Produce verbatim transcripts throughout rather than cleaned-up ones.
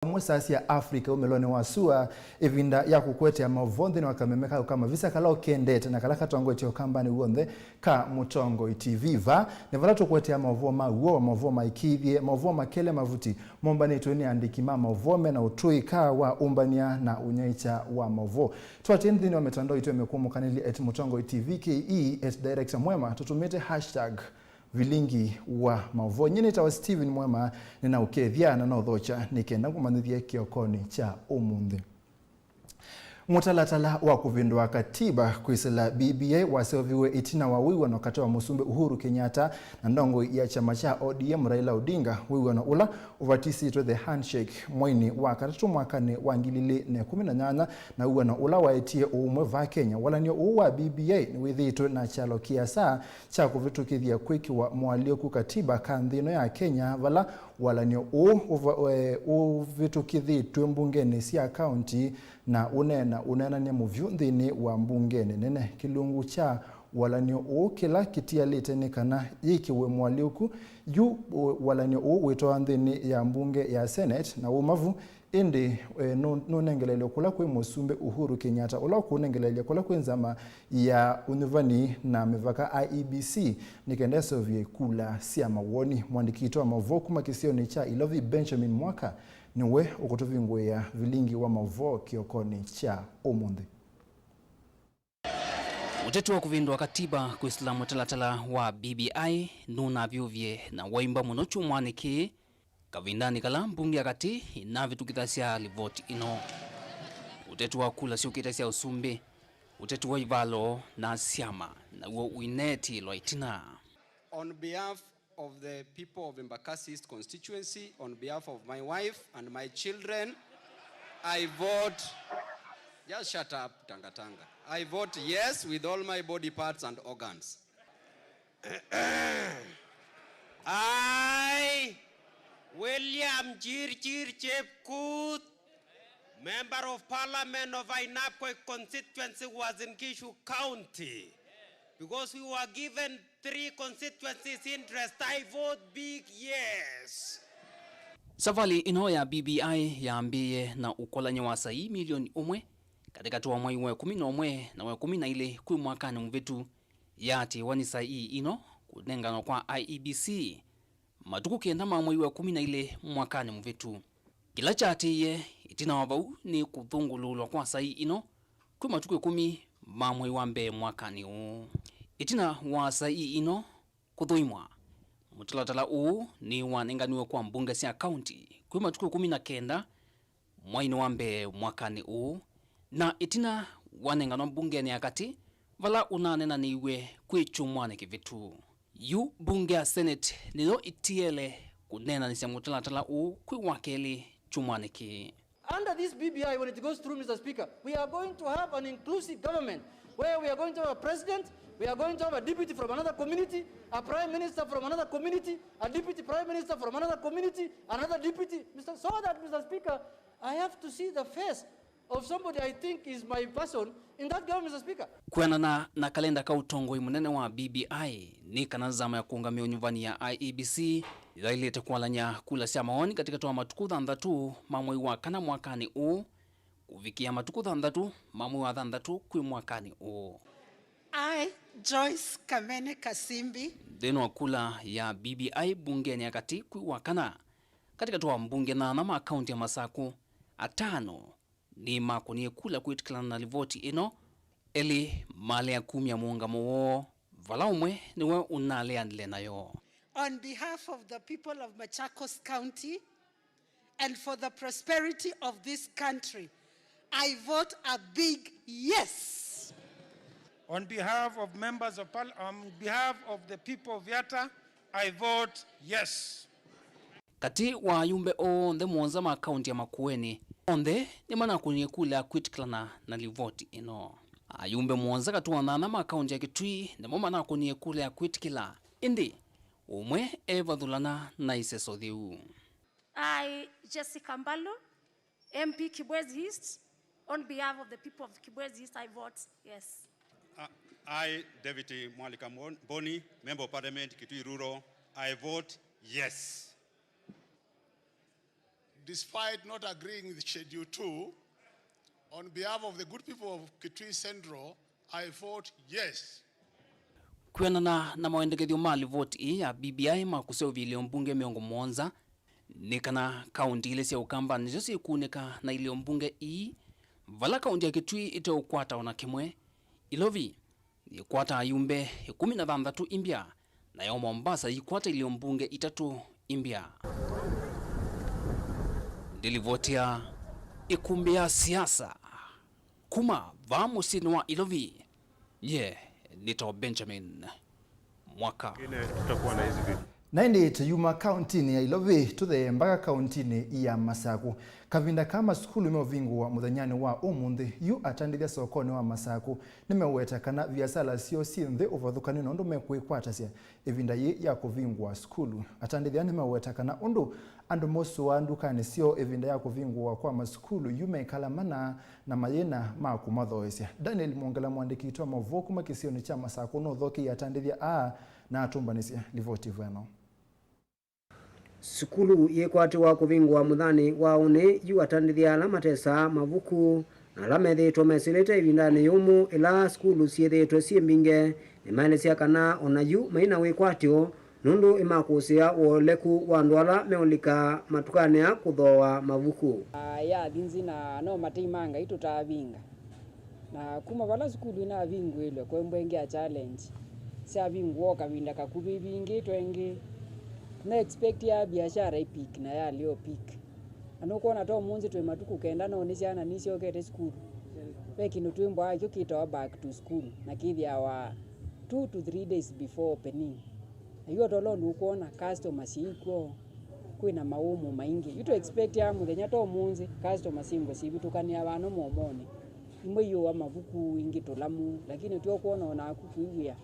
ũmwe saa sya Africa umĩlonĩ wa sua, ĩvinda ya kũkũetea maũvoo nthĩnĩ wa kameme kaũ ka mavisa kala ũkendete na kala katongoetye ũkambanĩ w'onthe ka Mũtongoi T V. Vaa nĩ vala tũkũetea maũvoo ma w'o, maũvoo maĩkĩĩthye, maũvoo makele mavuti, mombanĩtwe nĩ andĩki ma maũvoo me na ũtũĩka wa ũmbany'a na ũnyaĩĩkya wa maũvoo. Tũatĩe nthĩnĩ wa mĩtandao itũ ya mĩkũmũkanĩlye at Mũtongoi T V K E, at Director Mwema, tũtũmĩte hashtag vilingi wa maũvoo. Nyie nĩtawa Steven Mwema, nĩnaũkethya na naũthokya nĩ kenda ngũmanyĩthye kĩokonĩ kya ũmũnthĩ. Mũtalatala wa kũvĩndũa katiba kwĩsĩla B B I waseũviw'e ĩtina wa wĩw'ano katĩ wa Mũsumbĩ Uhuru Kenyatta na ndongoi ya kyama kya O D M Raila Odinga, wĩw'ano ũla ũvatisĩtwe the handshake mweinĩ wa katatũ mwakanĩ wa ngili ilĩ na ĩkũmi na nyanya, na wĩw'ano ũla waetie ũũmwe vaa Kenya. Walan'yo ũũ wa B B I nĩwĩthĩĩtwe na kyalo kĩasa kya kũvĩtũkĩthya kwĩkĩwa moalyũku katiba ka nthĩ ĩno ya Kenya, vala walan'yo ũũ ũva-, e, ũvĩtũkĩthĩtw'e mbungenĩ sya kaunti na ũneena, ũneenany'a mũvyũ nthĩnĩ wa mbungenĩ nene. Kĩlungu kya walan'yo ũũ kĩla kĩtialĩte nĩ kana yĩkĩwe moalyũku. Yu, ũ-, walan'yo ũũ wĩtwawa nthĩnĩ ya mbunge ya Senate na wĩ mavu, ĩndĩ, e, nũ-, nũnengeleelyo kũla kwĩ Mũsumbĩ Uhuru Kenyatta, ũla ũkũũnengeleelya kũla kwĩ nzama ya ũnyuvani na mĩvaka, I E B C, nĩ kenda ĩseũvye kula sya mawoni. Mũandĩki witũ wa maũvoo kuma kĩsionĩ kya Ilovi, Benjamin Mwaka, nĩwe ũkũtũvingũĩa vilingi wa maũvoo kĩokonĩ kya ũmũnthĩ. Ũteti wa kũvĩndũa katiba kwĩsĩla mũtalatala wa B B I nũnavyũvie na waimba mũno kyumwanĩ kĩĩ, kavindanĩ kala mbunge ya katĩ ĩnavĩtũkĩthasya livoti ĩno. Ũteti wa kula syũkĩte sya ũsumbĩ, ũteti wa ivalo na syama naw'o ũineetilwa ĩtina. On behalf of the people of Embakasi East constituency, on behalf of my wife and my children, I vote, just shut up, Tangatanga. I vote yes with all my body parts and organs. I, William Chirchir Chepkut, Member of Parliament of Ainabkoi constituency, Uasin Gishu County, because we were given three constituencies interest, I vote big yes. Savalĩ ĩno ya B B I yambĩĩe na ũkolany'o wa saii milioni ũmwe katĩkatĩ wa mwai wa ĩkũmi na ũmwe na wa ĩkũmi na ilĩ kwĩ mwakanĩ mũvĩtu. Yaatĩĩwa nĩ saii ino kũnenganwa kwa I E B C matukũ kenda ma mwai wa ĩkũmi na ilĩ mwakanĩ mũvĩtu. Kĩla kyaatĩĩe ĩtina wa vau nĩ kũthũngũlũlwa kwa saii ino kwĩ matukũ ĩkũmi ma mwai wa mbee mwakanĩ ũũ. Ĩtina wa saii ino kũthũimwa, mũtalatala ũũ nĩwanenganiwe kwa mbunge sya kaunti kwĩ matukũ ĩkũmi na kenda mwainĩ wa mbee mwakanĩ ũũ, na ĩtina wanenganwa mbungenĩ ya katĩ, vala ũnanenanĩiw'e kwĩ kyumwanĩ kĩvĩtu. Yu mbunge ya Senate nĩyo ĩtiele kũneenanĩsya mũtalatala ũũ kwĩ wa kelĩ kyumwanĩ kĩĩ. Under this B B I, when it goes through, Mister Speaker, we are going to have an inclusive government where we are going to have a president, we are going to have a deputy from another community, a prime minister from another community, a deputy prime minister from another community, another deputy, Mister so that, Mister Speaker, I have to see the face of somebody I think is my person in that government, Mister Speaker. Kwĩanana na kalenda ka ũtongoi mũnene wa B B I, nĩ kana nzama ya kũũngamĩa ũnyuvani ya I E B C yaĩlĩte kwalany'a kula sya mawoni katĩkatĩ wa matukũ thanthatũ ma mwei wa kana mwakanĩ ũũ kũvikĩa matukũ thanthatũ ma mwei wa thanthatũ kwĩ mwakanĩ ũũ. I, Joyce Kamene Kasimbi. Nthĩnĩ wa kula ya B B I mbungenĩ ya katĩ kwĩ wa kana, katĩkatĩ wa mbunge nana ma kaunti ya Masakũ, atano nĩmakũnie kula kwĩtĩkĩlana na livoti ĩno, elĩ malea kumya mũũngamo woo, vala ũmwe nĩwe ũnaleanile nayo. On behalf of the people of Machakos County and for the prosperity of this country, I vote a big yes. On behalf of members of parl-, on behalf of the people of Yatta, I vote yes. Katĩ wa ayumbe onthe mũonza ma kaunti ya Makueni, onthe nĩmanakũnie kula ya kwĩtĩkĩlana na livoti ĩno. Ayumbe mũonza katĩ wa nana ma kaunti ya Kitui nĩmo manakũnie kula ya kwĩtĩkĩla, ĩndĩ ũmwe evathũlana na iseso yĩu. I, Jessica Mbalu, M P Kibwezi East, on behalf of the people of Kibwezi East, I vote yes. Uh, I, David Mwalika Mboni, Member of Parliament, Kitui Rural, I vote yes. Despite not agreeing with Schedule two, on behalf of the good people of Kitui Central, I vote yes. Kwĩanana na mawendekethyo ma livoti ĩĩ ya B B I ma kũseũvya ilio mbunge mĩongo mũonza, nĩ kana kaunti ilĩ sya Ũkamba nĩsyo syĩkunĩka na ilio mbunge ii, vala kaunti ya Kitui ĩteũkwata o na kĩmwe. Ilovi yĩkwata ayumbe ĩkũmi na thanthatũ imbya, nayo Mombasa yĩkwata ilio mbunge itatũ imbya. Ndilivotia ĩkumbi ya siasa kuma vaa mũsyĩnĩ wa Ilovi, ye nĩtawa Benjamin Mwaka. Ingine tutakuwa na hizi vitu. Na ĩndĩ tũyuma kauntinĩ ya Ilovi tũthee mbaka kauntinĩ ya Masaku. Kavinda ka masukulu meũvingũwa mũthenyanĩ wa ũmũnthĩ, yu atandĩthya sokonĩ wa Masaku nĩmeũweta kana viasala syoo syĩ nthĩ ũvathũkany'o na ũndũ mekwĩkwatasya ĩvinda yĩĩ ya kũvingũa sukulu. Atandĩthya nĩmeũweta kana ũndũ andũ mosũaa ndukanĩ syoo ĩvinda ya kũvingũwa kwa masukulu yu mekala mana na mayĩna ma kũmathoesya. Daniel Mwongela, mũandĩki witũ wa maũvoo kuma kĩsionĩ kya Masaku, nũthokeie atandĩthya aa na atũmbanĩsya livoti ĩvw'ano. Sukulu yĩkwatĩwa kũvingũwa mũthenyanĩ wa ũnĩ yu atandĩthya ala matesaa mavuku na ala methĩĩtwe mesĩlĩte ĩvindanĩ yũmũ ĩla sukulu syĩthĩĩtwe syĩ mbingĩ nĩmaelesya kana o na yu mai na wĩkwatyo nũndũ ĩmakũsĩĩa ũoleku wa andũ ala meũlika matukanĩ aa kũthooa mavuku. Yathi nzĩ na no matei ma Ngai tũtaavinga. Na kuma vala sukulu inavingũĩlwe, kwembwa ĩngĩ ya challenge. Syavingũa o kavinda kakuvĩ ivingĩtwe ĩngĩ. Tũna expect ya biashara ĩ peak na yalea o peak. Na nũkwona ta ũmũnthĩ twĩ matukũ kenda no nĩ syana nisyokete sukulu. Ve kĩndũ twĩmbwaa kyo kĩtawa back to school na kĩthĩawa two to three days before opening. Na yu o tolo nũkwona customer syĩikw'o, kwĩna mawũmũ maingĩ. Yu tũ expectaa mũthenya ta ũmũnthĩ customer syĩmbwe syĩvĩtũkanĩa vano momonĩ. Imwe iyũa mavuku, ingĩ tũlamu, lakini tyo kwona o naku kwĩw'ĩa.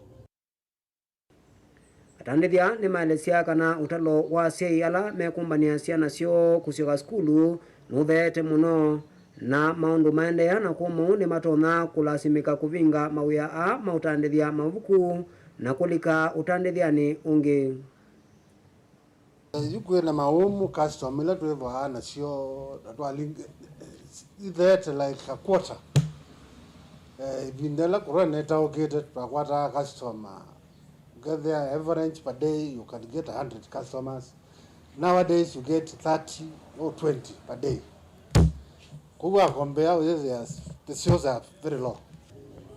Atandĩthya nĩmaelesya kana ũtalo wa asyai ala mekũmbanĩa syana syoo kũsyoka sukulu nũtheete mũno, na maũndũ maendeea na kũmũ nĩmatonya kũlasimĩka kũvinga mawĩa aa ma ũtandĩthya mavuku na kũlika ũtandĩthyanĩ ũngĩ. Yu kwĩ na mawũmũ, customer ila twĩvaa nasyo na twaling-, itheete like a quarter. Eh, ĩvinda ĩla corona ĩtaũkĩte, twakwataa customer, ũkethĩa average per day you can get a hundred customers. Nowadays you get thirty or twenty per day. Kwoou wa compare ũyĩthĩa the sales are very low.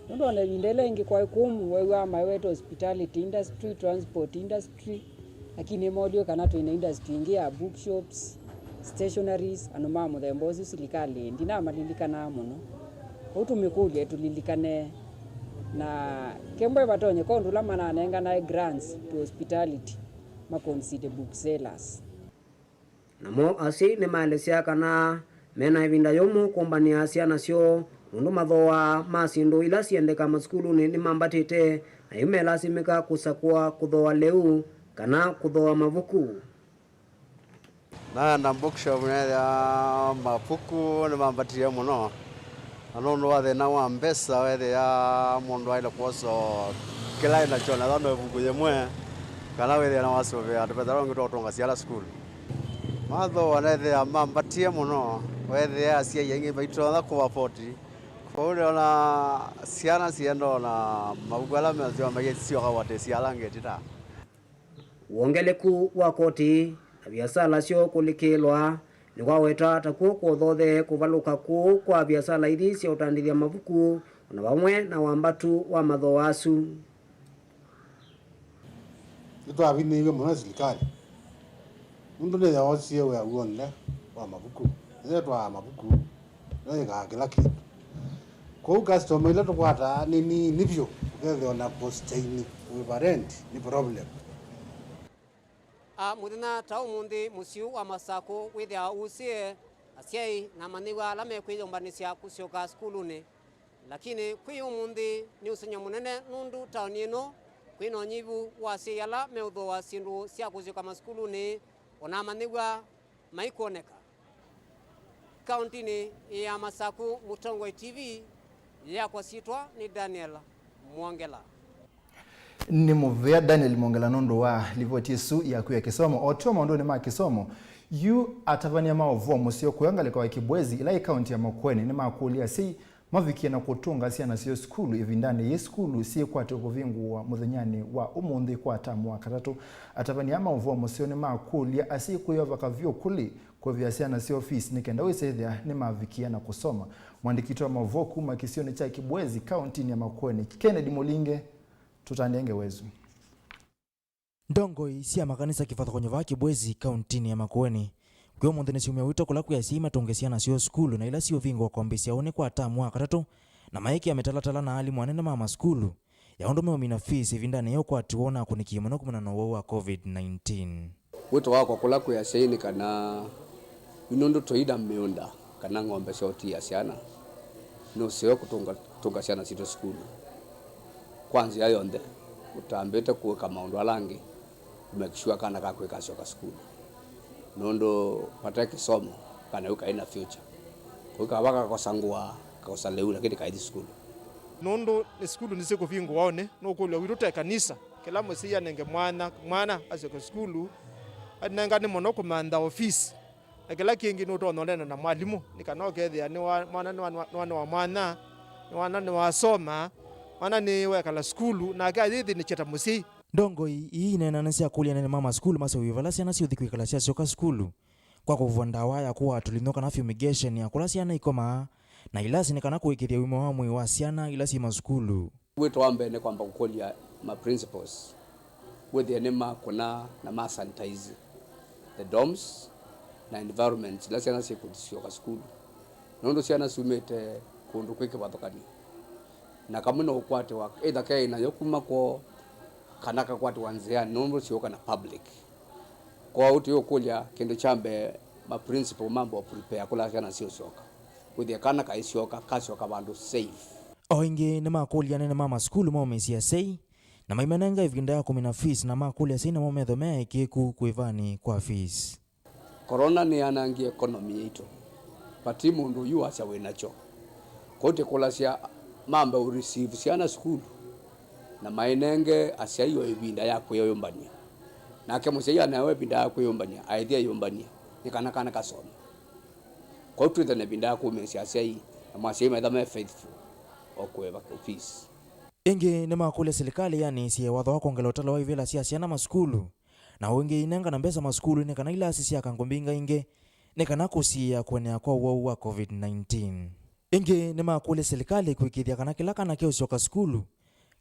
Nũndũ ona ĩvinda ĩla ĩngĩ kwaĩ kũmũ, wew'aa maweta hospitality industry, transport industry, lakini nĩmoolie kana twĩ na industry ĩngĩ ya bookshops, stationaries, andũ ma mũthemba ũsu silikalĩ ndinamalilikana mũno. Kwoou tũmĩkũlye ĩtũlilikane, na kembwe vatonyeka ũndũ ũla mananenganae grants to hospitality, ma consider booksellers. Namo asyai nĩmaelesya kana me na ĩvinda yũmũ kũmbanĩa syana syoo nũndũ mathooaa ma syĩndũ ila syendeka masukulunĩ nĩmambatĩte, na yu melasimĩka kũsakũa kũthooa lĩu kana kũthooa mavuku. Naenda bookshop neethĩa mavuku nĩmambatĩie mũno. Na nũndũ wa thĩna wa mbesa, weethĩa mũndũ aĩle kwosa kĩla e nakyo, na ethĩwa no ĩvuku yĩmwe, kana wĩthĩa nĩwasũvĩa tũvesa tũla ũngĩ twa kũtũnga syana sukulu. Mathooa neethĩa mambatie mũno, weethĩa asyai aingĩ maitonya kũvafoti. Kwoou nĩona syana sienda ona mavuku ala mesyoka maisyoka kũatĩsya ala angĩ ĩtina. Wongeleku wa koti na viasala syoo kũlikĩlwa nĩkwawetwa ta kw'o kũthothee kũvalũka kũũ kwa viasala ithi sya ũtandĩthya mavuku, o na vamwe na wambatu wa mathooa asu. Nĩtwavinĩiw'e mũno nĩ silikalĩ, nũndũ nĩyoosie wĩa w'onthe wa mavuku, nĩyetwaa mavuku, nĩyo yĩkaa kĩla kĩndũ. Kwoou customer ila tũkwataa nĩ nini vyũ, ũkethĩa ona kũstaini kũĩva rent nĩ problem. A, mũthenya ta ũmũnthĩ, mũsyĩ ũũ wa Masakũ wĩthĩawa ũusĩe asyai na amanyĩw'a ala mekwĩyũmbanĩsya kũsyoka sukulunĩ. Lakini kwĩ ũmũnthĩ nĩ ũsengy'o mũnene, nũndũ taoni ĩno kwĩ na ũnyivu wa asyai ala meũthooa syĩndũ sya kũsyoka masukulunĩ, o na amanyĩw'a maikwoneka. Kauntinĩ ya Masakũ, Mũtongoi T V, yakwa syĩtwa nĩ Daniel Mwongela. Nĩ mũvea Daniel Mwongela nũndũ wa livoti ĩsu yaku ya kĩsomo. O tũo maũndũnĩ ma kĩsomo, Yu atavany'a ma ũvoo mũseo kũya ngalĩko ya Kibwezi, ĩla ĩ kaunti ya Makueni, nĩmakũlya asyai mavikie na kũtũnga syana syoo sukulu ĩvindanĩ yĩĩ sukulu syĩkwatĩwe kũvingũwa mũthenyanĩ wa ũmũnthĩ kwa tamu wa katatũ. Atavany'a ma ũvoo mũseo nĩmakũlya asyai kwĩyova kavyũ kũlĩ kũĩvĩa syana syoo fees nĩ kenda wĩsethĩa nĩmavikia na kũsoma. Mwandĩki witũ wa maũvoo kuma kĩsionĩ kya Kibwezi, kauntinĩ ya Makueni, Kennedy Mũlinge, tũtandĩe ngewa ĩsu. Ndongoi sya makanisa kĩvathũkany'o vaa Kibwezi, kauntinĩ ya Makueni, kwĩ ũmũnthĩ nĩsyumya wito kũla kwĩ asyai matũnge syana syoo sukulu na ila siũvingũa kwambĩĩsya ũnĩ kwa tamu wa katatũ, na maĩkĩa mĩtalatala na alimũ anene ma masukulu ya ũndũ meũmina fees ĩvindanĩ yĩĩ ũkwati woo ũnakũnĩkie mũno kumana na ũwau wa covid nineteen. Wĩto wakwa kũla kwĩ asyai nĩ kana yu nũndũ tũi na mĩũnda kana ng'ombe sya ũtia syana, nĩ ũseo kũtũnga, kũtũnga syana sitũ sukulu kwa nzĩa yonthe, ũtambĩte kũĩka maũndũ ala angĩ kũ make sure kana kaku kasyoka sukulu, nũndũ vate kĩsomo kana yu kaĩ na future. Kũu kava kakosa ngũa, kakosa lĩu, lakini kaithi sukulu. Nũndũ nĩ sukulu nĩsyĩkũvingũa ũnĩ, nũkũlw'a witũ ta ĩkanisa, kĩla mũsyai anenge mwana, mwana asyoke sukulu, anengane mũno kũmantha ofisi. Na kĩla kĩngĩ nũtonya ũneena na mwalimũ, nĩ kana ũkethĩa nĩ wa, mwana nĩ wa, nĩ wa, nĩ wa mwana, nĩ mwana nĩwasoma, mwana nĩwekala sukulu, nake ayĩthĩnĩkya ta mũsyai. Ndongoi ii ineena nĩsyakũlya anene ma masukulu maseũvye vala syana syũthi kwĩkala syasyoka sukulu, kwa kũvũva ndawa ya kũaa tũlinyũ kana fumigation ya kũla syana ikomaa, na ilasi nĩ kana kũĩkĩĩthya ũima wa mwĩĩ wa syana ila syĩ masukulu. Wĩto wa mbee nĩ kwamba kũkũlya ma principals wĩthĩe nĩmakũna na ma sanitize the dorms na environments ila syana syĩkũthi syoka sukulu, nũndũ syana syumĩte kũndũ kwĩ kĩvathũkany'o, na kamwe no ũkwatĩwa either keĩ nayo kuma kwoo kana kakwatĩwa nzĩanĩ nũndũ syũka na public. Kwoou tũyũkũlya kĩndũ kya mbee ma principal mambe prepare kũla syana siũsyoka, wĩthĩe kana kaisyoka kasyoka vandũ safe. O ĩngĩ nĩmakũlya anene ma masukulu maũmĩĩsye asyai na maimanenga ĩvinda ya kũmina fees, na makũlya asyai namo metho me aĩkĩĩku kũĩvanĩ kwa fees. Corona nĩyanangie economy yaitũ, but ti mũndũ ũyu wasya wĩ nakyo. Kwoou tũkũlasya mambe ũ receive syana sukulu na mainenge asyai o ĩvinda ya kwĩyũmbany'a. Nake mũsyai anewa ĩvinda ya kwĩyũmbany'a, aĩthi eyũmbany'a nĩ kana kana kasome. Kwoou twĩthwe na ĩvinda ya kũmĩĩsya asyai, namo asyai maitha me faithful o kũĩva fees. Ĩngĩ nĩmakũlya silikalĩ yanĩsye watho wa kwongela ũtalo wa ivĩla sya syana masukulu, na ũngĩ inengana mbesa masukulunĩ kana ilasi syaka ngũ mbingangĩ nĩ kana kũsiĩĩa kũenea kwa ũwau wa covid nineteen. Ĩngĩ nĩmakũlya silikalĩ kũĩkĩĩthya kana kĩla kana keũsyoka sukulu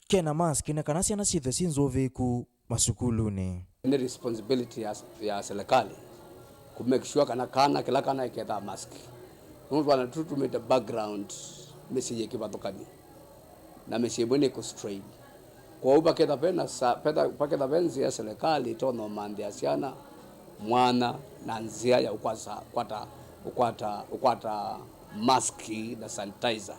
kena mask nĩ kana syana syĩthwe syĩ nzũvĩĩku masukulunĩ. Nĩ responsibility ya, ya silikalĩ kũ make sure kana kana kĩla kana ĩkethaa mask, nũndũ twana tũtũ tumĩte background mĩsyĩ yĩ kĩvathũkany'o na mĩsyĩ ĩmwe nĩ kũ strain. Kwoou vaketha ve na sa-, vetha-, vaketha ve nzĩa silikalĩ ĩtonya ũmanthĩa syana mwanya na nzĩa ya ũkwasa-, kwata, ũkwata, ũkwata mask na sanitizer,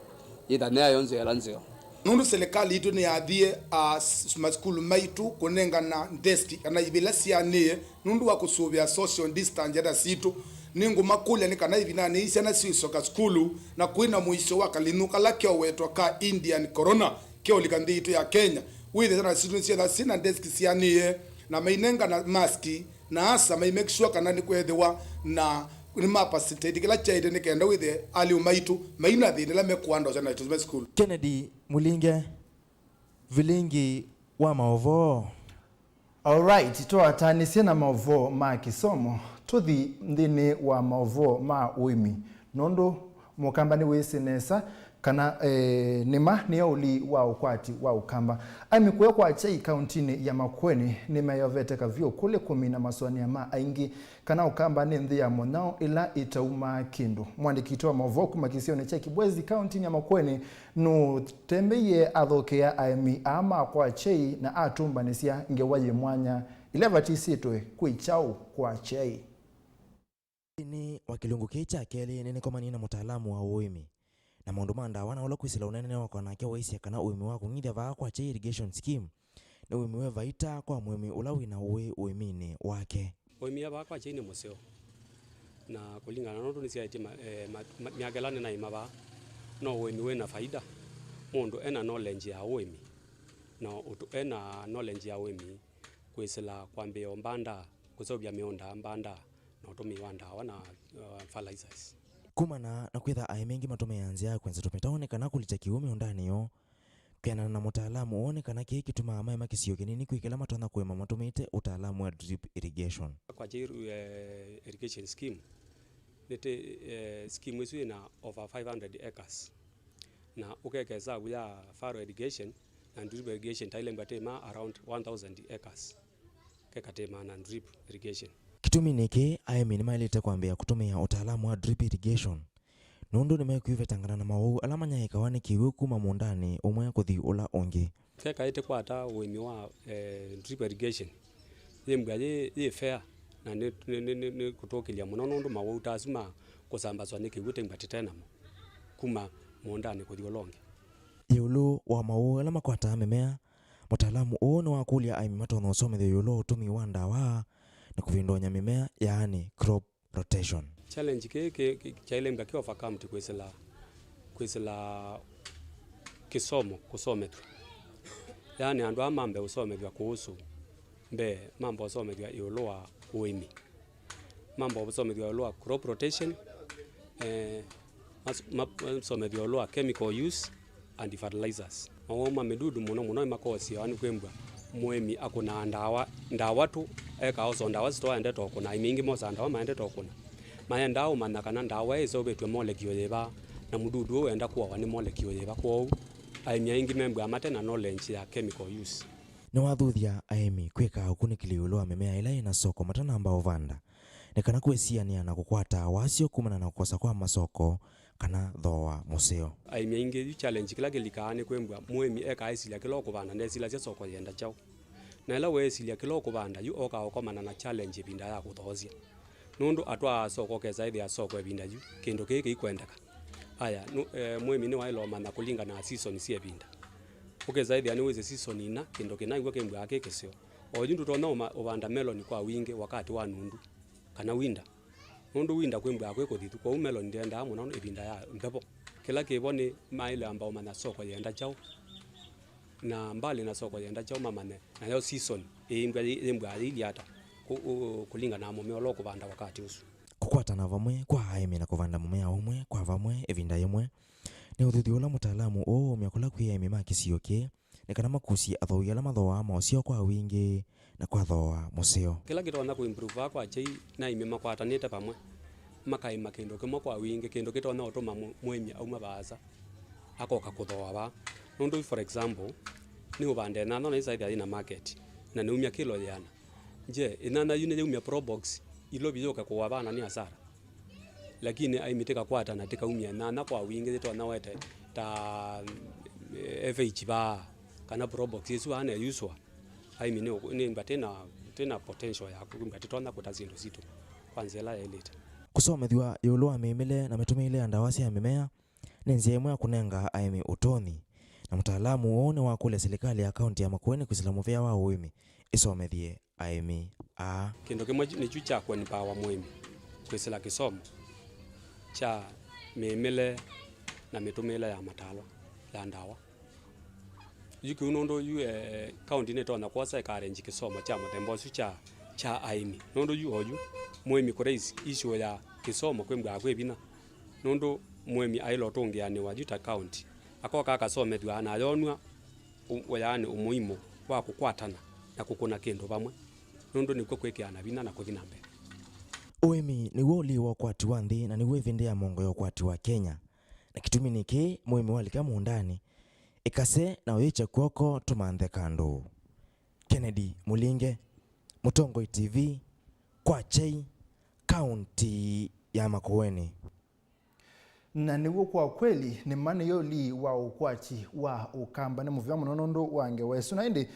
yĩtha nĩyayo nzĩa ĩla nzeo. Nũndũ silikalĩ yitũ nĩyathie, ah, s-, masukulu maitũ kũnengana desk kana ivĩla sianĩe nũndũ wa kũsũvĩa social distance syana sitũ. Nĩngũmakũlya nĩ kana ĩvindanĩ yĩĩ syana siũsyoka sukulu na kwĩna mũisyo wa kalĩnyũ kala keũwetwa ka Indian corona keũlika nthĩ yitũ ya Kenya, wĩthĩe syana sitũ nĩsyĩtha syĩna desk sianĩe na mainengana mask na asa mai make sure kana nĩkwethĩwa na nĩma percentage kĩla kyaĩte nĩ kenda wĩthĩe alimũ maitũ maina thĩna ĩla mekũandwa syana sitũ me sukulu. Kennedy Mũlinge, Vilingi wa maũvoo. Alright, twataanĩsye na maũvoo ma kĩsomo, tũthi nthĩnĩ wa maũvoo ma ũĩmi, nũndũ mũkamba nĩwĩsĩ nesa kana, eh, nĩma nĩyo ũlii wa ũkwati wa ũkamba. Aĩmi kũya kwa Kyai kauntinĩ ya Makueni nĩmeyovete kavyũ kũlĩ kũmina masũanĩa ma aingĩ kana ũkamba nĩ nthĩ ya mũnyao ĩla ĩtaumaa kĩndũ. Mwandĩki witũ wa maũvoo kuma kĩsionĩ kya Kibwezi kauntinĩ ya Makueni nũtembeie athokea aĩmi aa ma kwa Kyai na atũmbanĩsya ngewa yĩ mwanya ĩla ĩvatisĩtwe kwĩ kyaũ kwa Kyai. Nthĩnĩ wa kĩlungu kĩĩ kya kelĩ nĩnĩkomanie na mũtaalamu wa ũĩmi na maũndũ ma ndawa na ũla kwĩsĩla ũneenanĩwa kwake nake waisye kana ũĩmi wa kũng'ithya vaa kwa Kyai Irrigation Scheme nĩ ũĩmi wĩ vaita kwa mũĩmi ũla wĩ na ũĩ ũĩminĩ wake. Ũĩmi wa vaa kwa Kyai nĩ mũseo, na kũlingana na ũndũ nĩsyaĩtye ma-, eh, ma-, ma-, myaka ĩla nĩnaĩma vaa, no ũĩmi wĩ na faida mũndũ ena knowledge ya ũĩmi, na ũtũ-, ena knowledge ya ũĩmi kwĩsĩla kwambĩĩa mbanda, kũseũvya mĩũnda mbanda, na Ũtũmĩi wa ndawa na, uh, fertilizers. Kumana na kwĩtha aĩmi aingĩ matũmĩaa nzĩa ya kwenza tũmĩtao nĩ kana kũlikya kĩw'ũ mĩũndanĩ yoo, kwĩanana na mũtaalamu ũũ nĩ kana kĩĩ kĩtumaa maema kĩsio kĩnini kwĩ kĩla matonya kũĩma matũmĩĩte ũtaalamu wa drip irrigation. Kwa Jairu, eh, irrigation scheme, nĩtĩ, eh, scheme ĩsu ĩna over five hundred acres, na ũkeka ĩsavu ya furrow irrigation na drip irrigation, tailembwa tĩma around one thousand acres, keka tĩma na drip irrigation. Kĩtumi nĩkĩ aĩmi nĩmaĩlĩte kwambĩĩa kũtũmĩa ũtaalamu wa drip irrigation, nũndũ nĩmekwĩvetangana na mawau ala manyaĩĩkawa nĩ kĩw'ũ kuma mũũndanĩ ũmwe kũthi ũla ũngĩ. Keka ĩtĩkwata ũĩmi wa, eh, drip irrigation, yĩmbwa yĩ, yĩ fair, na nĩ, nĩ, nĩ, nĩ, nĩ kũtũkĩlya mũno, nũndũ mawau ta asu ma kũsambaswa nĩ kĩw'ũ tĩmbwa tĩte namo kuma mũũndanĩ kũthi ũla ũngĩ. Ĩũlũ wa mawau ala makwataa mĩmea, mũtaalamu ũũ nĩwakũlya aĩmi matonya ũsomethya ĩũlũ wa ũtũmĩi wa ndawa na kũvĩndũany'a mĩmea, yaani crop rotation. Challenge kĩĩ kĩ, kĩ, kyaĩle mbya kĩ overcome ti kwĩsĩla, kwĩsĩla kĩsomo kũsomethw'a. Yaani andũ aa mambe ũsomethw'a kũhusu mbee, mambe ũsomethw'a ĩũlũ wa ũĩmi, mambe ũsomethw'a ĩũlũ wa crop rotation, eh, mas-, ma-, masomethw'a ĩũlũ wa chemical use and fertilizers. Mawau ma mĩdudu mũno mũno nĩmakosiawa nĩ kwĩmbwa mũĩmi akũnaa ndawa, ndawa tu, ekaa oso ndawa sitoa endete ũkũna. Aĩmi aingĩ mosaa ndawa maendete ũkũna. Maendaa ũmanya kana ndawa ĩseũvĩtw'e molekio yĩva, na mũdudu ũũ wenda kũawa nĩ molekio yĩva. Kwoou aĩmi aingĩ membwaa mate na knowledge ya chemical use. Nĩwathuthya aĩmi kwĩka ũkunĩkĩli ĩũlũ wa mĩmea ĩla yĩna soko matanamba ũvanda, nĩ kana kwĩsianĩa na kũkwata wasyo kumana na kũkosa kwa masoko kana thooa mũseo. Aĩmi aingĩ yu challenge kĩla kĩlikaa nĩ kwĩmbwa mũĩmi ekaa esilya kĩla ũkũvanda ndesilasya soko yĩenda kyaũ. Na ĩla weesilya kĩla ũkũvanda yu okaa ũkomana na challenge ĩvinda ya kũthoosya. Nũndũ atwaa soko ũkesa ĩthĩa soko ĩvinda yu kĩndũ kĩĩ kĩikwendeka. Aya, nũ, eh, mũĩmi nĩwaĩle ũmanya kũlingana na season sya ĩvinda. Ũkesa ĩthĩa nĩwĩsĩ season ina kĩndũ kĩna iw'o kĩmbwaa kĩ kĩseo. Oyu ndũtonya ũma, ũvanda melon kwa wingĩ wakati wa nundu kana winda. Nũndũ winda kwĩmbwaa kwĩ kũthithu, kwoou melon ndyendaa mũno ĩvinda ya mbevo. Kĩla kĩvo nĩ maĩle amba ũmanya soko yĩenda kyaũ, na mbalĩ na soko yĩenda kyaũ mamanye, nayo season ĩimbwa yĩ, yĩmbwaa yĩilye ata, kũ, ũ, kũlingana na mũmea ũla ũkũvanda wakati ũsu. Kũkwatana vamwe kwa aĩmi na kũvanda mũmea ũmwe kwa vamwe ĩvinda yĩmwe nĩ ũthuthyo ũla mũtaalamu ũũũmya kũla kwĩ aĩmi ma kĩsio kĩĩ nĩ kana makusye athooi ala mathooaa maũseo kwa wingĩ na kwa thooa mũseo. Kĩla kĩtonya kũimprove vaa kwa kyei nĩ aĩmi makwatanĩte vamwe, makaĩma kĩndũ kĩmwe kwa wingĩ, kĩndũ kĩtonya ũtũma mũ, mũĩmi auma vaasa akoka kũthooa vaa. Nũndũ for example, nĩ ũvande nyanya na ĩsa ĩthĩa yĩna market, na nĩumya kĩlo yĩana. Nje, ĩnyanya yu nĩyaumya Probox, ilovi yũke kũwa vaa na nĩ asara. Lakini aĩmi tĩkakwatana, tĩkaumya nyanya kwa wingĩ, yĩtonya wete ta, eh, F H vaa, kana Probox ĩsu vaa neyuswa. Aĩmi nĩ, nĩ mba tĩna, tĩna potential ya kwĩmba tĩtonya kũta syĩndũ sitũ kwa nzĩa ĩla yaĩlĩte. Kũsomethw'a ĩũlũ wa mĩĩmĩle na mĩtũmĩĩle ya ndawa sya mĩmea nĩ nzĩa ĩmwe ya kũnenga aĩmi ũtonyi, na mũtaalamu ũũ nĩwakũlya silikalĩ ya kaunti ya Makueni kwĩsĩla mũvĩa wa ũĩmi ĩsomethye aĩmi aa. Kĩndũ kĩmwe nĩkyu kya kũempower mũĩmi kwĩsĩla kĩsomo kya mĩĩmĩle na mĩtũmĩĩle ya matalwa ya ndawa. Yu kĩu nũndũ yu, eh, kaunti nĩtonya kwosa ĩka arrange kĩsomo kya mũthemba ũsu kya, kya aĩmi. Nũndũ yu oyu mũĩmi kũraise issue ya kĩsomo kwĩmbwaa kwĩ vinya. Nũndũ mũĩmi aĩle ũtũngĩanĩwa yu ta kaunti, akoka akasomethw'a na ayonw'a ũ, yaani ũmũimũ wa kũkwatana na kũkũna kĩndũ vamwe, nũndũ nĩkw'o kwĩkĩana vinya na kũthi na mbee. Ũĩmi nĩw'o ũlii wa ũkwati wa nthĩ na nĩw'o ĩvĩndĩ ya mongo ya ũkwati wa Kenya. Na kĩtumi nĩkĩ mũĩmi walika mũũndanĩ, ĩkase na ũyĩkya kw'oko tũmanthe kandũ. Kennedy Mũlinge, Mũtongoi T V, Kwa Kyei, kaunti ya Makueni. Na nĩw'o kwa kweli, nĩ ma nĩyo ũlii wa ũkwati wa Ũkamba. Nĩ mũvea mũno nũndũ wa ngewa ĩsu. Na ĩndĩ,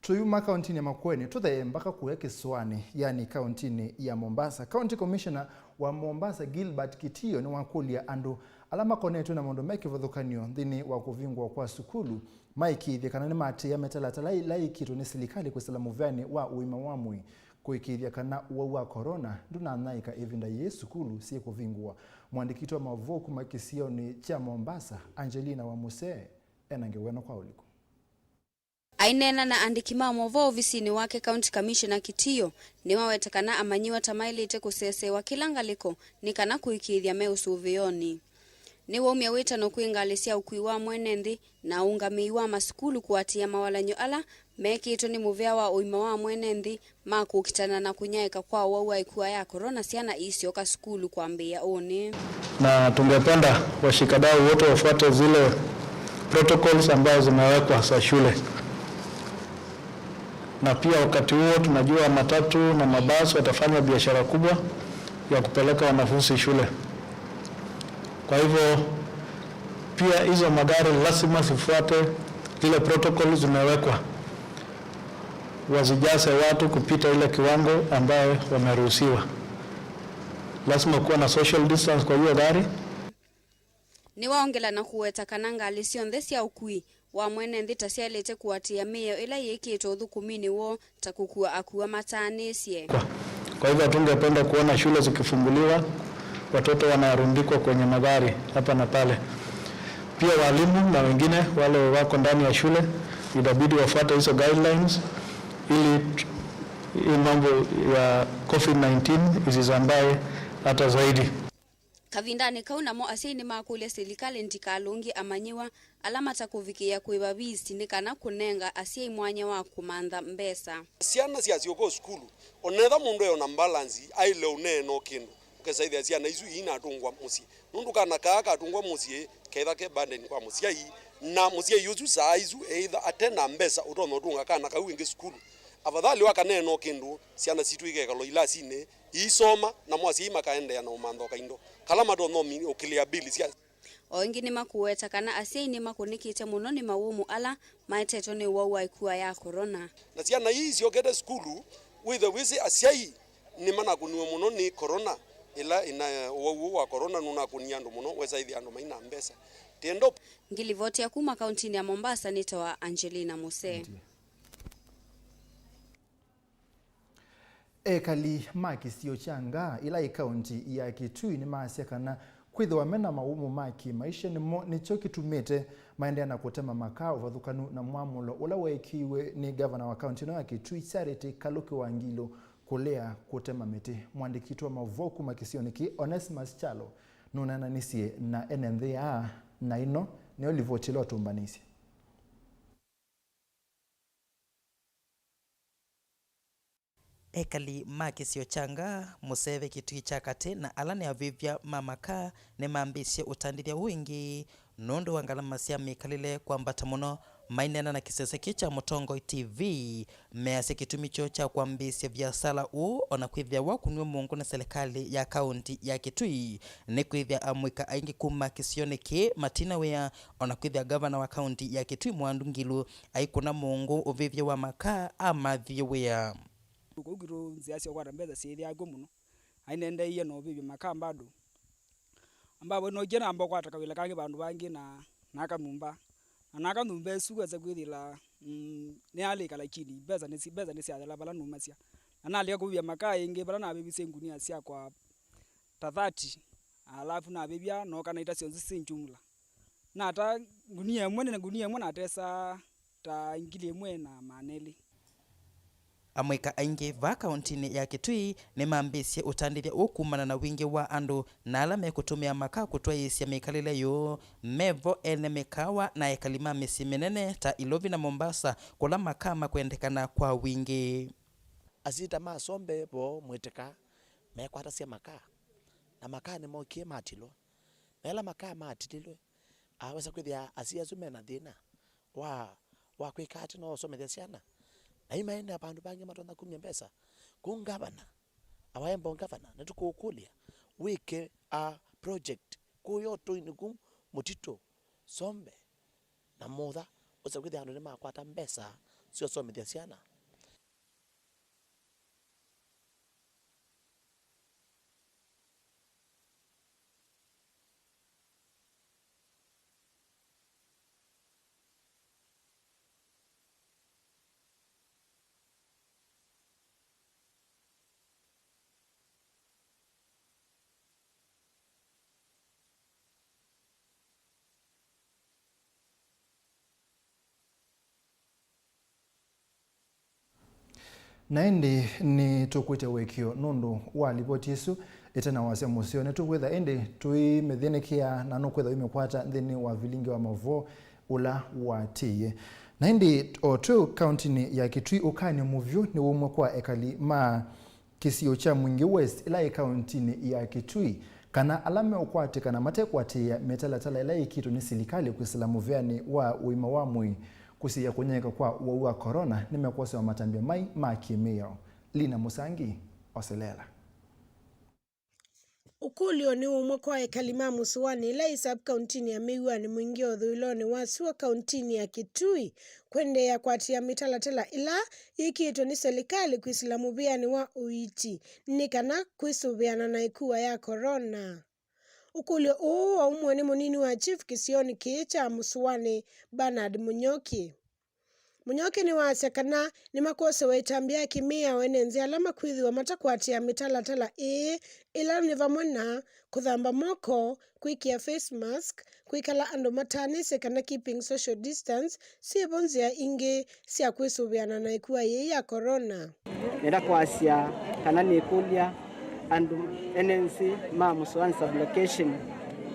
tũyuma kauntinĩ ya Makueni, tũthee mbaka kũya kĩsũanĩ, yani kauntinĩ ya Mombasa. County Commissioner wa Mombasa, Gilbert Kitio, nĩwakũlya andũ ala makonetwe na maũndũ me kĩvathũkany'o nthĩnĩ wa kũvingũa kwa sukulu maĩkĩĩthye kana nĩmaatĩĩa mĩtalatala ĩla yĩkĩtwe nĩ silikalĩ kwĩsĩla mũveanĩ wa ũima wa mwĩĩ kũĩkĩĩthya kana ũwau wa corona ndũnanyaĩĩka ĩvinda yĩĩ sukulu syĩkũvingũwa. Mũandĩki witũ wa maũvoo kuma kĩsionĩ kya Mombasa, Angelina Wamusee, ena ngewa ĩno kwa ũliku. Aineena na andĩki ma movoo ovisinĩ wake, County Commissioner Kitiyo nĩwaweta kana amanyĩw'a ta maĩlĩte kũsesewa kĩla ngalĩko nĩ kana kũĩkĩĩthya me ũsũvĩonĩ. Nĩwaumya wĩtano kwĩ ngalĩ sya ũkui wa mwene nthĩ na aũngamĩi wa masukulu kũatĩĩa mawalany'o ala mekĩtwe nĩ mũvĩa wa ũima wa mwene nthĩ ma kũkitana na kũnyaĩĩka kwa ũwau wa ĩkua ya corona, syana iisyoka sukulu kwambĩĩa ũnĩ. Na tungependa washikadau wote wafuate zile protocols ambazo zimewekwa za shule. Na pia wakati huo tunajua matatu na mabasi watafanya biashara kubwa ya kupeleka wanafunzi shule. Kwa hivyo, pia hizo magari lazima zifuate zile protocol zimewekwa, wasijaze watu kupita ile kiwango ambayo wameruhusiwa. Lazima kuwa na social distance kwa hiyo gari. Nĩwaongela na kũweta kana ngalĩ syonthe sya ũkui wa mwene nthĩ ta syaĩlĩte kũatĩĩa mĩao ĩla yĩkĩtwe ũthũkũminĩ woo, ta kũkua akua mataanĩsye. Kwa, kwa hivyo hatungependa kuona shule zikifunguliwa, watoto wanarundikwa kwenye magari hapa na pale. Pia walimu na wengine wale wako ndani ya shule itabidi wafuate hizo guidelines ili t-, hii mambo ya covid nineteen isisambae hata zaidi. Kavindanĩ kau namo asyai nĩmakũlya silikalĩ ndikalũngye amanyĩw'a ala matakũvikĩĩa kũĩva viisi nĩ kana kũnenga asyai mwanya wa kũmantha mbesa. Syana syasyoka o sukulu, onetha mũndũ eona mbalanzi, aĩle ũneena o kĩndũ, ũkesa ĩthĩa syana isu iinatũngwa mũsyĩ. Nũndũ kana kaa katũngwa mũsyĩ, ketha ke burden kwa mũsyai, na mũsyai ũsu saa isu eĩtha ate na mbesa ũtonya ũtũnga kana kau ĩngĩ sukulu. Afadhali wakaneena o kĩndũ, syana sitũ ikekala ilasinĩ, iisoma, namo asyai makaendeea na ũmantha o kaindo kala matonya ũmi-, ũkĩlĩa mbili sya. O ĩngĩ nĩmakũweta kana asyai nĩmakũnĩkĩte mũno nĩ mawũmũ ala maetetwe nĩ ũwau wa ĩkua ya corona. Na syana ii isyokete sukulu, wĩthe wĩsĩ asyai nĩmanakũniwe mũno nĩ corona, ĩla ĩna ũwau ũũ wa corona nũnakũnie andũ mũno, wesa ĩthĩa andũ maina mbesa. Tendo. Ngilivotia kuma kauntinĩ ya Mombasa nĩtawa Angelina Musee. Ekali ma kĩsio kya Ngaa, ĩla ĩ kaunti ya Kitui, nĩmaasya kana kwĩthĩwa mena mawũmũ ma kĩ-maisha nĩmo, nĩkyo kĩtumĩte maendeea na kũtema makaa ũvathũkanu na mwamũlo ũla weekĩiwe nĩ ngavana wa kaunti ĩno ya Kitui, Charity Kaluki Wangilu, kũlea kũtema mĩtĩ. Mũandĩki witũ wa maũvoo kuma kĩsionĩ kĩĩ, Onesmus Kyalo, nũneenanisye na ene nthĩ aa, na ĩno nĩyo livoti ĩla ũtũmbanĩisye. Ekali ma kĩsio kya Ngaa, Mũseve, Kitui kya Katĩ, na ala nĩ avĩvya ma makaa nĩmambĩĩsye ũtandĩthya ũũ ĩngĩ nũndũ wa ngalama sya mĩkalĩle kwambata mũno. Maineena na kĩsese kĩĩ kya Mũtongoi T V, measya kĩtumi kyoo kya kwambĩĩsya viasala ũũ, o na kwĩthĩawa kũniwe mũngũ nĩ silikalĩ ya kaunti ya Kitui, nĩ kwĩthĩa amũika aingĩ kuma kĩsionĩ kĩĩ matina wĩa, o na kwĩthĩa ngavana wa kaunti ya Kitui Mwandu Ngilu aikũna mũngũ ũvĩvya wa makaa amathie wĩa. Kũu kwitũ nzĩa sya kũkwata mbesa syĩthĩaa kw'o mũno, na nĩnendeeie na ũvĩvya makaa bado. Ambapo nokie namba ũkwata kawĩla kangĩ vandũ vangĩ na, na akanumba. Na naka nyũmba ĩsu wesa kwĩthĩla, mm, nĩyalĩka, lakini mbesa nĩsi-, mbesa nĩsyathela vala numasya. Na nalika kũvĩvya makaa ĩngĩ, vala navĩvisye ngunia syakwa ta thirty, alafu navĩvya nooka naita syonthe syĩ jumla. Nata ngunia ĩmwe, nĩ ngunia ĩmwe natesa ta ngili ĩmwe na maana elĩ. Amũika aingĩ vaa kauntinĩ ya Kitui nĩmambĩĩsye ũtandĩthya ũũ kumana na wingĩ wa andũ na ala mekũtũmĩa makaa kũtwaĩĩsya mĩkalĩle yoo. Mevo ene mĩkaawa na ekali ma mĩsyĩ mĩnene ta Ilovi na Mombasa, kũla makaa makwendekana kwa wingĩ. Asita ma Sombe vo mwĩtĩka mekwatasya makaa, na makaa nĩmokie matilwa. Na ĩla makaa matililwe, awesa kwĩthĩa asyai asu mena thĩna wa, wa kwĩka ata no ũsomethya syana. Na yu maĩ na vandũ vangĩ matonya kumya mbesa. Kũu ngavana, awaembo ngavana, nĩtũkũũkũlya wĩke a project kũu yotũinĩ kũu mũtitũ, Sombe na Mũtha, ũse kwĩthĩa andũ nĩmakwata mbesa sya ũsomethya syana. Na ĩndĩ nĩtũkwĩte wĩkĩo nũndũ wa livoti ĩsu. Ĩte na wasya mũseo, nĩtũkwĩtha ĩndĩ tũimĩthĩnĩkĩa na nũkwĩtha ũimĩkwata nthĩnĩ wa vilingi wa mavoo ũla ũatĩĩe. Na ĩndĩ o twĩ kauntinĩ ya Kitui, ũkany'o mũvyũ nĩwaumw'a kwa ekali ma kĩsio kya Mwingi West, ĩla yĩ kauntinĩ ya Kitui, kana ala meũkwatĩkana matekwatĩĩa mĩtalatala ĩla yĩkĩtwe nĩ silikalĩ kwĩsĩla mũvĩanĩ wa ũima wa mwĩĩ kũsiĩĩa kũnyaĩĩka kwa ũwau wa corona nĩmekwosewa matambya mai ma kĩmĩao. Lina Mũsangi oseleela. Ũkũlyo nĩ ũmwe kwa ekali ma Mũsũanĩ, ĩla yĩ sub-kauntinĩ ya Mĩw'anĩ Mwingĩ ũthũĩlonĩ wa sua kauntinĩ ya Kitui, kũendeea kũatĩĩa mĩtalatala ĩla yĩkĩĩtwe nĩ silikalĩ kwĩsĩla mũvĩanĩ wa ũiiti nĩ kana kwĩsũvĩana na ĩkua ya corona. Ũkũlyo ũũ waumw'a nĩ mũnini wa chief kĩsionĩ kĩĩ kya Mũsũanĩ, Bernard Mũnyoki. Mũnyoki nĩwasya kana nĩmakwosewa ĩtambya ya kĩmĩao ene nzĩ ala makwĩthĩwa matakwatĩĩa mĩtalatala ĩĩ, ĩla nĩ vamwe na kũthamba moko, kwĩkĩa face mask, kwĩkala andũ matanĩsye kana keeping social distance, syĩvo nzĩa ingĩ sya kwĩsũvĩana na ĩkua yĩĩ ya corona. Nenda kwasya kana nĩkũlya andũ ene nzĩ ma Mũsũanĩ sub-location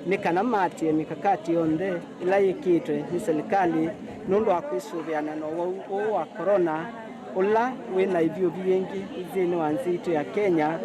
nĩ kana maatĩĩe mĩkakati yonthe ĩla yĩkĩtwe nĩ silikalĩ nũndũ wa kwĩsũvĩana na ũwau ũũ wa corona ũla wĩ na ivyũvi yĩngĩ nthĩnĩ wa nzĩ itũ ya Kenya.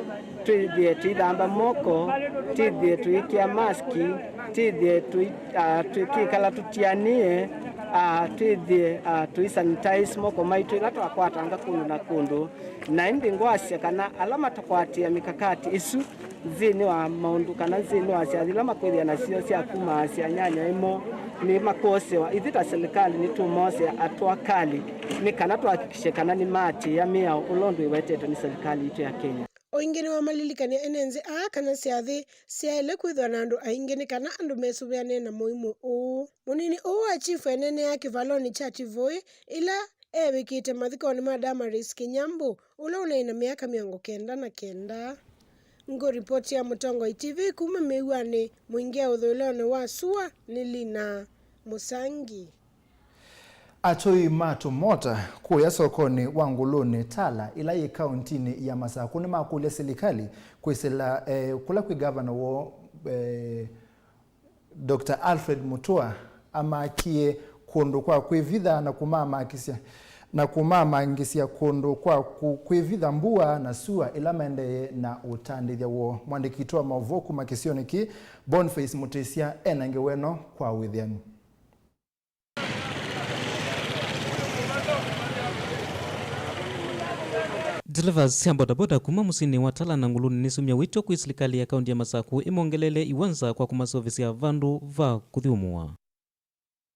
Twĩthĩe tũithamba moko, twĩthĩe tũikĩa maski, twĩthĩe tũi-, ah, tũikĩkala tũtianĩe, ah, twĩthĩe, ah, tũisanitize moko maitũ ĩla twakwatanga kũndũ na kũndũ. Na ĩndĩ ngwasya kana ala matakwatĩĩa mĩkakati ĩsu nthĩnĩ wa maũndũ kana nthĩnĩ wa syathi ila makwĩthĩa nasyo sya kumaasya nyanya ĩmo nĩmakosewa. Ithyĩ ta silikalĩ nĩtũmoosea atwakalĩ nĩ kana twahakikishe kana nĩmaatĩĩa mĩao ũla ũndũ ĩwetetwe nĩ silikalĩ yitũ ya Kenya. O ĩngĩ nĩwamalilikany'a ene nzĩ aa kana syathi syaĩle kwĩthĩwa na andũ aingĩ nĩ kana andũ mesũvĩane na mũimũ ũũ. Mũnini ũũ wa chifu eneenea kĩvalonĩ kya Tivoi ĩla eevĩkĩte mathikonĩ ma Damaris Kĩnyambũ, ũla ũnaĩ na myaka mĩongo kenda na kenda. Ngũripoti ya Mũtongoi T V kuma Mĩw'anĩ Mwingĩ ũthũĩlonĩ wa sua nĩ Lina Mũsangi. Atũi ma tũmota kũya sokonĩ wa Ngũlũnĩ Tala, ĩla yĩ kauntinĩ ya Masakũ, nĩmakũlya silikalĩ kwĩsĩla, eh, kũla kwĩ ngavana woo, eh, Doctor Alfred Mutua amaakie kũndũ kwa kwĩvitha na kũmamakisya, na kũmamangĩsya kũndũ kwa kũ-, kwĩvitha mbua na sua ĩla maendee na ũtandĩthya woo. Mwandĩki witũ wa maũvoo kuma kĩsionĩ kĩĩ, Boniface Mutisya, ena ngewa ĩno kwa wĩthĩanu. Ndeleva sya bodaboda kuma mũsyĩnĩ wa Tala na Ngũlũnĩ nĩsumya wĩto kwĩ silikalĩ ya kaunti ya Masakũ ĩmongelele iwanza kwa kũmaseũvĩsya vandũ va kũthyũmũa.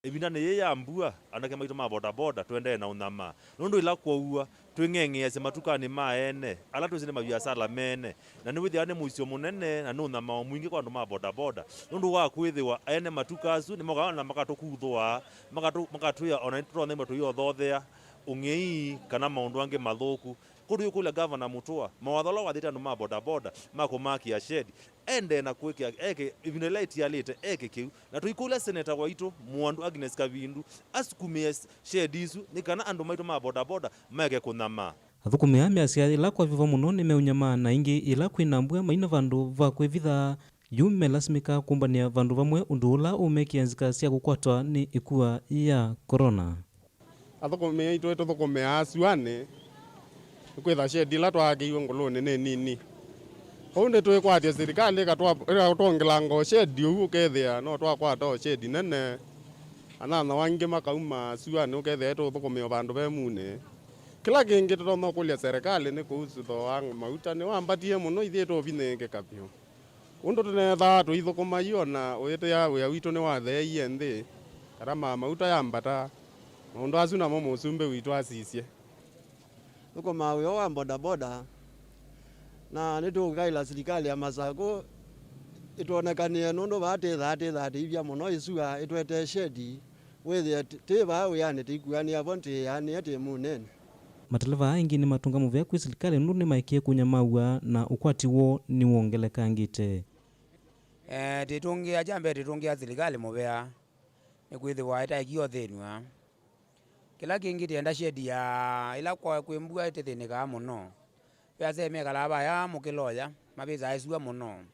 Ĩvindanĩ yĩĩ ya mbua, anake maitũ ma bodaboda tũendee na ũnyamaa nũndũ ĩla kwaua, twĩng'eng'easya matukanĩ ma ene, ala twĩsĩ nĩ maviasala mene, na nĩwĩthĩawa nĩ mũisyo mũnene na nĩ ũnyamao mwingĩ kwa andũ ma bodaboda, nũndũ wa kwĩthĩwa ene matuka asu nĩmokaa na makatũkuthũaa, makatũ-, makatwĩa o na nĩtũtonya imwe tũiothothea ũng'ei kana maũndũ angĩ mathũku. Kwoou tũikũlya Ngavana Mutua mawatho ala wathĩte andũ ma bodaboda ma kũmakĩa shed, endee na kwĩkĩa, eke ĩvinda ĩla ĩtialĩte, eke kĩu. Na tũikũlya seneta waitũ Mũandu Agnes Kavindu asukumĩe shed isu nĩ kana andũ maitũ ma bodaboda maeke kũnyamaa. Athũkũmi aa measya yĩla kwavĩva mũno nĩmeũnyamaa, na ĩngĩ yĩla kwĩna mbua maina vandũ va kwĩvitha, yu melasimĩka kũmbanĩa vandũ vamwe, ũndũ ũla ũmekĩa nzika sya kũkwatwa nĩ ĩkua ya corona. Athũkũmi aitũ tũthũkũmĩaa syũanĩ, nĩkwĩtha shedi ĩla twaakĩiwe Ngũlũnĩ nĩ nini. Kwoou nĩtwĩkwatya silikalĩ ĩkatwa-, ĩkatwongelanga o shedi ũu, ũkethĩa no twakwata o shedi nene. Anyanyawa angĩ makauma syũanĩ, ũkethĩa tũthũkũmĩa o vandũ ve munĩ. Kĩla kĩngĩ tũtonya kũlya serikali nĩ kũhusu thooa wa mauta, nĩwambatie mũno, ithyĩ tũvinyĩĩkĩka vyũ. Ũndũ tũneethaa tũithũkũma yu, o na ũyĩtĩa wĩa witũ nĩwatheeie nthĩ, karama ya mauta yambata, maũndũ asu namo mũsumbĩ witũ asisye. Thũkũmaa wĩa wa bodaboda, na nĩtũũkaĩla silikalĩ ya Masakũ ĩtwonekanĩe, nũndũ vaa tĩthaa tĩthatĩithya mũno ĩsua ĩtwetee shedi. Wĩthĩe tĩ-, tĩ vaa wĩanĩ tĩikuanĩa vo, tĩĩanĩe tĩ munenĩ. Mateleva aa aingĩ nĩmatũnga mũvea kwĩ silikalĩ nũndũ nĩmaekie kũnyamaaw'a na ũkwati woo nĩwongelekangĩte. Eh, tĩtũngĩa, kya mbee tĩtũngĩa silikalĩ mũvea, nĩkwĩthĩwa ĩtaekie ũthĩnw'a. Kĩla kĩngĩ, tĩenda shedi ya ĩla kwa-, kwĩ mbua tĩthĩnĩkaa mũno. Ve asyai mekalaa vaya mũkĩla ũya, mavĩsaa ĩsua mũno.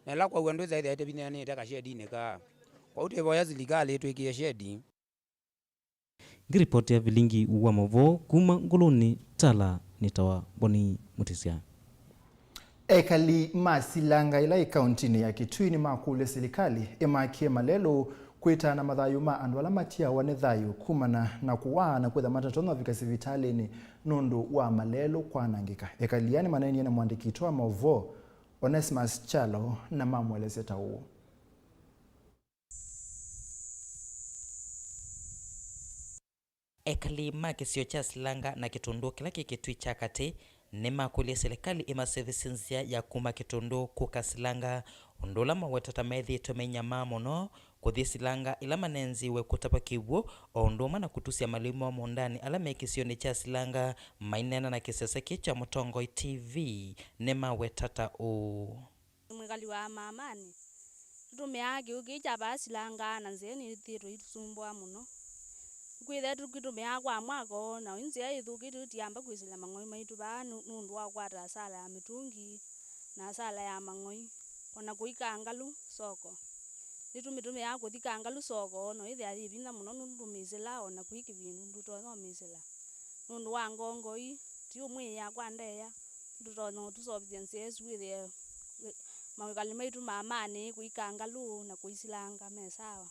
Na ĩla kwaua ndwĩsa ĩthĩa ĩtĩvinyanĩte kashedinĩ kaa. Kwoou twĩvoya silikalĩ ĩtwĩkĩe shedi. Ngĩripotĩa vilingi wa maũvoo kuma Ngũlũnĩ, Tala, nĩtawa Boni Mũtĩsya. Ekali ma Silanga ĩla ĩ kauntinĩ ya Kitui nĩmakũlya silikalĩ ĩmakie malelũ kwĩtana mathayũ ma andũ ala matiawa nĩ thayũ kumana na kũwaa na kwĩtha matatonya ũvika sivitalĩnĩ nũndũ wa malelũ kwanangĩka. Ekali aa nĩmaneenie na mũandĩki witũ wa maũvoo, Onesmus Kyalo, na mamũelesya ta ũũ. Ekali ma kĩsio kya Silanga na Kĩtũndũ kĩla kĩ Kĩtui kya katĩ nĩmakũlya silikalĩ ĩmasevĩsye nzĩa ya kuma Kĩtũndũ kũka Silanga, ũndũ ũla maweta ta methĩĩtwe mainyamaa mũno kũthi Silanga ĩla manenziwe kũtavwa kĩw'ũ, o ũndũ ũmwe na kũtusya malĩu moo mũũndanĩ ala me kĩsionĩ kya Silanga. Maineena na kĩsese kĩĩ kya Mũtongoi T V, nĩmaweta ta ũũ. Mwĩkali wa Mamanĩ, tũtũmĩaa kĩw'ũ kĩĩ kya vaa Silanga na nzĩa nĩthiĩtwe itusumbũa mũno. Kwĩthĩa tũkĩtũmĩaa kwa mwaka ũũ, na yu nzĩa ĩthũkĩte, tũtiamba kwĩsĩla mang'oi maitũ vaa nũ-, nũndũ wa kũkwata asala ya mĩtũngi na asala ya mang'oi, o na kũi Kangalu soko. Nĩtũmĩtũmĩaa kũthi Kangalu soko, no ĩthĩa yĩ vinya mũno nũndũ tũmĩsĩla o na kũi Kĩvindu ndũtonya ũmĩsĩla nũndũ wa ngongoi, ti ũmwĩĩa kwa ndaĩa. Ndũtonya ũtũseũvĩsya nzĩa ĩsu wĩthĩe mawĩkali maitũ ma Mamanĩ kũi Kangalu na kũi Silanga me sawa.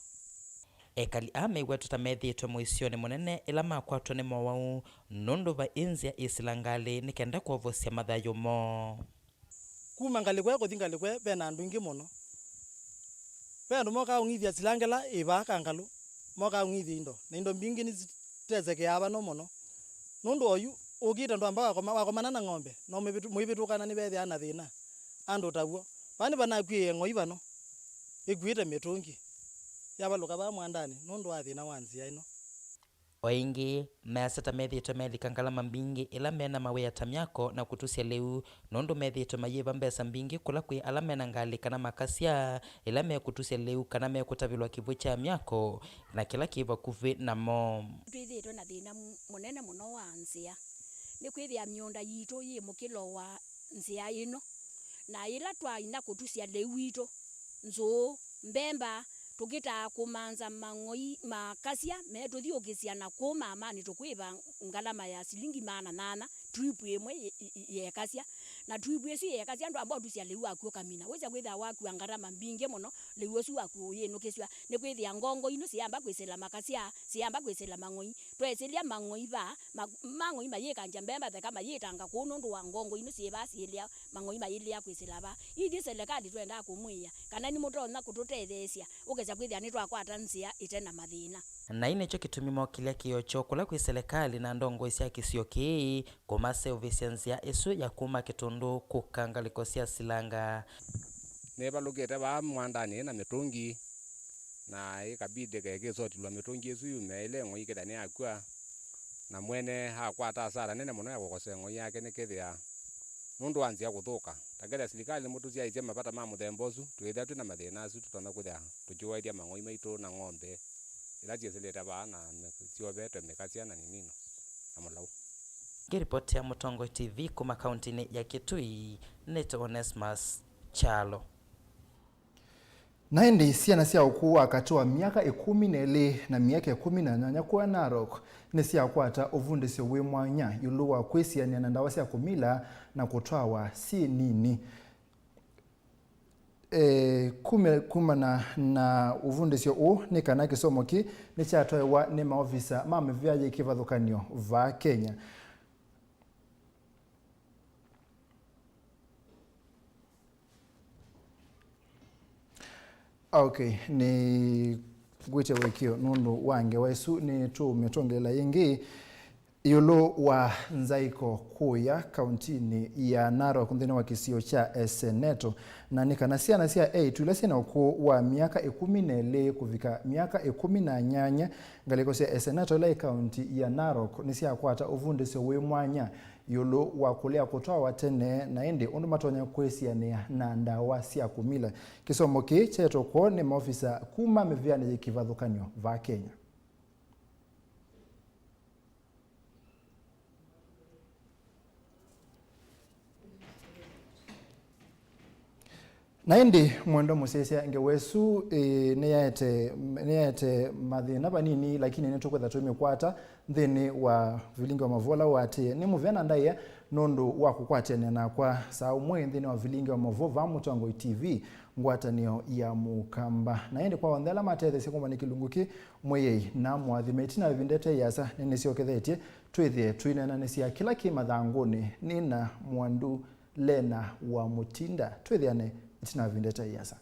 Ekali aa mew'ĩtwe ta methĩĩtwe mũisyonĩ mũnene ĩla makwatwa nĩ mowau nũndũ vai nzĩa ĩ Silangalĩ nĩ kenda kwovosya mathayũ moo. Kuma ngalĩko ĩĩ kũthi ngalĩko ĩĩ, ve na andũ aingĩ mũno. Ve andũ mokaa ũng'ithya Silanga ĩla ĩ vaa Kangalu, mokaa ũng'ithya indo, na indo mbingĩ nĩsitesekeaa vano mũno. Nũndũ oyu ũkĩte ndwamba wakoma, wakomana na ng'ombe, no mũivĩtũ-, mũivĩtũkana nĩvethĩaa na thĩna. Andũ taw'o. Vaa nĩvanakw'ĩĩe ng'oi vano, ĩkuĩte mĩtũngi, yavalũka vaa mwandanĩ nũndũ wa thĩna wa nzĩa ĩno. O ĩngĩ, measya ta methĩĩtwe melika ngalama mbingĩ ĩla me na mawĩa ta myako na kũtusya lĩu, nũndũ methĩĩtwe mayĩva mbesa mbingĩ kũla kwĩ ala me na ngalĩ kana makasya ĩla mekũtusya lĩu kana mekũtavĩlwa kĩw'ũ kya myako na kĩla kĩ vakuvĩ namo. Twĩthĩĩtwe na thĩna mũnene mũno wa nzĩa, nĩkwĩthĩa mĩũnda yitũ yĩ mũkĩlo wa nzĩa ĩno, na yĩla twainya kũtusya lĩu witũ, nzũũ, mbemba, tũkĩtaa kũmanza mang'oi makasya metũthyũkĩsya na kũũ Mamanĩ tũkwĩva ngalama ya silingi maana nyanya trip ĩmwe yĩ-, yĩ-, yĩ-, yekasya. Na trip ĩsu yekasya ndwamba ũtusya lĩu waku ũkamina. Wĩsya kwĩthĩa wakua ngalama mbingĩ mũno, lĩu ũsu waku ũyĩnũkĩsw'a. Nĩkwĩthĩa ngongo ino siyamba kwĩsĩla makasya, siyamba kwĩsĩla mang'oi. Tweesĩlya mang'oi vaa, ma-, mang'oi mayĩkangya mbemba theka mayĩtanga kũũ nũndũ wa ngongo ino syĩ vaa syĩlea mang'oi mayĩlea kwĩsĩla vaa. Ithyĩ selekalĩ twendaa kũmwĩĩa kana nĩmũtonya kũtũtetheesya ũkesa kwĩthĩa nĩtwakwata nzĩa ĩte na mathĩna. Na ii nĩkyo kĩtumi mokĩlya kĩoo kyoo kũla kwĩ selekalĩ na ndongoi sya kĩsio kĩĩ kũmaseũvĩsya nzĩa ĩsu ya kuma Kĩtũndũ kũka ngalĩko sya Silanga. Nĩvalũkĩte vaa mwandanĩ na mĩtũngi, na ĩkabidi ĩkĩsotilwa mĩtũngi ĩsu yume ĩla ĩng'oi kĩtha nĩyakw'a, na mwene akwata asara nene mũno ya kũkosa ĩng'oi yake nĩkĩthĩa nũndũ wa nzĩa kũthũka. Ta kĩthĩa silikalĩ nĩmũtũsyaĩĩsye mavata ma mũthemba ũsu, twĩthĩa twĩ na mathĩna asu tũtonya kwĩthĩa tũkĩwaĩthya mang'oi maitũ na ng'ombe ila syĩsĩlĩte vaa na mĩ-, syovetwe mĩkasya na nĩnino na mũlau. Ngĩripotĩa Mũtongoi T V kuma kauntinĩ ya Kitui, nĩtwa Onesmus Kyalo. Na ĩndĩ syana sya ũkũũ wa katĩ wa myaka ĩkũmi na ĩlĩ na myaka ĩkũmi na nyanya kũya Narok nĩsyakwata ũvundĩsyo wĩ mwanya ĩũlũ wa kwĩsianĩa na ndawa sya kũmila na kũtwawa syĩ nini. E, kume-, kumana na ũvundĩsyo ũũ nĩ kana kĩsomo kĩĩ nĩkyatwaĩwa nĩ maovisa ma mĩvĩa yĩ kĩvathũkany'o vaa Kenya. Okay, nĩ ngwĩtya wĩkĩo nũndũ wa ngewa ĩsu, nĩ tũmĩtũngĩlĩla yĩngĩ ĩũlũ wa nzaĩko kũya kauntinĩ ya Narok nthĩnĩ wa kĩsio kya Eseneto, na nĩ kana syana sya eĩtu ila syĩ na ũkũũ wa myaka ĩkũmi na ĩlĩ kũvika myaka ĩkũmi na nyanya ngalĩko sya Eseneto ila ĩ kaunti ya Narok nĩsyakwata ũvundĩsyo wĩ mwanya ĩũlũ wa kũlea kũtwawa tene, na ĩndĩ ũndũ matonya kwĩsianĩa na ndawa sya kũmila. Kĩsomo kĩĩ kyaetwe kwoo nĩ maofisa kuma mĩvĩanĩ yĩ kĩvathũkany'o vaa Kenya. Na ĩndĩ mwendwa mũsyaĩĩsya, ngewa ĩsu, ĩ, nĩyaete, nĩyaete mathĩna vanini, lakini nĩtũkwĩtha tũimĩkwata nthĩnĩ wa vilingi wa maũvoo ũla ũatĩĩe. Nĩ mũvea na ndaĩa nũndũ wa kũkwatĩanĩa nakwa saa ũmwe nthĩnĩ wa vilingi wa maũvoo vaa Mũtongoi T V, ngwatanĩo ya Mũkamba. Na ĩndĩ kwa onthe ala matetheesya kũmanya kĩlungu kĩ, Mwĩai na mũathime. Ĩtina wa ĩvinda ĩte ĩasa, nĩnĩsyokethetye twĩthĩe tũineenanĩsya kĩla kĩ mathangũnĩ. Nĩ na Mwandu Lena wa Mũtinda. Twĩthĩane ĩtina wa ĩvinda ĩte ĩasa.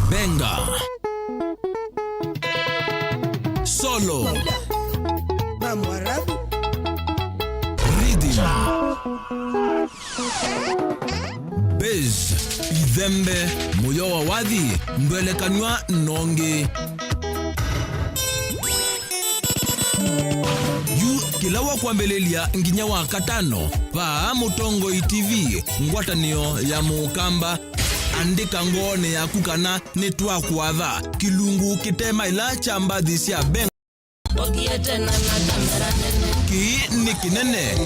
Benga. Solo. Rhythm. Bass, ithembe, mũyo wa wathi, ndwelekanw'a nongi. Yu kĩla wa kwambĩlĩlya nginya wa katano, vaa Mũtongoi T V, ngwatanĩo ya Mũkamba. Andĩka ngoonĩ yaku kana nĩtwakũatha kĩlungu kĩte maĩla kya mbathi sya Benga. Kĩĩ nĩ kĩnene.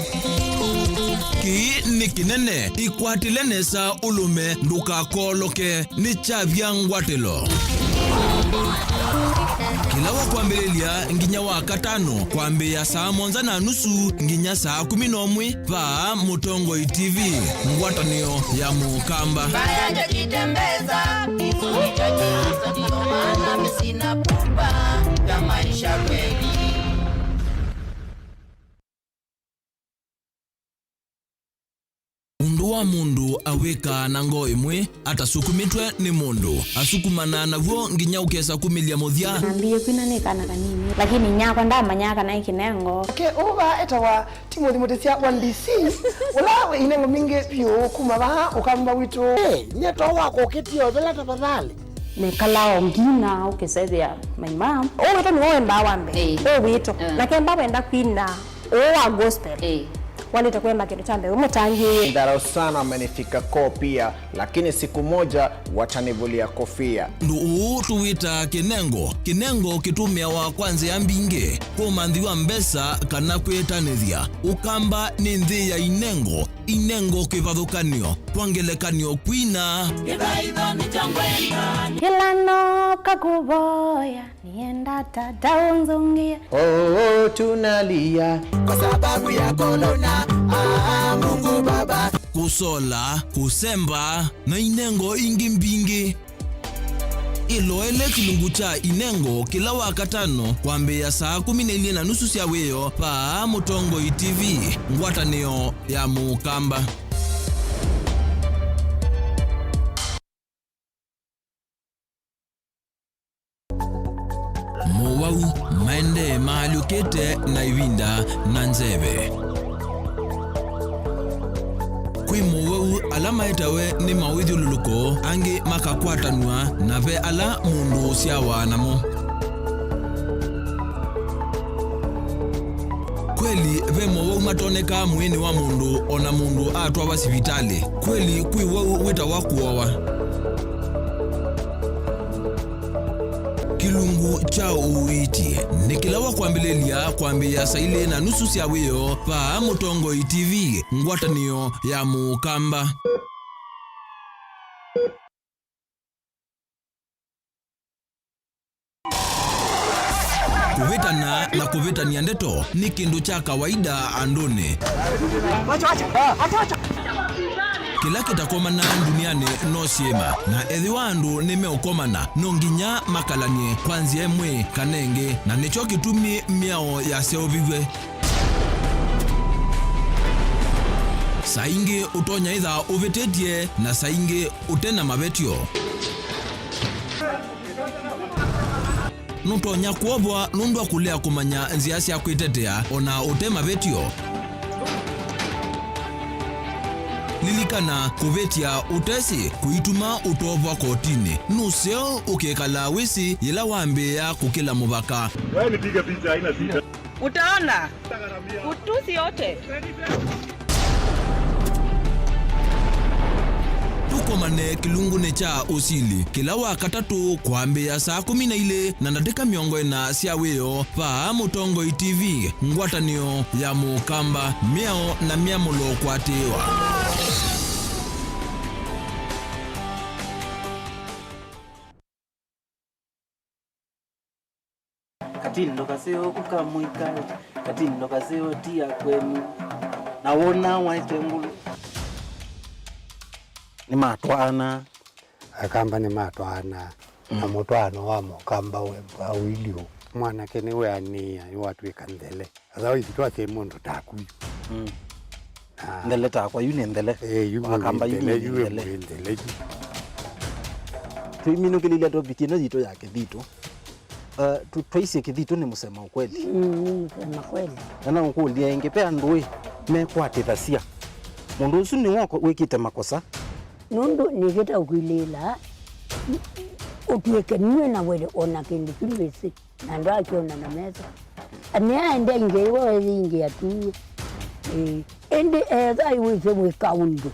Kĩĩ nĩ kĩnene. Ĩkwatĩle nesa ũlũme, ndũkakooloke. Nĩ kyavya ngwatĩlo. Kĩla wa kwambĩlĩlya nginya wa katano, kwambĩĩa saa mũonza na nusu nginya saa kũmi na ũmwe, vaa Mũtongoi T V, ngwatanĩo ya Mũkamba. Mbaya ndio jitembeza, hizo hicho hizo, ndio maana mimi sina pupa ya maisha kweli. Ũndũ wa mũndũ awĩkaa na ngoo ĩmwe atasukumĩtwe nĩ mũndũ, asukumanaa naw'o nginya ũkesa kumĩlya mũthya. Nambĩĩe kwina nĩ kana kanini, lakini nyakwa ndamanyaa kana ĩ kĩnengo. Nake ũũ vaa etawa Timothy Mũtĩsya wa D C, ũla wĩ inengo mbingĩ vyũ kuma vaa Ũkamba witũ. Hey, nye to wakũkĩtie ovela tafadhali. Nĩkalaa o ngina ũkĩsethĩa my mom. Ũũ witũ nĩwe wendaa wa mbee. Ĩĩ. Ũũ witũ. Ah. Nake mba wenda kwina ũũ wa gospel. Ĩĩ. Walĩte kũemba kĩndũ kya mbee, wĩ mũtangĩĩe. Dharau sana amenifika koo pia, lakini siku moja watanivulia kofia. Ũndũ ũũ tũwĩtaa kĩnengo. Kĩnengo kĩtũmĩawa kwa nzĩa mbingĩ, kũmanthĩwa mbesa kana kwĩtanĩthya. Ũkamba nĩ nthĩ ya inengo, inengo kĩvathũkanyo, kwa ngelekany'o kwina. Kĩla nooka kũvoya, nienda tata ũnzũngĩe. Oh, tunalia kwa sababu ya corona. Ah, Mungu Baba. Kũsola, kũsemba, na inengo ingĩ mbingĩ. Ĩloele kĩlungu kya inengo kĩla wa katano kwambĩĩa saa kũmi na ilĩ na nusu sya wĩoo vaa Mũtongoi T V, ngwatanĩo ya Mũkamba. Mowau maendee maalyũkĩte na ĩvinda na nzeve. Kwĩ mowau ala maetawe nĩ mawĩthyũlũlũko, angĩ makakwatanw'a, na ve ala mũndũ ũsyawa namo. Kweli, ve mowau matonekaa mwĩĩnĩ wa mũndũ o na mũndũ atwawa sivitalĩ. Kweli, kwĩ wau wĩtawa kũowa. Kĩlungu kya ũiiti nĩ kĩla wa kwambĩlĩlya kwambĩĩa saa ilĩ na nusu sya wĩoo vaa Mũtongoi T V, ngwatanĩo ya Mũkamba. Kũvĩtana na kũvĩtany'a ndeto nĩ kĩndũ kya kawaida andũnĩ. Kĩla kĩtakomanaa ndunianĩ no syĩma, na ethĩwa andũ nĩmeũkomana, no nginya makalany'e kwa nzĩa ĩmwe kana ĩngĩ, na nĩkyo kĩtumi mĩao yaseũviw'e. Saa ingĩ ũtonya ĩtha ũvĩtĩtye, na saa ingĩ ũte na mavetyo. Nũtonya kwovwa nũndũ wa kũlea kũmanya nzĩa sya kwĩtetea o na ũte mavetyo. Lilikana, kũvĩtya ũtesĩ kũituma ũtovwa kotinĩ. Nũseo ũkekala wĩsĩ yĩla wambĩĩa kũkĩla mũvaka. Wewe nipige picha, haina shida. Utaona. Utusi yote. Tũkomane kĩlungunĩ kya ũsili kĩla Wakatatũ kwambĩĩa saa kũmi na ilĩ na ndatĩka mĩongo ĩna sya wĩoo, vaa Mũtongoi T V, ngwatanĩo ya Mũkamba, mĩao na mĩamũlo kwatĩĩwa. Katindo kaseo kukamwika, katindo kaseo tia kwenu, na wona waete ngulu. Nĩmatwaana. Akamba nĩmatwaana, na mũtwaano wa Mũkamba we wa ũilyĩ ũũ. Mwanake nĩweanĩĩa, nĩwatw'ĩka nthele. Otherwise, twasye mũndũ taku yu. Mm. Ah. Nthele takwa, yu nĩ nthele. Eh, yu Wakamba, yu nthele, nĩ yu nthele. Nthele yu. Tũiminũkĩlĩlya topic ĩno yitũ ya kĩthitũ. Uh, tu-, twaisye kĩthitũ nĩ mũsema ũkweli. Mm, nĩ mũsema kweli. Na no ngũlye ĩngĩ, ve andũ ĩ mekwatĩthasya mũndũ ũsu nĩwe wĩkĩte makosa. Nũndũ nĩkĩte ũkwilĩĩla, ũtw'ĩke nue na wele ona kĩndũ kĩu wĩsĩ. Na andũ akĩona na mesa. Nĩaendea ingĩ iwe weyĩingĩa tu. Ĩĩ. Ĩndĩ ethĩwa wĩsĩ wĩka ũndũ,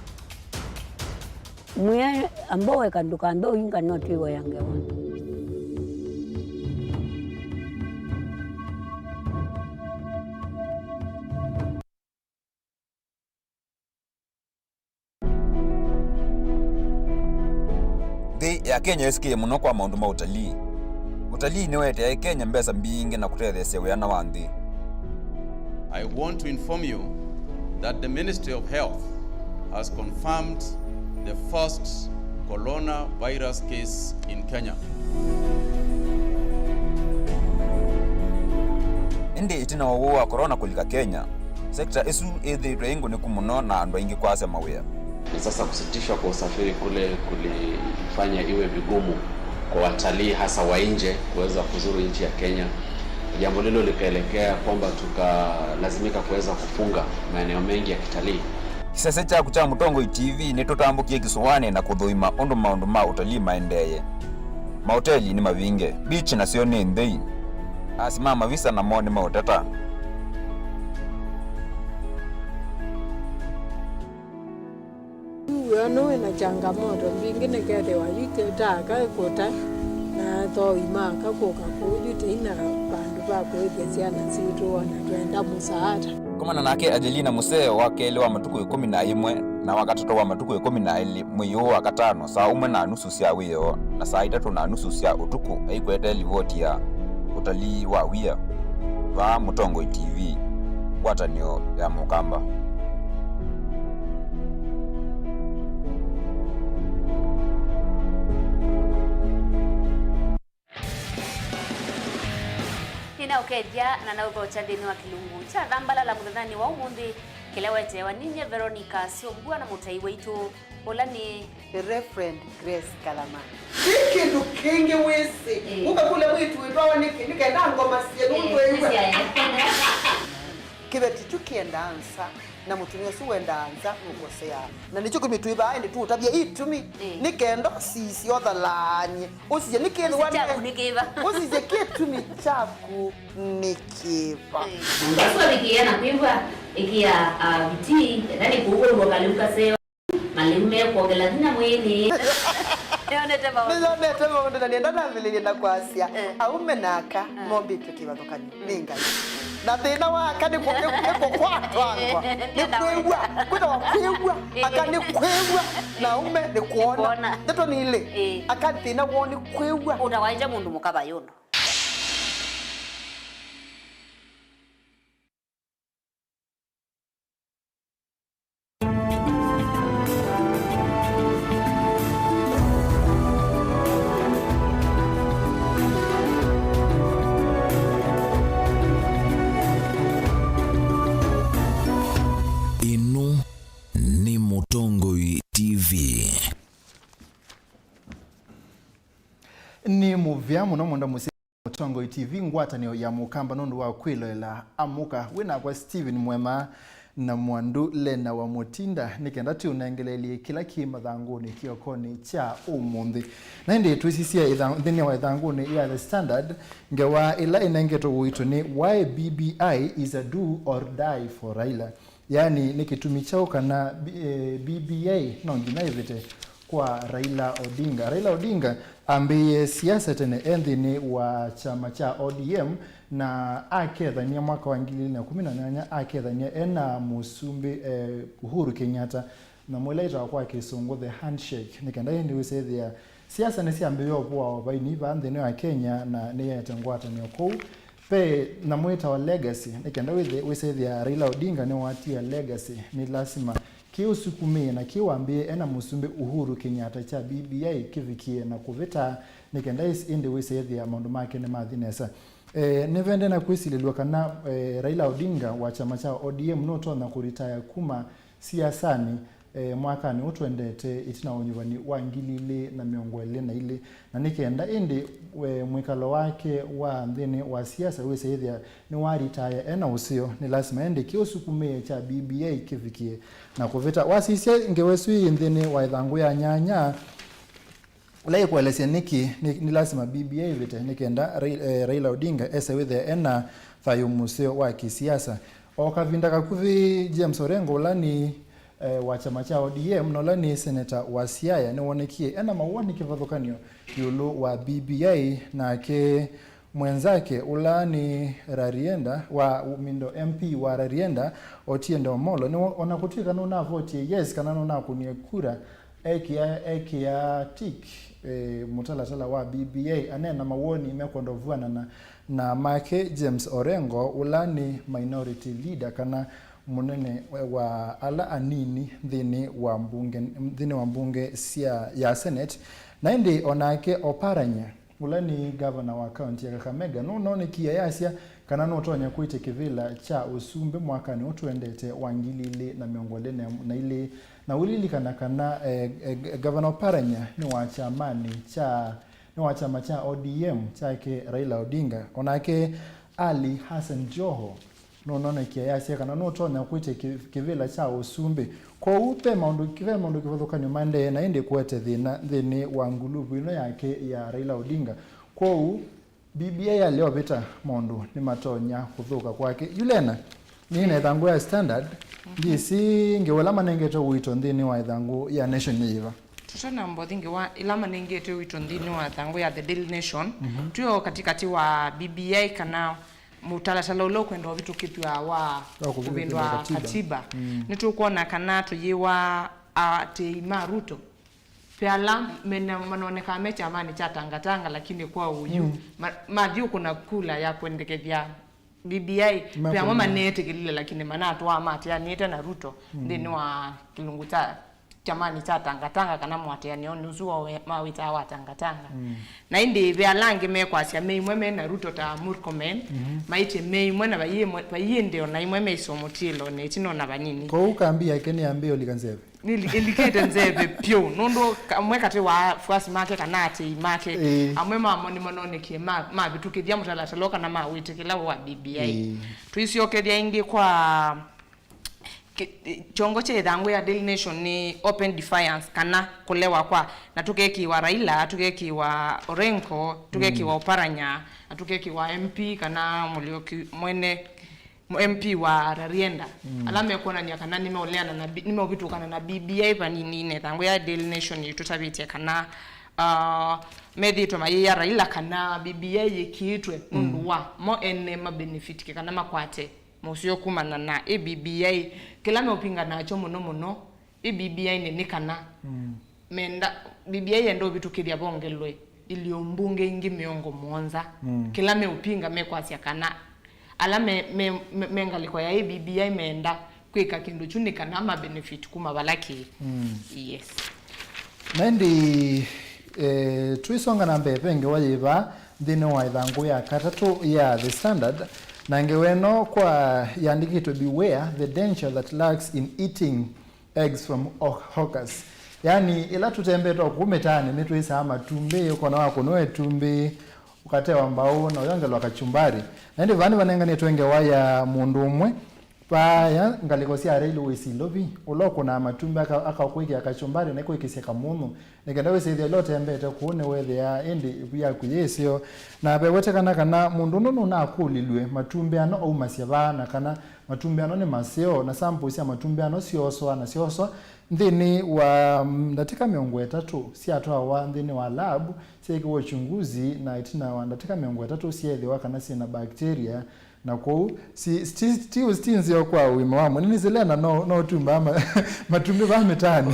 mwĩe amba weka ndũkambe ũinga no twĩwaya ngewa. Nthĩ ya Kenya yĩsĩkĩe mũno kwa maũndũ ma ũtalii. Ũtalii nĩweteae Kenya mbesa mbingĩ na kũtetheesya wĩana wa nthĩ. I want to inform you that the Ministry of Health has confirmed the first coronavirus case in Kenya. Ĩndĩ ĩtina wa ũwau wa corona kũlika Kenya, sekta ĩsu ĩthĩĩtwe ĩ ngũnĩku mũno na andũ aingĩ kwasya mawĩa. Na sasa kusitishwa kwa usafiri kule kulifanya iwe vigumu kwa watalii hasa wa nje kuweza kuzuru nchi ya Kenya. Jambo lilo likaelekea kwamba tukalazimika kuweza kufunga maeneo mengi ya kitalii. Kĩsese kyaku kya Mũtongoi T V nĩtũtambũkie kĩsũanĩ na kũthũima ũndũ maũndũ ma ũtalii maendeeye. Maoteli nĩ mavinge, beach nasyo nĩ nthei. Asi ma mavisa namo nĩ maũteta. Yu wĩa ũno wĩna changamoto mbingĩ, nĩkethĩwa yu kĩtaa kaĩ kũta, na athoi maka kũka kũu yu tĩi na vandũ va kũĩthya syana sitũ, ona twenda mũsaata. Komana nake Angelina mũseo wa kelĩ wa matukũ ĩkũmi na ĩmwe na wa katatũ wa matukũ ĩkũmi na elĩ mwei ũũ wa katano saa ũmwe na nusu sya wĩoo na saa itatũ na nusu sya ũtukũ aikwete livoti ya ũtalii wa wia vaa Mũtongoi T V, ngwatanĩo ya Mũkamba. Nĩnaũkethya na naũthokya nthĩnĩ wa kĩlungu kya Thambalala mũthenyanĩ wa ũmũnthĩ, kĩla weteewa ninyie Veronica Syombua na mũtai waitũ, ũla nĩ The Reverend Grace Kalama. Ti kĩndũ kĩngĩ wĩsĩ. Ĩĩ. Ũkakũlya mwĩĩtu wĩtwawa nĩkĩ? Nĩ kenda ngoma sye nũndũ ĩw'a. Kĩveti kyu kĩendaa nza, na mũtumĩa ũsu wendaa nza nũkoseaa. Na nĩkyo kĩtumi twĩ vaa ĩndĩ tũũtavya itumi. Ĩĩ. Nĩ kenda ũsisye ũthalaany'e. Ũsisye nĩ kĩthwa. Ũsisye kyaku nĩ kĩva? Ũsisye kĩtumi kyaku nĩ kĩva? Ĩĩ. Ũsu avikĩĩa na kwĩw'a, ĩkĩa, ah, vitii, ethĩwa nĩ kũu ũw'o kalĩu kaseo. Malĩu mekwongela vinya mwĩĩnĩ. Nĩyonete maũndũ. Nĩyonete maũndũ, na nĩenda nambĩlĩlye na kwasya, eh, aume na aka, eh, mombĩtwe kĩvathũkany'o nĩ Ngai. Na thĩna wa aka nĩ kũ-, nĩ, nĩ kũkwatwangwa, nĩ kwĩw'a. Kwĩtawa kwĩw'a, aka nĩ kwĩw'a, na aume nĩ kwona. Nĩ kwona. Ndeto nĩ ilĩ, eh, aka thĩna woo nĩ kwĩw'a. Ũtawaĩte mũndũ mũka vayũndũ. Ĩno nĩ Mũtongoi T V. Nĩ mũvea mũno mwendwa mũsyaĩĩsya Mũtongoi T V, ngwatanĩo ya Mũkamba, nũndũ wa kwĩloela Amũka. Wĩ nakwa Stephen Mwema, Na Mwandu Lena wa Mutinda, nĩ kenda tũnengelelie kĩla kĩ mathangũnĩ kĩokonĩ kya ũmũnthĩ. Na ĩndĩ twĩsisye ĩtha-, nthĩnĩ wa ĩthangũnĩ ya The Standard, ngewa ĩla ĩnengetwe ũito nĩ Why B B I is a Do or Die for Raila. Yaani, nĩ kĩtumi kyaũ kana B-, eh, B B I no nginya ĩvĩte kwa Raila Odinga. Raila Odinga ambĩĩe siasa tene e nthĩnĩ wa kyama kya O D M, na akethania mwaka wa ngili ilĩ na kũmi na nyanya, akethania ena mũsumbĩ, eh, Uhuru Kenyatta, na mwĩla ĩtawa kwa Kĩsũngũ the handshake. Nĩ kenda ĩndĩ wĩsethĩa siasa nĩsyambĩĩe ũvũa o vaini vaa nthĩnĩ wa Kenya na nĩyaete ngwatanĩo kũu. Ve nyamũ ĩtawa legacy, nĩ kenda wĩthe-, wĩsethĩa Raila Odinga nĩwatia legacy, nĩ lasima kĩũsukumĩe na kĩwambĩĩe ena mũsumbĩ Uhuru Kenyatta kya B B I kĩvikie na kũvĩta, nĩ kenda ĩs-, ĩndĩ wĩsethĩa maũndũ make nĩmathi nesa. Eh, nĩvende na kwĩsilĩlw'a kana, eh, Raila Odinga wa kyama kya O D M nũtonya kũritaya kuma siasanĩ, eh, mwakanĩ ũũ twendete ĩtina wa ũnyuvani wa ngili ilĩ na mĩongo ĩlĩ na ilĩ, na nĩ kenda ĩndĩ, eh, mwĩkalo wake wa nthĩnĩ wa siasa wĩsĩthĩa nĩwaritaya ena ũseo, nĩ lasima ĩndĩ kĩũsukumĩe kya B B I kĩvikie na kũvĩta. Wasisya ngewa ĩsu yĩ nthĩnĩ wa ĩthangũ ya nyanya, ĩla ĩkũelesya nĩkĩ nĩ, nĩ lasima B B I ĩvĩte nĩ kenda Rai-, eh, Raila Odinga ese wĩthĩa ena thayũ mũseo wa kĩsiasa. O kavinda kakuvĩ, James Orengo, ũla nĩ, eh, wa kyama kya O D M na ũla nĩ seneta wa Siaya, nĩwonekie ena mawoni kĩvathũkany'o ĩũlũ wa B B I, nake mwenzake ũla nĩ Rarienda wa Mindo, M P wa Rarienda, Otiende Omolo, nĩ, ona kũtw'ĩka nũnavotie yes kana nũnakũnie kura, ekĩa, ekĩa tick, eh, mũtalatala wa B B I, aneena mawoni mekwenda ũvw'anana na make James Orengo, ũla nĩ minority leader kana mũnene wa ala anini nthĩnĩ wa mbunge, nthĩnĩ wa mbunge sya, ya Senate. Na ĩndĩ onake Oparanya, ũla nĩ gavana wa kaunti ya Kakamega, nũnonekie ayasya kana nũtonya kwĩtya kĩvĩla kya ũsumbĩ mwakanĩ ũũ twendete wa ngili ilĩ na mĩongo ĩlĩ na ilĩ. Na ũlilikana kana, eh, eh, Gavana Oparanya nĩ wa kyamanĩ kya, nĩ wa kyama kya O D M kyake Raila Odinga. Onake Ali Hassan Joho nũnonekie ayasya kana nũtonya kwĩtya kĩ-, kĩvĩla kya ũsumbĩ. Kwoou, ve maũndũ, ve maũndũ kĩvathũkany'o maendee na ĩndĩ kũete thĩna nthĩnĩ wa nguluvu ĩno yake ya Raila Odinga. Kwoou, B B I yalea ũvĩta, maũndũ nĩmatonya kũthũka kwake. Yu Lena, nĩ na ĩthangũ ya Standard, ndyĩsĩ ngewa ĩla manengete ũito nthĩnĩ wa ĩthangũ ya Nation nĩ yĩva. Tũtanamba ũthi ngewa ĩla manengete ũito nthĩnĩ wa ĩthangũ ya The Daily Nation, twĩ o katĩkatĩ wa B B I kana mũtalatala ũla ũkwenda ũvĩtũkĩthw'a wa kũvĩndũa katiba. Nĩtũkwona kana tũyĩwa atĩĩi ma Ruto, ve ala mena, manonekaa me kyamanĩ kya Tangatanga, lakini kwa ũyu, ma-, mathi ũkũna kula ya kwendekethya B B I, ve amwe maneetĩkĩlile, lakini manatwaa mateanĩte na Ruto nthĩnĩ wa kĩlungu kya kyamanĩ kya Tangatanga kana mũatĩanĩonĩ ũsu wa we-, mawĩtaa wa Tangatanga. Na ĩndĩ ve ala angĩ mekwasya me imwe me na Ruto ta Murkomen, maĩtye me imwe na vaiĩ ĩmwe, vaiĩ ĩndĩ o na imwe me isomotiĩlonĩ ĩtina o na vanini. Kwoou kambi yake nĩyambĩĩa ũlika nzeve. Nĩli-, ĩlikĩte nzeve pyũ, nũndũ amwe katĩ wa afuasi make kana atĩĩi make, amwe mamo nĩmanonekie ma-, mavĩtũkĩthya mũtalatala ũũ kana mawĩtĩkĩla wa B B I. Tũisyokethya ĩngĩ kwa Ki-, kyongo kya ĩthangũ ya Daily Nation nĩ open defiance, kana kũlewa kwa, na tũkekĩwa Raila, tũkekĩwa Orengo, tũkekĩwa Oparanya, na tũkekĩwa M P kana Mũlioki mwene, M P wa Rarienda. Ala mekwonany'a kana nĩmeũleana na B-, nĩmeũvĩtũkana na B B I vanini, na ĩthangũ ya Daily Nation yĩtũtavĩtye kana, ah, methĩĩtwe mayĩya Raila kana B B I yĩkĩĩtwe nũndũ wa mo ene mabenefitike kana makwate mũseo kumana na ĩ B B I. Kĩla meũpinga nakyo mũno mũno ĩ B B I-nĩ nĩ kana menda, B B I yenda ũvĩtũkĩthya vongelwe ilio mbunge ingĩ mĩongo mũonza. Kĩla meũpinga mekwasya kana ala me, me, me, me ngalĩko ya ĩ B B I menda kwĩka kĩndũ kyu nĩ kana ma benefit kuma vala kĩĩ. Yes. Na ĩndĩ, eh, twĩsonga na mbee, ve ngewa yĩ vaa nthĩnĩ wa ĩthangũ ya katatũ ya The Standard, na ngewa ĩno kwa yandĩkĩtwe, "Beware the danger that lurks in eating eggs from haw-, hawkers." Yaani, ĩla tũtembete o kũu mĩtaanĩ, nĩtwĩsaa matumbĩ, ũkona wakũnwa ĩtumbĩ, ũkatewa mbaũ, na ũyongelwa kachumbari. Na ĩndĩ vaa nĩvanenganĩtwe ngewa ya mũndũ ũmwe, Vaaya ngalĩko sya Railways Ilovi, ũla ũkũnaa matumbĩ aka-, akakwĩkĩa kachumbarĩ na kwĩkĩsya kamũnyũ, nĩ kenda wĩsĩthya ĩla ũtembete kũu nĩwethĩaa ĩndĩ ĩvu yaku yĩ ĩseo. Na vewetekana kana mũndũ ũno nũnakũlilw'e matumbĩ ano aumasya vaa, na kana matumbĩ ano nĩ maseo, na sample sya matumbĩ ano syooswa na syooswa nthĩnĩ wa, mm, ndatĩka mĩongo ĩtatũ, syatwawa nthĩnĩ wa lab, syeekĩwa uchunguzi, na ĩtina wa ndatĩka mĩongo ĩtatũ syeethĩwa kana syĩ na bacteria, na kwoou si, si, si, si nzeo kwa ũima wa mwĩĩ. Nĩnĩsĩ Lena no, no ũtumbaa ma-, matumbĩ vaa mĩtaanĩ.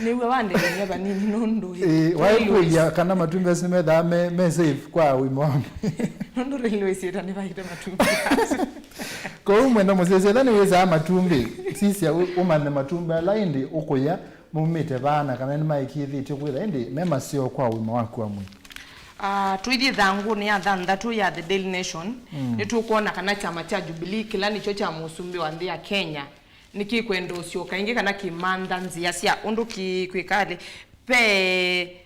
Nĩw'a wandĩkany'a vanini nũndũ ĩ, ĩ, waĩkũlya kana matumbĩ asu nĩmethaa me, me safe kwa ũima wa mwĩĩ. Nũndũ Railways ĩta nĩvaĩte matumbĩ asu. Kwoou mwenda mũsyaĩĩsya, ĩla nĩwĩsaa matumbĩ, sisya ũ-, ũmanthe matumbĩ ala ĩndĩ ũkũya maumĩte vaa na kana nĩmaĩkĩĩthĩtw'e kwĩtha ĩndĩ me maseo kwa ũima waku wa mwĩĩ. Ah, tũithi ĩthangũnĩ ya thanthatũ ya The Daily Nation, mm, nĩtũkwona kana kyama kya Jubilee, kĩla nĩkyo kya mũsumbĩ wa nthĩ ya Kenya, nĩkĩkwenda ũsyoka ĩngĩ kana kĩmantha nzĩa sya ũndũ kĩkwĩkalĩ. Ve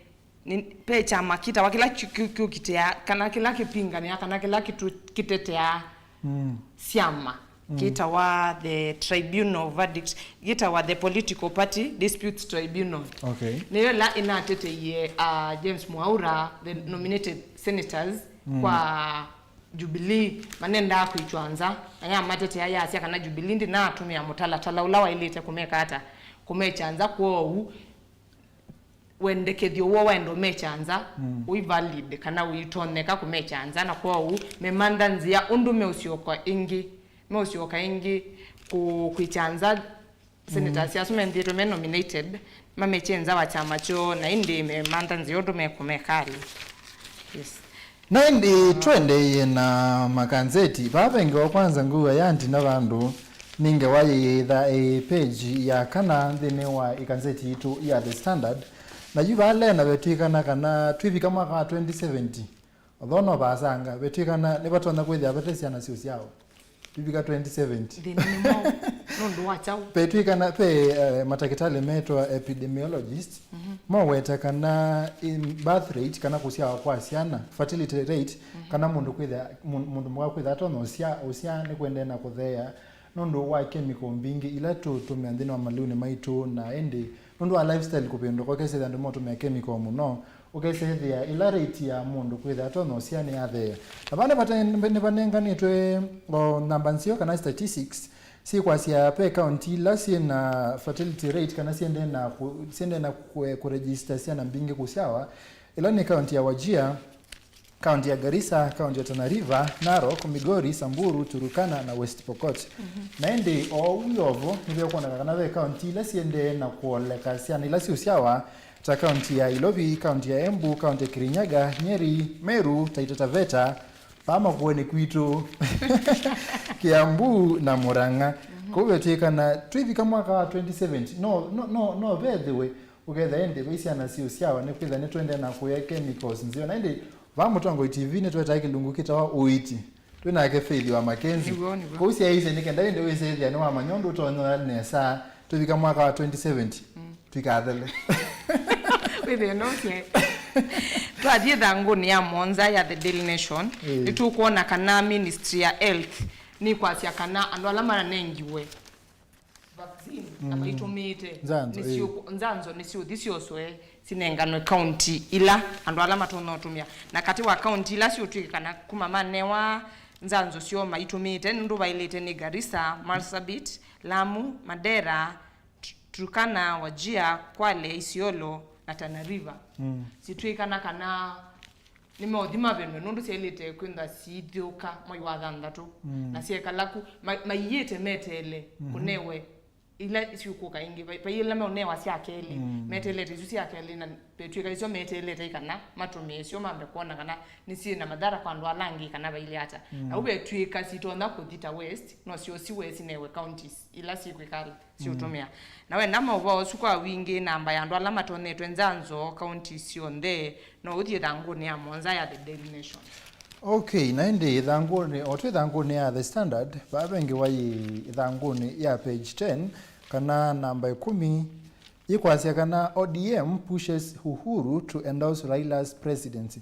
Nĩ, ve kyama kĩtawa kĩla kyu-, kyu-, kyũkitĩa, kana kĩla kĩpinganĩa, kana kĩla kĩtu-, kĩtetea, mm, syama, mm, kĩtawa the tribunal verdict, kĩtawa the Political Party Disputes Tribunal. Okay. Nĩyo ĩla ĩnateteie, uh, James Mwaura, the nominated senators, mm, kwa Jubilee, manendaa kwĩtwa nza, na yamatetea yasya kana Jubilee ndĩnatũmĩa mũtalatala ũla waĩlĩte kũmeka ata, kũmekya nza. Kwoou wendekethyo woo waenda ũmekya nza, mm, ũi valid kana ũitonyeka kũmekya nza, na kwoou memantha nzĩa ũndũ meũsyoka ĩngĩ, meũsyoka ĩngĩ kũ-, kwĩkya nza senators, mm, asu menthĩtwe me nominated, mamekye nza wa kyama kyoo, na ĩndĩ memantha nzĩa ũndũ mekũmekalĩ. Yes. Na ĩndĩ tũendeeye na makanzeti, vaa vengi wa kwanza ngũa ya ntina vandũ, nĩ ngewa yĩĩtha ĩ page ya kana nthĩnĩ wa ĩkanzeti yitũ ya The Standard. Na yu vaa Lena vetw'ĩkana kana twĩvika mwaka wa twenty seventy, although no vaasanga, vetw'ĩkana nĩvatonya kwĩthĩa vate syana syũsyawa. Twĩvika twenty seventy. Thĩna nĩ mwaũ? Nũndũ wa kyaũ? Petw'ĩkana ve, eh, matakĩtalĩ metwa epidemiologist, mhm, moweta kana in birth rate, kana kũsyawa kwa syana, fertility rate, mhm, kana mũndũ kwĩtha, mũ-, mũndũ mũka kwĩtha atonya ũsya, ũsya nĩ kũendee na kũtheea nũndũ wa kemiko mbingĩ ila tũtũmĩa nthĩnĩ wa maliunĩ maitũ, na ĩndĩ nũndũ wa lifestyle kũvĩndũka, ũkesĩthĩa andũ motũmĩa kemiko mũno, ũkesethĩa ĩla rate ya mũndũ kwĩthĩa atonya ũsya nĩyatheea. Na vaa nĩvate-, nĩvanenganĩtwe o namba nzeo kana statistics syĩkwasya ve kaunti ila syĩ na fertility rate kana syendee na kũ-, syendee na kũ-, kũregister syana mbingĩ kũsyawa, ĩla nĩ kaunti ya Wajir, kaunti ya Garissa, kaunti ya Tana River, Narok, Migori, Samburu, Turkana na West Pokot. Mhm. Na ĩndĩ o ũu wĩ o vo, nĩvekwoneka kana ve kaunti ila syendee na kũoleka syana ila syũsyawa, ta kaunti ya Ilovi, kaunti ya Embu, kaunti ya Kirinyaga, Nyeri, Meru, Taita Taveta, vaa Makueni kwitũ, Kiambu na Murang'a. Mhm. Kwoou vetw'ĩkana twĩvika mwaka wa twenty seventy, no, no, no, no vethĩwe ũketha ĩndĩ vai syana syĩũsyawa nĩkwĩtha nĩtũendee na kũya chemicals nzeo. Na ĩndĩ vaa Mũtongoi T V nĩtwetae kĩlungu kĩtawa ũiiti. Twĩ nake Faith wa Mackenzie. Nĩw'o, nĩw'o. Kwoou syaĩĩsye nĩ kenda ĩndĩ wĩsĩthĩa nĩwamanya ũndũ ũtonya nesa twĩvika mwaka wa twenty seventy. Mm. Twikathele. Wĩthĩe no sye. Twathiĩ ĩthangũnĩ ya mũonza ya The Daily Nation, ĩĩ, nĩtũkwona kana Ministry ya Health nĩkwasya kana andũ ala mananengiwe vaccine na, mm, maitũmĩĩte nzanzo, nĩsyo-, ĩĩ, nzanzo nĩsyũthi syoswe sinenganwe kaunti ila andũ ala matonya ũtũmĩa. Na katĩ wa kaunti ila siũtw'ĩkana kuma manewa nzanzo syoo maitũmĩĩte, nũndũ vaĩlĩte nĩ Garissa, Marsabit, Lamu, Mandera, Turkana, Wajir, Kwale, Isiolo, na Tana River. Mm. Situĩkana kana nĩmeũthi mavenwe nũndũ syaĩlĩte kwĩnda siithũka mwai wa thanthatũ. Mm. Na syekala ku, ma-, maiĩte meteele, mhm, kũnewe ila siũkũka ĩngĩ. Vai-, vai ila meũnewa sya kelĩ, mm, meteelete isu sya kelĩ, na vetw'ĩka isu meteelete kana matũmĩe syo mambe kwona kana nĩsyĩ na mathara kwa andũ ala angĩ kana vailye ata. Mm. Na u vetw'ĩka sitonya kũthi ta waste, no syosiwe sinewe counties ila sikwĩkala siũtũmĩa. Mm. Na wenda maũvoo ũsu kwa wingĩ, namba ya andũ ala matonyetwe nzanzo kaunti syonthe, no ũthi ĩthangũnĩ ya mũonza ya The Daily Nation. Okay, na ĩndĩ ĩthangũnĩ, o twĩ ĩthangũnĩ ya The Standard, vaa vengi wa yĩ ĩthangũnĩ ya page ten, kana namba ĩkũmi, yĩkwasya kana O D M pushes Uhuru to endorse Raila's presidency.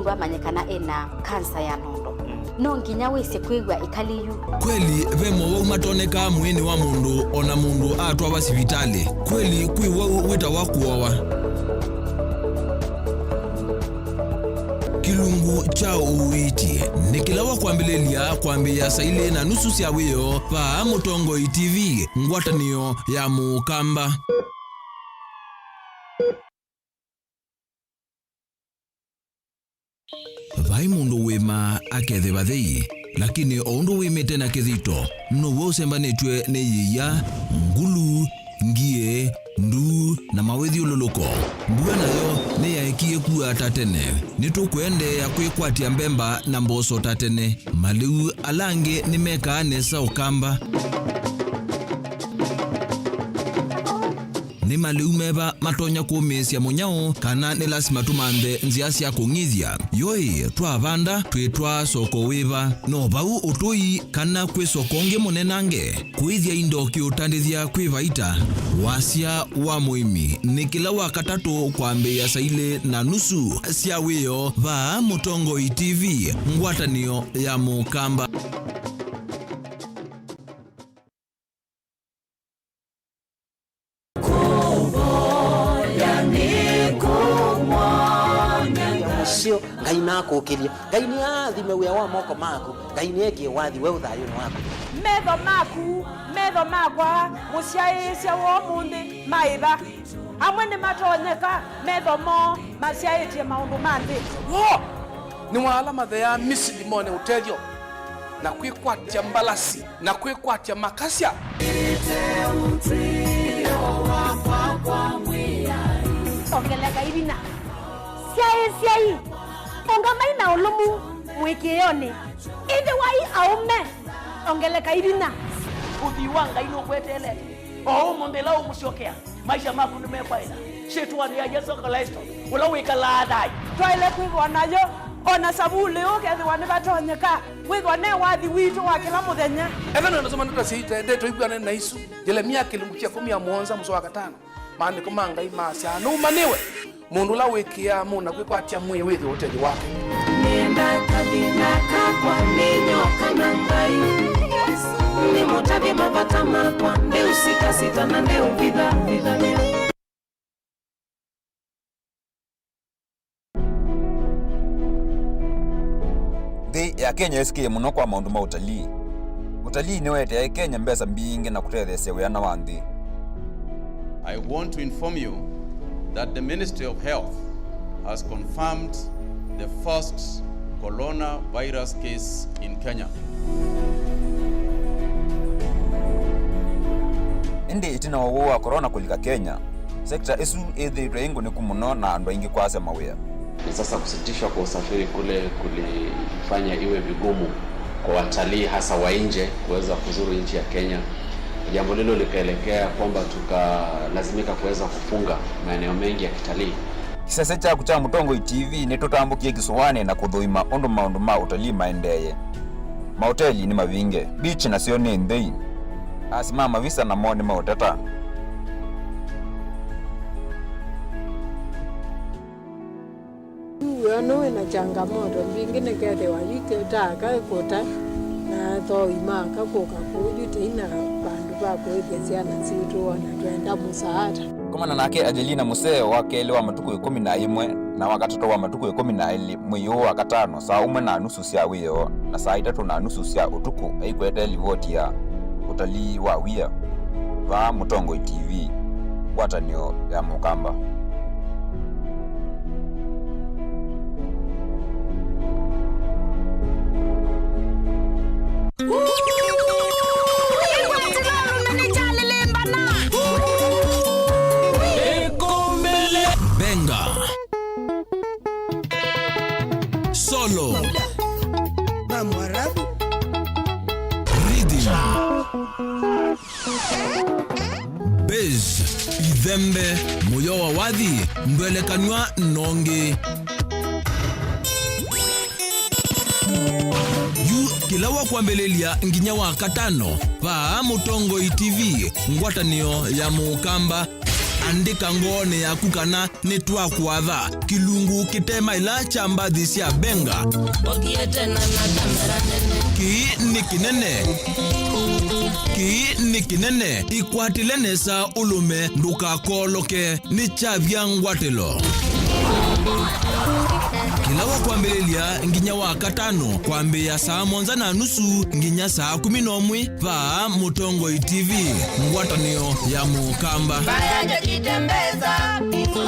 mũndũ amanye kana ena kansa ya nondo. No nginya wĩsĩ kwĩw'a ĩkali yu. Kweli, ve mowau matonekaa mwĩĩnĩ wa mũndũ o na mũndũ atwawa sivitalĩ? Kweli, kwĩ wau wĩtawa kũowa? Kĩlungu kya ũiiti nĩ kĩla wa kwambĩlĩlya kwambĩĩa saa ilĩ na nusu sya wĩoo vaa Mũtongoi T V, ngwatanĩo ya Mũkamba. Vai mũndũ wĩmaa akethĩwa thei, lakini o ũndũ wĩmĩte na kĩthito, now'o ũsembanĩtw'e nĩ yĩia, ngulu, ngie, Nduu na mawĩthyũlũlũko. Mbua nayo nĩyaekie kua ta tene. Nĩtũkũendeea kwĩkwatya mbemba na mboso ta tene. Malĩu ala angĩ nĩmekaa nesa Ũkamba. Nĩ malĩu meva matonya kũmĩĩsya mũnyao, kana nĩ lasima tũmanthe nzĩa sya kũng'ithya? Yoi, twavanda, twĩtwaa soko wĩva? No vau ũtũi, kana kwĩ soko ũngĩ mũnenange? Kũĩthya indo kĩũtandĩthya kwĩ vaita. Wasya wa mũĩmi nĩ kĩla Wakatatũ kwambĩĩa saa ilĩ na nusu sya wĩoo vaa Mũtongoi T V, ngwatanĩo ya Mũkamba. Kũvoya nĩ kũmwanya Ngai. Ũseo, Ngai nakũkĩlye. Ngai nĩaathime wĩa wa moko maku. Ngai nĩekĩe wathi weũ thayũnĩ waku. Metho maku, metho makwa, mũsyaĩĩsya wa ũmũnthĩ, maĩva. Amwe nĩmatonyeka, metho moo masyaĩtye maũndũ ma nthĩ. Woo! Nĩ wa ala matheaa Misili mone ũtethyo, na kwĩkwatya mbalasi, na kwĩkwatya makasya. Ongeleka ivina. Syaĩ, syaĩ. Ũngamai na ũlũmu mũĩkĩĩonĩ. Ĩthĩwai aũme. Ongeleka ivina. Ũthwii wa Ngai nũkweteelete. O ũmũnthĩ ĩla ũmũsyokea, maisha maku nĩmekwaĩla. Syĩtwanĩ ya Yesũ Klĩsto, ũla wĩkalaa thayũ. Twaĩle kwĩthwa nayo, o na savulĩ ũkethĩwa nĩvatonyeka, wĩthwa ne wathi witũ wa kĩla mũthenya. Ethĩwa nĩũnasoma ndeto sya itaendete ũikw'ane na isu, Yelemia kĩlungu kya ĩkũmi na mũonza mũsoa wa katano, maandĩko ma Ngai maasyaa, nũmanĩwe mũndũ ũla wĩkĩaa mũna kwĩkwatya mwĩĩ wĩthĩwe ũtethyo wake. Nĩenda kathĩna kakwa, nĩ nyoka na Ngai. Nĩmũtavye mavata makwa, ndeũsitasita na ndeũvithavithany'a. Nthĩ ya Kenya yĩsĩkĩe mũno kwa maũndũ ma ũtalii. Ũtalii nĩũeteae Kenya mbesa mbingĩ na kũtetheesya wĩana wa nthĩ. I want to inform you that the Ministry of Health has confirmed the first coronavirus case in Kenya. Ĩndĩ ĩtina wa ũwau wa corona kũlika Kenya, sekta ĩsu ĩthĩĩtwe ĩ ngũnĩku mũno na andũ aingĩ kwasya mawĩa. Na sasa kusitishwa kwa usafiri kule kulifanya iwe vigumu kwa watalii hasa wa nje kuweza kuzuru nchi ya Kenya. Jambo lilo likaelekea kwamba tukalazimika kuweza kufunga maeneo mengi ya kitalii. Kĩsese kyaku kya Mũtongoi T V nĩtũtambũkie kĩsũanĩ na kũthũima ũndũ maũndũ ma ũtalii maendeeye. Maoteli nĩ mavinge, beach nasyo nĩ nthei. Asi ma mavisa namo nĩmaũteta. Yu wĩa ũno wĩ na changamoto mbingĩ, nĩkethĩwa yu kĩtaa kaikũta, na athoi makakũka kũu yu tei na vandũ va kũĩthya syana sitũ, o na twenda mũsaata. Komana nake Angelina mũseo wa kelĩ wa matukũ ĩkũmi na ĩmwe na wa katatũ wa matukũ ĩkũmi na elĩ, mwei ũũ wa katano, saa ũmwe na nusu sya wĩoo na saa itatũ na nusu sya ũtukũ, aikwete livoti ya ũtalii wa wia vaa Mũtongoi T V, ngwatanĩo ya Mũkamba. Benga. Solo. Rhythm. Bass. Ithembe. Mũyo wa wathi. Ndwelekanw'a nongi. Yu kĩla wa kwambĩlĩlya nginya wa katano, vaa Mũtongoi T V, ngwatanĩo ya Mũkamba. Andĩka ngoonĩ yaku kana nĩtwakũatha kĩlungu kĩte maĩla kya mbathi sya Benga. Ũthiĩte na na kamera nene. Kĩĩ nĩ kĩnene. Kĩĩ nĩ kĩnene. Ĩkwatĩle nesa ũlũme, ndũkakooloke. Nĩ kyavya ngwatĩlo. Kĩla wa kwambĩlĩlya nginya wa katano, kwambĩĩa saa mũonza na nusu nginya saa kũmi na ũmwe, vaa Mũtongoi T V, ngwatanĩo ya Mũkamba. Mbaya ndio jitembeza, hicho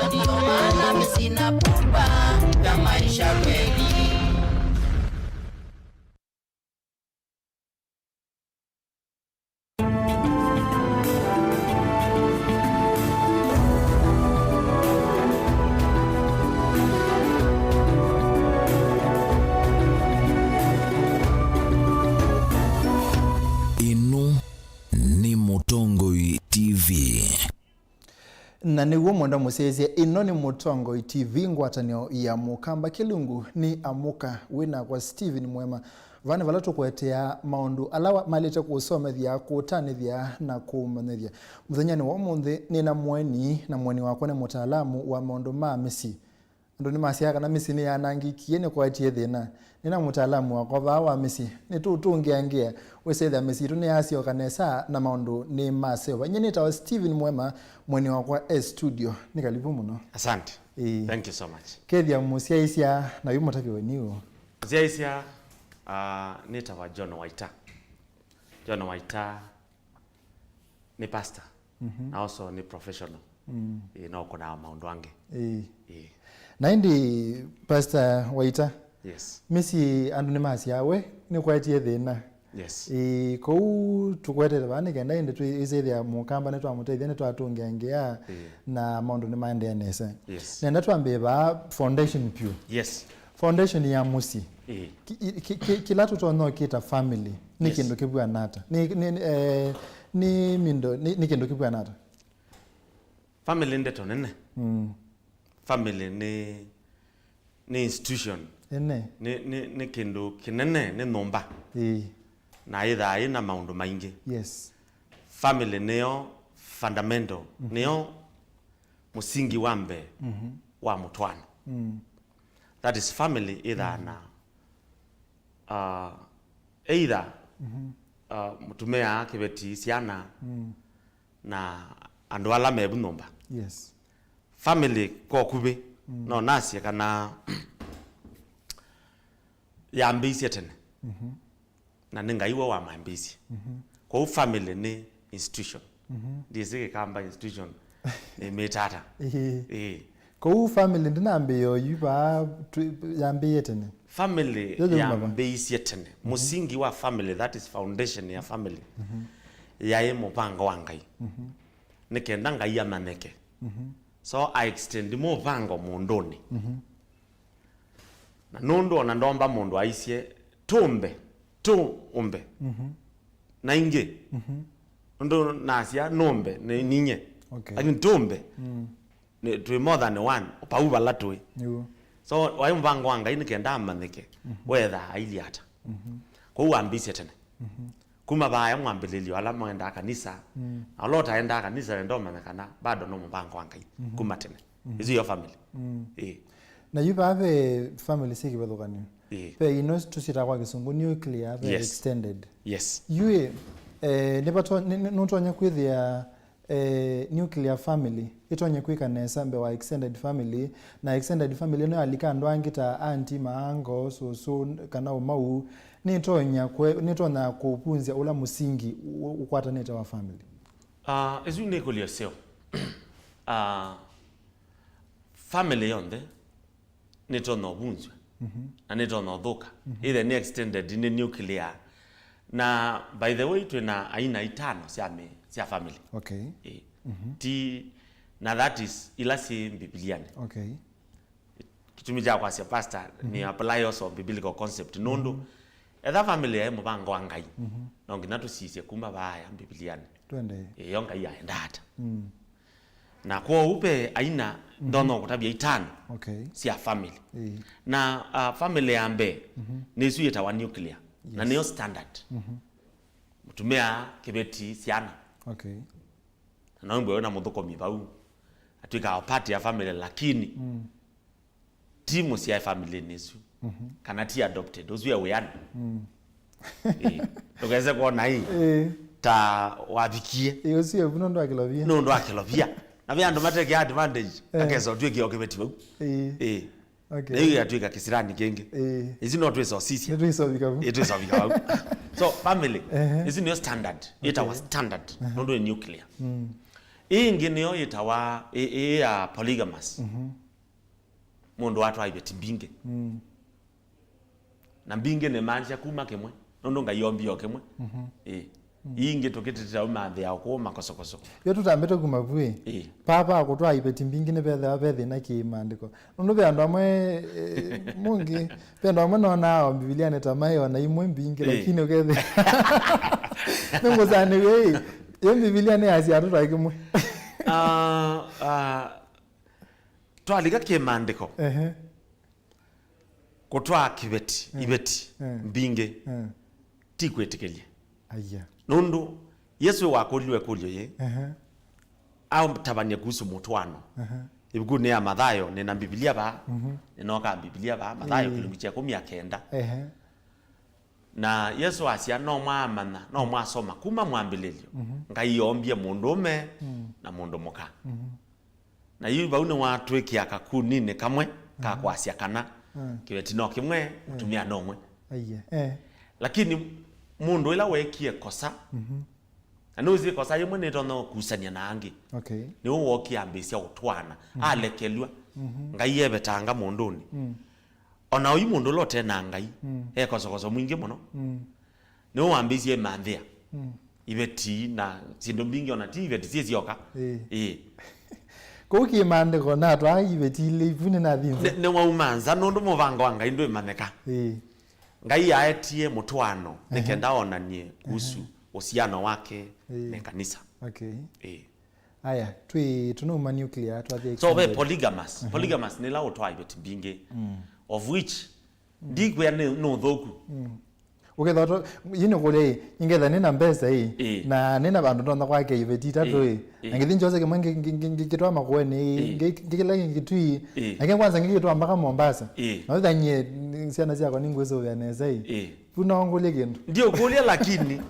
ndicho maana mimi sina pupa ya maisha kweli. Na nĩw'o mwenda mũsyaĩĩsya, ĩno nĩ Mũtongoi T V, ngwatanĩo ya Mũkamba. Kĩlungu nĩ Amũka, wĩ nakwa Steven Mwema. Vaa nĩ vala tũkũetea maũndũ ala wa- maĩlĩte kũũsomethya, kũũtanĩthya na kũũmanyĩthya. Mũthenyanĩ wa ũmũnthĩ nĩ na mũeni, na mũeni wakwa nĩ mũtaalamu wa maũndũ ma mĩsyĩ. Andũ nĩmasyaa kana mĩsyĩ nĩyanangĩkie, nĩkwaetie thĩna. Nĩ na mũtaalamu wakwa vaa wa mĩsyĩ, nĩtũũtũngĩangĩa, wĩsethĩa mĩsyĩ itũ nĩyasyoka nesa na maũndũ nĩmaseũva. Nyie nĩtawa Steven Mwema, mũeni wakwa e studio. Nĩ kalivu mũno. Asante. Ĩĩ. Thank you so much. Kethĩa mũsyaĩĩsya na yu mũtavye weni ũũ. Mũsyaĩĩsya, ah, nĩtawa John Waita. John Waita nĩ pastor, mhm, na also nĩ professional. Mm. Ĩĩ, na ũkũnaa maũndũ angĩ. Ĩĩ. Ĩĩ. Na ĩndĩ, Pastor Waita, yes, mĩsyĩ andũ nĩmasyaa we nĩkwaetie thĩna. Yes. Ĩĩ, kũu tũkwetete vaa nĩ kenda ĩndĩ twĩsĩthĩa Mũkamba nĩtwamũteithya, nĩtwatũngĩangĩa, ĩĩ, na maũndũ nĩmaendeea nesa. Yes. Nenda twambĩe vaa foundation pyũ. Yes. Foundation ya mũsyĩ. Ĩĩ. Ki- i- ki- ki- kĩla tũtonya ũkĩta family nĩ, yes, kĩndũ kĩvw'ana ata? Nĩ, nĩ, eh, nĩ mindo, nĩ, nĩ kĩndũ kĩvw'ana ata? Family ndeto nene. Mm. Family nĩ, nĩ institution. Ene. Nĩ, nĩ, nĩ kĩndũ kĩnene, nĩ nyũmba. Ĩĩ. Na ĩthaa ĩna maũndũ maingĩ. Yes. Family nĩyo fundamental, mhm, nĩyo mũsingi wa mbee, mhm, wa mũtwaano. Mm. That is family ĩthaa, mhm, na, uh, either, mhm, uh, mũtumĩa, kĩveti, syana, mm, na andũ ala mevu nyũmba. Yes. Family kwa ũkuvĩ, mm, no nasye kana yambĩĩsye tene. Mhm. Na nĩ Ngai we wamambĩĩsye. Mhm. Kwoou family nĩ institution. Mhm. Ndiĩsĩ Kĩkamba institution nĩmĩĩta ata. Ĩĩ. Ĩĩ. Kwoou family ndĩnambĩĩa oyu vaa twi- yambĩĩe tene. Family, yo yauma va? Yambĩĩisye tene. Mhm. Mũsingi wa family, that is foundation ya family, mhm, yaĩ mũvango wa Ngai. Mhm. Nĩ kenda Ngai amanyĩke. Mhm. So I extend mũvango mũndũnĩ. Mhm. Na nũndũ ona ndomba mũndũ aisye, "Tũmbe, tũũmbe." Mhm. Na ingĩ, mhm, nũndũ nasya, "Nũmbe, nĩ ninyie." Okay. Lakini tũmbe, mm, nĩ, twĩ more than one, pau vala tũĩ. Nĩw'o. So, waĩ mũvango wa Ngai nĩ kenda amanyĩke, mhm, wethaa ailyĩ ata. Mhm. Kwoou wambĩĩsye tene. Mhm. Kuma vaaya mwambĩlĩlyo ala mwendaa kanisa, mm, na ũla ũtaendaa kanisa, nenda ũmanya kana bado no mũvango wa Ngai, mhm, kuma tene. Mhm. Ĩsu yo family. Mm. Ĩĩ. Na yu vaa ve family syĩ kĩvathũkany'o. Ĩĩ. Ve ino tũsyĩtaa kwa Kĩsũngũ nuclear, ve, yes, extended. Yes. Yu ĩ, eh, nĩvato-, nĩ- nĩ- nũtonya kwĩthĩa, eh, nuclear family ĩtonye kwĩka nesa mbee wa extended family, na extended family ĩno yalika andũ angĩ ta aunty, maango, sũsũ, kana ũmau, nĩtonya kwe- nĩtonya kũvunzya ũla mũsingi ũ- ũkwatanĩte wa family? Ah, ĩsu nĩ ĩkũlyo seo. Ah, family yonthe nĩtonya ũvunzw'a. Mhm. Na nĩtonya ũthũka. Mhm. Either nĩ extended, nĩ nuclear. Na by the way, twĩ na aina itano sya mĩ- sya family. Okay. Ĩĩ. Mhm. Ti, na that is ila syĩ Mbivilianĩ. Okay. Kĩtumi kya kwasya pastor, mhm, nĩ apply also biblical concept. Nũndũ, mhm, etha family yaĩ mũvango wa Ngai, mhm, no nginya tũsisye kuma vaaya Mbivilianĩ. Twende. Ĩyo Ngai aendaa ata. Mm. Na kwoou ve aina, mhm, ndonya kũtavya itano, okay, sya family. Ĩĩ. Na, ah, family ya mbee, mhm, nĩ ĩsu yĩtawa nuclear. Na, yes, nĩyo standard. Mhm. Mũtumĩa, kĩveti, syana. Okay. Na no mbwe wĩna mũthũkũmi vau, atwĩkaa part ya family, lakini, mm, ti mũsyae family-nĩ ĩsu. Mhm. Kana ti adopted, ũsu e wĩanĩ. Mm. Ĩĩ. Ndũkese kwona ĩ, ĩĩ, ta wavikie. Ĩĩ, ũsu e vu nũndũ wa kĩlovia. Nũndũ wa kĩlovia. Na ve andũ matekaa advantage, eh, akesa ũtw'ĩkĩa o kĩveti vau. Ĩĩ. Ĩĩ. Okay. Na yu yatw'ĩka kĩsirani kĩngĩ. Ĩĩ. Ĩsu no twĩsosisya. Nĩtwĩsovika vu. Ĩĩ, twĩsovika vau. So, family, ehe, ĩsu nĩyo standard. Okay. Yĩtawa standard. Ehe. Nũndũ nĩ nuclear. Mm. Ĩĩ ĩngĩ nĩyo yĩtawa, ĩ- ĩĩ ya polygamous. Mhm. Mũndũ atwaa iveti mbingĩ. Mm. Na mbingĩ nĩmaanisha kuma kĩmwe, nũndũ Ngai ombie o kĩmwe. Mhm. Ĩĩ. Mm. Ii ingĩ tũkĩtĩtĩla ũmanthĩa ũkũũ makosokoso. Yo tũtambĩte kuma vu ĩ. Ĩĩ. Papa akũtwaa iveti mbingĩ nĩvethĩawa ve thĩna kĩ maandĩko. Nũndũ ve andũ amwe, eh, mũngĩ, ve andũ amwe nonaa o Mbivilianĩ ta maĩ ona imwe mbingĩ, ĩĩ, lakini ũkethĩa. Nĩngũsanĩw'e ĩ, yo Mbivilia nĩyasya atũtwae kĩmwe. Ah, ah, twalika kĩmaandĩko, ehe, kũtwaa kĩveti, mm, iveti, mm, mbingĩ, mm, ti kwĩtĩkĩlye. Aya. Nũndũ Yesũ wakũliwe ĩkũlyo yĩĩ, ehe, aũtavany'a kuhusu mũtwaano. Ehe. Ĩvukunĩ ya Mathayo, nĩ na Mbivilia vaa, mhm, nĩnookaa Mbivilia vaa, Mathayo, ĩĩ, kĩlungu kya ĩkũmi na kenda. Ehe. Na Yesũ asya, no mwaamanya, no mwasoma kuma mwambĩlĩlyo, mhm, Ngai oombie mũndũũme, mm, na mũndũ mũka. Mhm. Na yu vau nĩwatwĩkĩa kakuninĩ kamwe ka, mhm, kwasya kana, mm, kĩveti no kĩmwe, mm, mũtumĩa no ũmwe. Aiye, eh. Lakini mũndũ ĩla weekie kosa, mhm, na nĩwĩsĩ kosa yĩmwe nĩtonya kusany'a na angĩ. Okay. Nĩwe wookie ambĩĩsya ũtwaana, mhm, alekelw'a. Mhm. Ngai evetanga mũndũnĩ. Mm. O na oyu mũndũ ũla ũte na Ngai, mm, e kosokoso mwingĩ mũno. Mm. Nĩwe wambĩĩsye ĩmanthĩa. Mm. Iveti na syĩndũ mbingĩ, ona ti iveti syĩ syoka. Ĩĩ. Ĩĩ. Kũu kĩmaandĩko natwaa iveti ilĩ, ivu nĩnathinza. Nĩ, nĩwauma nza, nũndũ mũvango wa Ngai ndwĩmanyĩka. Ĩĩ. Ngai aetie mũtwaano, ehe, nĩ kenda onanie kuhusu, ehe, ũsiano wake, ĩĩ, na kanisa. Okay. Ĩĩ. Aya, twĩ tũnauma nuclear, twathie. So, ve extended. Polygamous. Mhm. Polygamous nĩ ĩla ũtwaa iveti mbingĩ, mm, of which, mm, ndikwĩa nĩ, nĩ ũthũku. Mm. Ũkethwa to, yĩĩ nĩ kũlya ĩ, ingetha nĩ na mbesa ĩ, ĩ, na nĩ na vandũ ndonya kwake iveti itatũ ĩ, ĩ, ĩ, na ngĩthi njosa kĩmwe ngĩ-, ngĩ-, ngĩ-, ngĩ-, ngĩkĩtwaa Makueni, ĩ, ngĩ-, ngĩkĩla Kĩtui, ĩ, na kĩngĩ kwanza ngĩkĩtwaa mpaka Mombasa. Ĩ. Na wĩthanyie syana syakwa ningwĩsũvĩa nesa ĩ. Ĩ. Vu no ngũlye kĩndũ. Ndiũkũlya, lakini,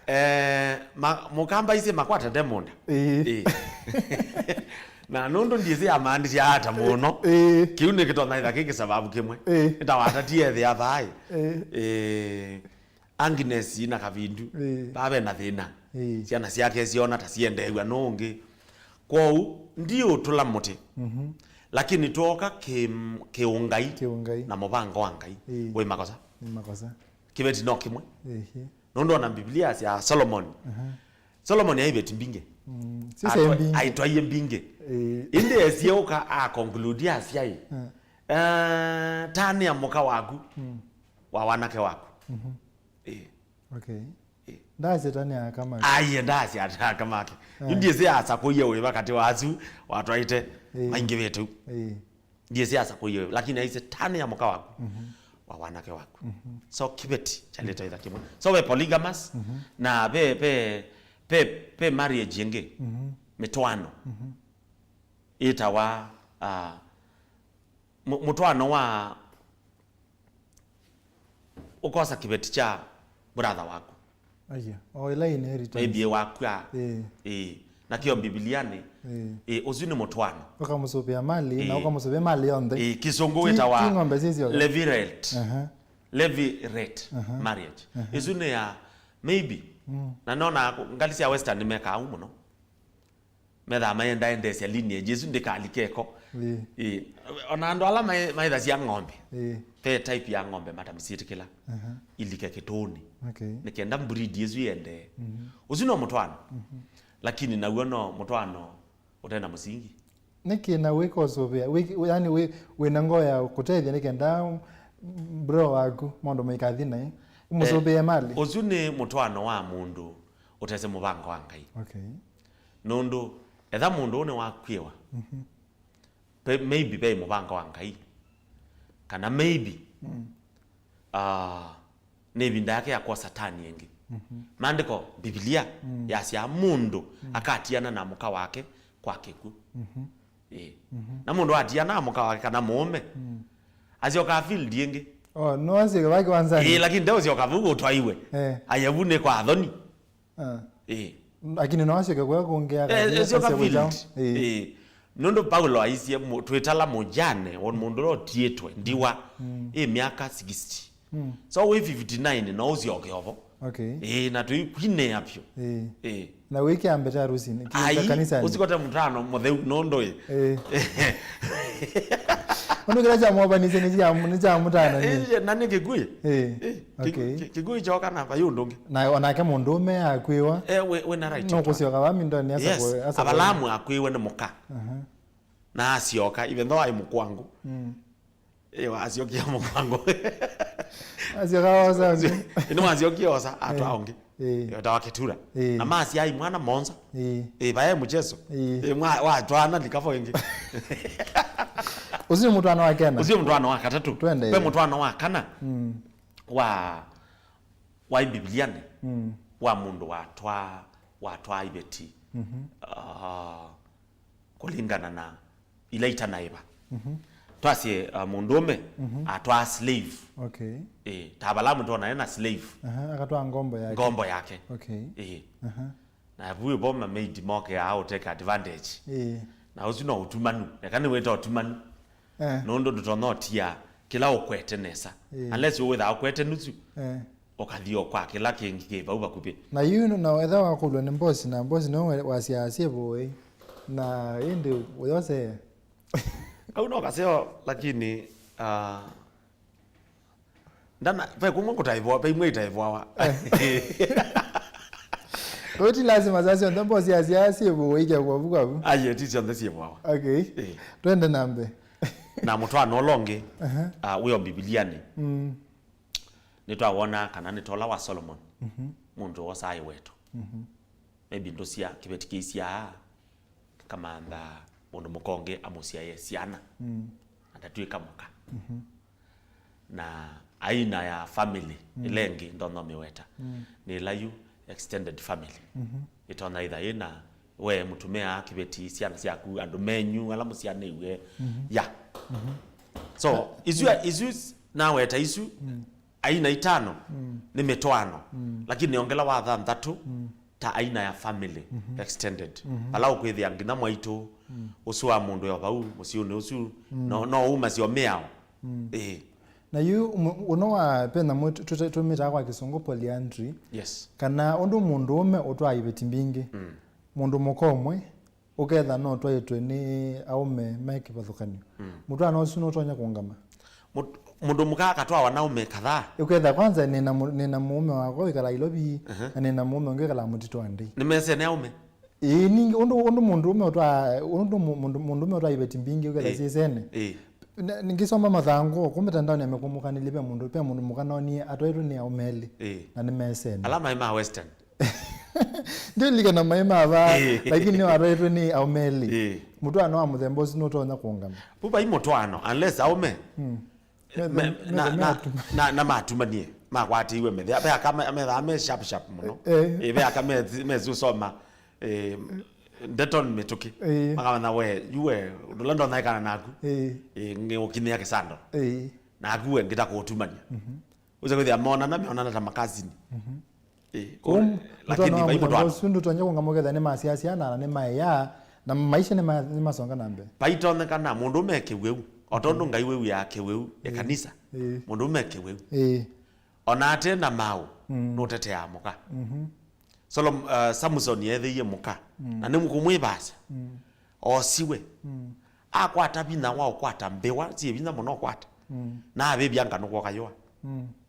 eh, ma-, mũkamba isĩ makwata nde mũnda. Ĩĩ. Ĩĩ. Na nũndũ ndiĩsĩ yamaanisha ata mũno, ĩĩ, kĩu nĩkĩtonya ĩtha kĩ kĩsababu kĩmwe. Ĩĩ. Ĩtawatatie ethĩa thaĩ. Ĩĩ. Ĩĩ. Agnes na Kavindu, ĩĩ, vaa ve na thĩna. Ĩĩ. Syana syake syona ta siendeew'a nũũ ũngĩ. Kwoou, ndiũtũla mũtĩ. Mhm. Lakini twooka kĩ-, kĩũngai, kĩũngai, na mũvango wa Ngai, ĩĩ, wĩ makosa. Nĩ makosa. Kĩveti no kĩmwe. Ĩĩ. Nũndũ ona Biblia ya Solomon, aha, Solomon aĩ iveti mbingĩ. Mm, sisya atwa-, mbingĩ. Aitwaie mbingĩ. Ĩĩ. Ĩndĩ esie ũka a conclude asya ĩ, mm, eh, tanĩa mũka waku, mm, wa wanake waku. Mhm. Ĩĩ. Okay. Ĩĩ. Ndasya tanĩa aka make. Aiye, ndasya aka make. Eh. Yu ndiĩsĩ asakũie wĩva katĩ wa asu watwaĩte, ĩĩ, maingĩvĩte u. Ĩĩ. Ndiĩsĩ asakũie wĩva, lakini aisye tanĩa mũka waku, mhm, wa wanake waku. Mhm. So kĩveti kyaleta ĩtha kĩmwe. So ve polygamous, mhm, na ve, ve, ve, ve marriage ĩngĩ, mhm, mĩtwaano, mhm, ĩtawa, ah, mũ-, mũtwaano wa ũkosa kĩveti kya brother waku. Aiya, o ĩla inheritance. Maybe wakwa. Ĩĩ. Ĩĩ. Na kĩo Biblia nĩ, ĩĩ, ĩĩ, ũsu nĩ mũtwaano. Ũkamũsũvĩa mali, na, ĩĩ, ũkamũsũvĩa mali yonthe. Ĩĩ, kĩsũngũ ti, wĩtawa ti ng'ombe syĩ syoka. Levirate. Aha. Levirate, aha, marriage. Aha. Ĩsu nĩ ya, maybe. Mm. Na nona kũ-, ngalĩ sya Western nĩmekaa ũu mũno. Methaa maendaendesya lineage ĩsu ndĩkalike ko. Ĩĩ. Ĩĩ. Ona andũ ala maĩ-, maĩthasya ng'ombe. Ĩĩ. Ve type ya ng'ombe matamĩsyĩtĩkĩla, aha, ilike kĩtũũnĩ. Okay. Nĩ kenda breed ĩsu ĩendee. Mhm. Ũsu no mũtwaano. Mhm. Lakini naw'o no mũtwaano ũte na mũsingi. Nĩkĩ na wĩka ũsũvĩa? Wĩ, wĩ, yani wĩ, wĩ na ngoo ya kũtethya nĩ kenda bro waku maũndũ maikathi naĩ. Ũmũsũvĩe, eh, mali. Ũsu nĩ mũtwaano wa mũndũ ũtesĩ mũvango wa Ngai. Okay. Nũndũ, etha mũndũ ũũ nĩwakw'ĩwa, mhm, pe-, maybe ve mũvango wa Ngai, kana maybe, mm, ah, nĩ ĩvinda yake ya kwosa tani ĩngĩ. Mhm. Maandĩko, Mbivilia, mm, yasyaa mũndũ, mm, akatiana na mũka wake kwa kĩkw'ũ. Mhm. Ĩĩ. Mhm. Na mũndũ atiana na mũka wake kana mũũme, mm, asyokaa field ĩngĩ. Oh, no asyoke vaa kĩwanzanĩ. Ĩĩ, lakini ndeũsyoka vau ũtwaiwe. Eh. Aya vu nĩ kwa athoni. Ah. Ĩĩ. Lakini no asyoke kũya kũngĩ. Eh, akathi-, asyoka asyoke field. Kyaũ. Ĩĩ. Ĩĩ. Nũndũ Paulo aisye mũ-, twĩtala mũjane, won mũndũ ũla ũtiĩtwe, ndiwa, mm, ĩ myaka sixty. Mm. So wĩ fifty-nine no ũsyoke ovo. Okay. Ĩĩ, na tũikwinĩa vyũ. Ĩĩ. Ĩĩ. Na wĩke ambete harusinĩ, ki-, ai, kanisani. Ũsikote mũtano mũtheu nũndũ ĩ. Ĩĩ. Ũndũ kĩla kyamwovanisye nĩ kya, nĩ kya mũtano nĩ. Ĩĩ, na nĩ kĩkw'ũ. Ĩĩ. Ĩĩ, kĩ-, okay, kĩ-, kĩkw'ũ kyoka na vai ũndũ ũngĩ. Na onake mũndũũme akwĩwa. Eh, wĩ, wĩ na right. No kũsyoka vaa mindoni asa. Yes, kwe-, asa kwe-, Avalamu akwĩwe nĩ mũka. Aha. Na asyoka, even though aĩ mũkwangu. Mm. Ĩĩ, asyokie mũkwangu. Asyoka osa. Ĩĩ, nĩwasyokie osa, atwaa, eh, ũngĩ. Ĩĩ. Etawa Ketura. Ĩĩ. Na masyaai mwana monza. Ĩĩ. Ĩĩ, vae mũcheso. Ĩĩ. Ĩĩ, mwa- watwaana lika vo ĩngĩ. Ũsu nĩ mũtwaano wa kenda. Ũsu nĩ mũtwaano wa katatũ. Twende. Ve mũtwaano wa kana. Mm. Wa wa Mbivilianĩ. Mm. Wa mũndũ watwaa watwaa iveti. Mhm. Ah, kũlingana na ila itanaĩva. Mhm. Twasye, uh, mũndũũme atwaa slave. Okay. Eh, ta Abalamu tona ena slave. Aha, akatwaa ngombo yake. Ngombo yake. Okay. Eh. Aha. Na vu vo mamaidi mokeaa ũteka advantage. Eh. Na ũsu no ũtumanu. Eka nĩwĩta ũtumanu. Eh. Nũndũ ndũtonya ũtia kĩla ũkwete nesa. Eh. Unless wĩthaa ũkwete nusu. Eh. Ũkathi o kwa kĩla kĩngĩ kĩ vau vakuvĩ. Na yu no etha wakũlw'a nĩ mbosi, na mbosi no wasyaa syĩ vũĩ, na ĩndĩ ũyosee. Au no kaseo, lakini, ah, ndana, ve kumwe kũtaĩvwa, ve imwe itaĩvwawa. Kũu ti lazima saa syonthe mbosi asyaa syĩ vũĩ ikekwa vu kwa vu. Aye, ti syonthe syĩvwawa. Okay. Eh. Twende na mbee. Na mũtwaano ũla ũngĩ, ah, wĩ o Mbivilianĩ. Mm. Nĩtwawona kana nĩ ta ũla wa Solomon, mũndũ wosaa ĩweto. Maybe ndũsya kĩveti kĩisyaa, kĩkamantha mũndũ mũka ũngĩ amũsyaĩe syana, na ndatw'ĩka mũka. Na aina ya family ĩla ĩngĩ ndonya mĩweta nĩ ĩla yu extended family. Ĩtonya ĩtha yĩna we mũtumĩa, kĩveti, syana syaku, andũ menyu ala mũsyaanĩw'e. Ya. So isu, isu naweta isu aina itano nĩ mĩtwaano, lakini ongela wa thanthatũ ta aina ya family extended, vala ũkwĩthĩa nginya mwaitũ ũsu wa mũndũ yo vau mũsyĩnĩ ũsu no, no umasyo mĩao. Ĩĩ. Na yu ũno wa, ve nyamũ tũmĩtaa kwa Kĩsũngũ polyandry. Yes. Kana ũndũ mũndũũme ũtwaa iveti mbingĩ, mũndũ mũka ũmwe ũketha no ũtwaĩtwe nĩ aũme me kĩvathũkany'o. Mũtwaano ũsu nũtonya kũũngama? Mũndũ mũka akatwawa na aũme kadhaa. Ũketha kwanza nĩ na mũũme wakwa wĩkalaa Ilovi, na nĩ na mũũme ũngĩ wĩkalaa Mũtitũ wa Ndei. Nĩmesene aũme? Ĩĩ, ningĩ ũndũ, ũndũ mũndũũme ũtwaa, ũndũ mũ- mũndũ- mũndũũme ũtwaa iveti mbingĩ ũketha Ĩĩ. syĩsene. Ĩĩ. Na- nĩngĩsoma mathangũ kũ mĩtandaonĩ ya mĩkũmũkanĩlye ve mũndũ, ve mũndũ mũka noonie atwaĩtwe nĩ aũme elĩ. Ĩĩ. Na nĩmesene. Ala maĩ ma Western. Ndilikana maĩ ma vaa, Ĩĩ. Lakini nĩwatwaĩtwe nĩ aũme elĩ. Ĩĩ. Mũtwaano wa mũthemba ũsu nũtonya kũũngama? Vu vai mũtwaano unless aũme Mm. Me- me- me- na- me- na- atuma- na- na matumanie makwatĩiwe methĩa ve aka me- methaa me sharp sharp mũno. Eh. Eh, ve aka me- mezi ũsoma, eh, ndeto nĩ mĩtũkĩ. Eh. Makamanya we yu we ndũla ndonyaĩkana naku. Eh. Eh, ngĩũkinyĩa kĩsando. Eh. Naku we ngĩta kũũtumania. Ũsa kwĩthĩa monana meonana ta makasini. Eh, kũ- Kũu lakini mũtwaano wa vai mũtwaano ũsu ndũtonya kũngama ũketha nĩ masyasya na nĩ maĩa na maisha nĩ ma- nĩ masonga na mbee. Vaitonyekana mũndũ me kĩwĩu o tondũ Ngai wĩw'ĩaa kĩwĩu ĩkanisa. Ĩĩ. Mũndũ me kĩwĩu. Ĩĩ. Ona ate na maũ nũteteaa mũka. Solom- uh, Samson eethĩie mũka na nĩmũkũmwĩvasya. Osiwe. Akwata vinya wa ũkwata mbĩwa syĩ vinya mũno ũkwata. Na avĩvya nganũkwa kayũa.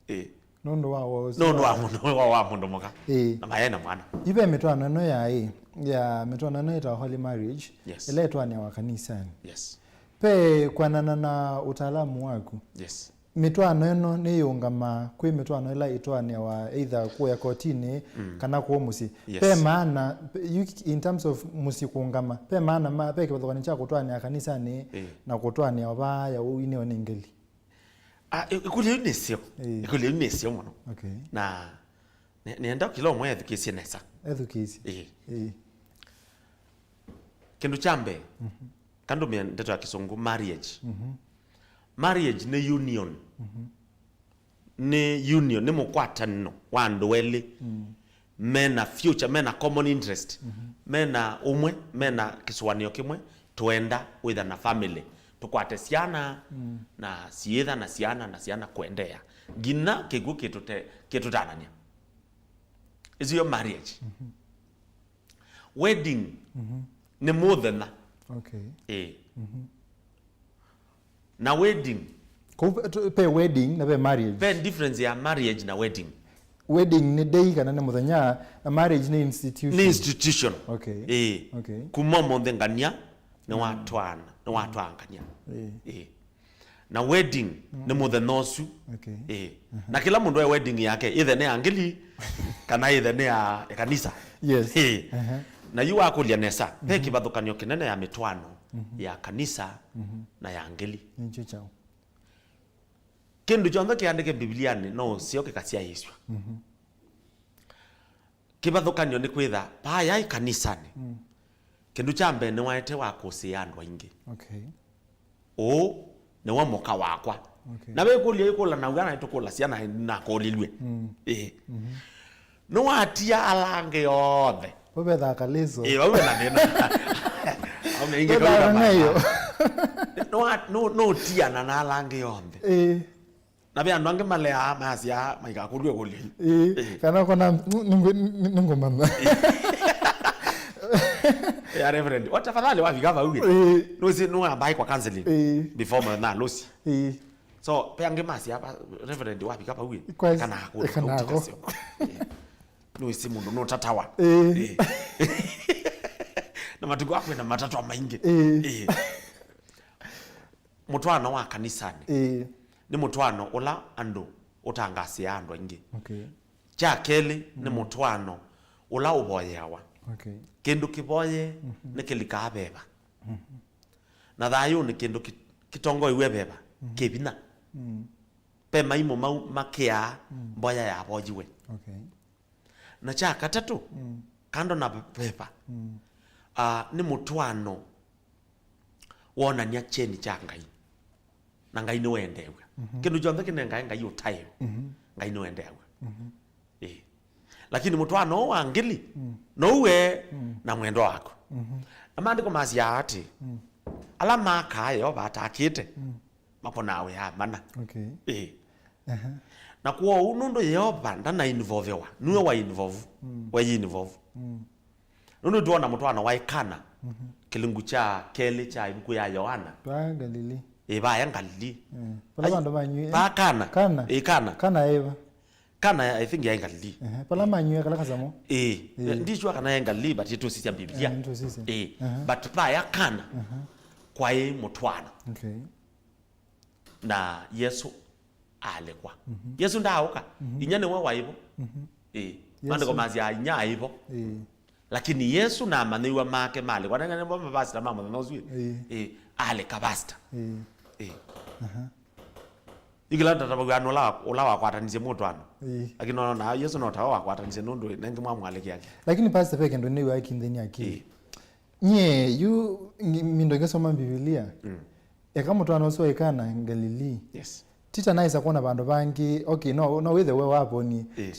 Ĩĩ. Nũndũ wa woo ũsu nũndũ wa mũndũ wa, wa mũndũ mũka. Ĩĩ. Na mayaĩ na mwana. Yu ve mĩtwaano ĩno ya ĩ ya mĩtwaano ĩno ĩtawa holy marriage. Yes. Ĩla ĩtwaanĩawa kanisanĩ. Yes. Ve kwanana na ũtaalamu waku. Yes. Mĩtwaano ĩno nĩyĩũngamaa kwĩ mĩtwaano ĩla ĩtwaanĩawa either kũya kotinĩ kana kũũ mũsyĩ. Yes. Ve maana, you, in terms of mũsyĩ kũũngama, ve maana ma, ve kĩvathũkany'o kya kũtwaanĩa kanisanĩ Ĩĩ. Na kũtwaanĩa vaa ya ũinĩwe nĩ ngeli? Ah, ĩ- ĩkũlyo yu nĩ seo. Ĩĩ. Ĩkũlyo yu nĩ seo mũno. Okay. Na nĩ- nĩenda kĩla ũmwe ethukĩĩsye nesa. Ethukĩĩsye. Ĩĩ. Ĩĩ. Kĩndũ kya mbee, kandũmĩa ndeto ya kĩsũngũ marriage. Marriage nĩ union. Nĩ union, nĩ mũkwatanĩo wa andũ elĩ mena future, mena common interest, mena ũmwe, mena kĩsũanĩo kĩmwe, twenda wĩtha na family, tũkwate syana na syĩtha na syana na syana kũendeea nginya kĩkw'ũ kĩtũte- kĩtũtanany'a. Ĩsu yo marriage. Wedding nĩ mũthenya. Okay. Ĩĩ. Na wedding. Kũu ve- tu- ve wedding na ve marriage. Ve difference ya marriage na wedding. Wedding nĩ day kana nĩ mũthenya, na marriage nĩ institution. Nĩ institution. Okay. Ĩĩ. Okay. Kuma ũmũnthĩ ngania nĩ watwaana, nĩ watwaangania. Ĩĩ. Ĩĩ. Na wedding nĩ mũthenya ũsu. Okay. Ĩĩ. Na kĩla mũndũ e wedding yake, either nĩ ya ngili kana ĩthe nĩ ya, ya kanisa. Yes. Ĩ. Ehe. Na yu wakũlya nesa, ve kĩvathũkany'o kĩnene ya mĩtwaano ya kanisa na ya ngeli. Nĩkyo kyaũ? Kĩndũ kyonthe kĩandĩke Mbivilianĩ no ũseo kĩkasyaĩĩsw'a. Kĩvathũkany'o nĩ kwĩtha vaya ĩ kanisanĩ. Kĩndũ kya mbee nĩwaete wa kũsĩĩa andũ aingĩ. Okay. Ũũ nĩwe mũka wakwa. Okay. Na wĩkũlya ĩkũlanaw'a na tũkũlasya na nakũlilw'e. Ĩĩ. Nĩwatia ala angĩ onthe. Ũvethaa kalĩso. Ĩĩ, vau ve na thĩna. Au me ingĩ Vethaa kau na nayo. Nũwa-, nũ-, nũtiana na ala angĩ onthe. Ĩĩ. Na ve andũ angĩ maleaa masyaa maikakũlw'e kũlya. Ĩĩ. Ĩĩ. Kana kona nĩngũmanya. Ya Reverend, wa tafadhali wafika vau ĩ. Ĩĩ. Nũsi nũambaĩ kwa counseling. Ĩĩ. Before mwana losi. Ĩĩ. So pe angĩ masya, "Reverend, wafika vau ĩ." Kwa-, kana akũlya kana vau ako. Tikasyo. Ĩĩ. Nũĩsĩ mũndũ nũtatawa. Ĩĩ. Ĩĩ. Na matukũ akwĩ na matatwa maingĩ. Ĩĩ. Ĩĩ. Mũtwaano wa kanisanĩ. Ĩĩ. Nĩ mũtwaano ũla andũ ũtangasĩaa andũ aingĩ. Okay. Kya kelĩ nĩ mũtwaano ũla ũvoyeawa. Okay. Kĩndũ kĩvoye nĩkĩlikaa veva. Na thayũnĩ kĩndũ kĩ-, kĩtongoew'e veva kĩ vinya. Ve maimũ mau makĩaa mboya yavoyiwe. Okay. Na kya katatũ, kando na veva, ah, nĩ mũtwaano wonany'a kyeni kya Ngai. Na Ngai nĩwendeew'a. Kĩndũ kyonthe kĩnengae Ngai ũtaĩo, Ngai nĩwendeew'a. Ĩĩ. Lakini mũtwaano ũũ wa ngili, no uwe na mwendwa waku. Na maandĩko masyaa atĩ, ala makaa Yeova atakĩte, makonaa wĩa mana. Okay. Ĩĩ. Aha. Na kwoou nũndũ Yeova ndanainvovewa, nue wainvovu, weyinvovu. Nũndũ twona mũtwaano wa Kana, kĩlungu kya kelĩ kya ĩvuku ya Yoana. Vaya Galili. Ĩ, vaya Galili. Eh, vala ai, vandũ manyw'e, va Kana. Kana. Ĩ, Kana. Kana eva. Kana, I think, yaĩ Galili. Ehe, vala manyw'e kala kasamo. Ĩ, ndisua kana yaĩ Galili, but ĩtũsisya Biblia. Eh, nĩtũsisya. Ĩ, but vaya Kana, kwaĩ mũtwaano. Okay. Na Yesu alekwa. Yesu ndaaũka. Inya nĩwe waĩvo. Ĩ, maandĩko masya inya aĩvo. Ĩ. Lakini Yesu na amanyĩw'a make malekwa. Nengane mo mavasita ma mũthenya ũsu, ĩ. Ĩ. Ĩ, aleka vasta. Ĩ. Ĩ. Aha. Ikila tatavaw'a nũla wa-, ũla wakwatanisye mũtwaano. Ĩ. Lakini ona Yesu no tawe wakwatanisye nũndũ nengĩ mwamwalĩkĩa. Lakini pastor, ve kĩndũ nĩw'a kĩnthĩni akili. Ĩ. Nyie yu ngi-, mindo ngisoma Biblia. Eka mũtwaano ũsu wa Kana Galili. Yes. Tita naisa kwona vandũ vangĩ, okay, no, no wĩthe we wavonie. Ĩ.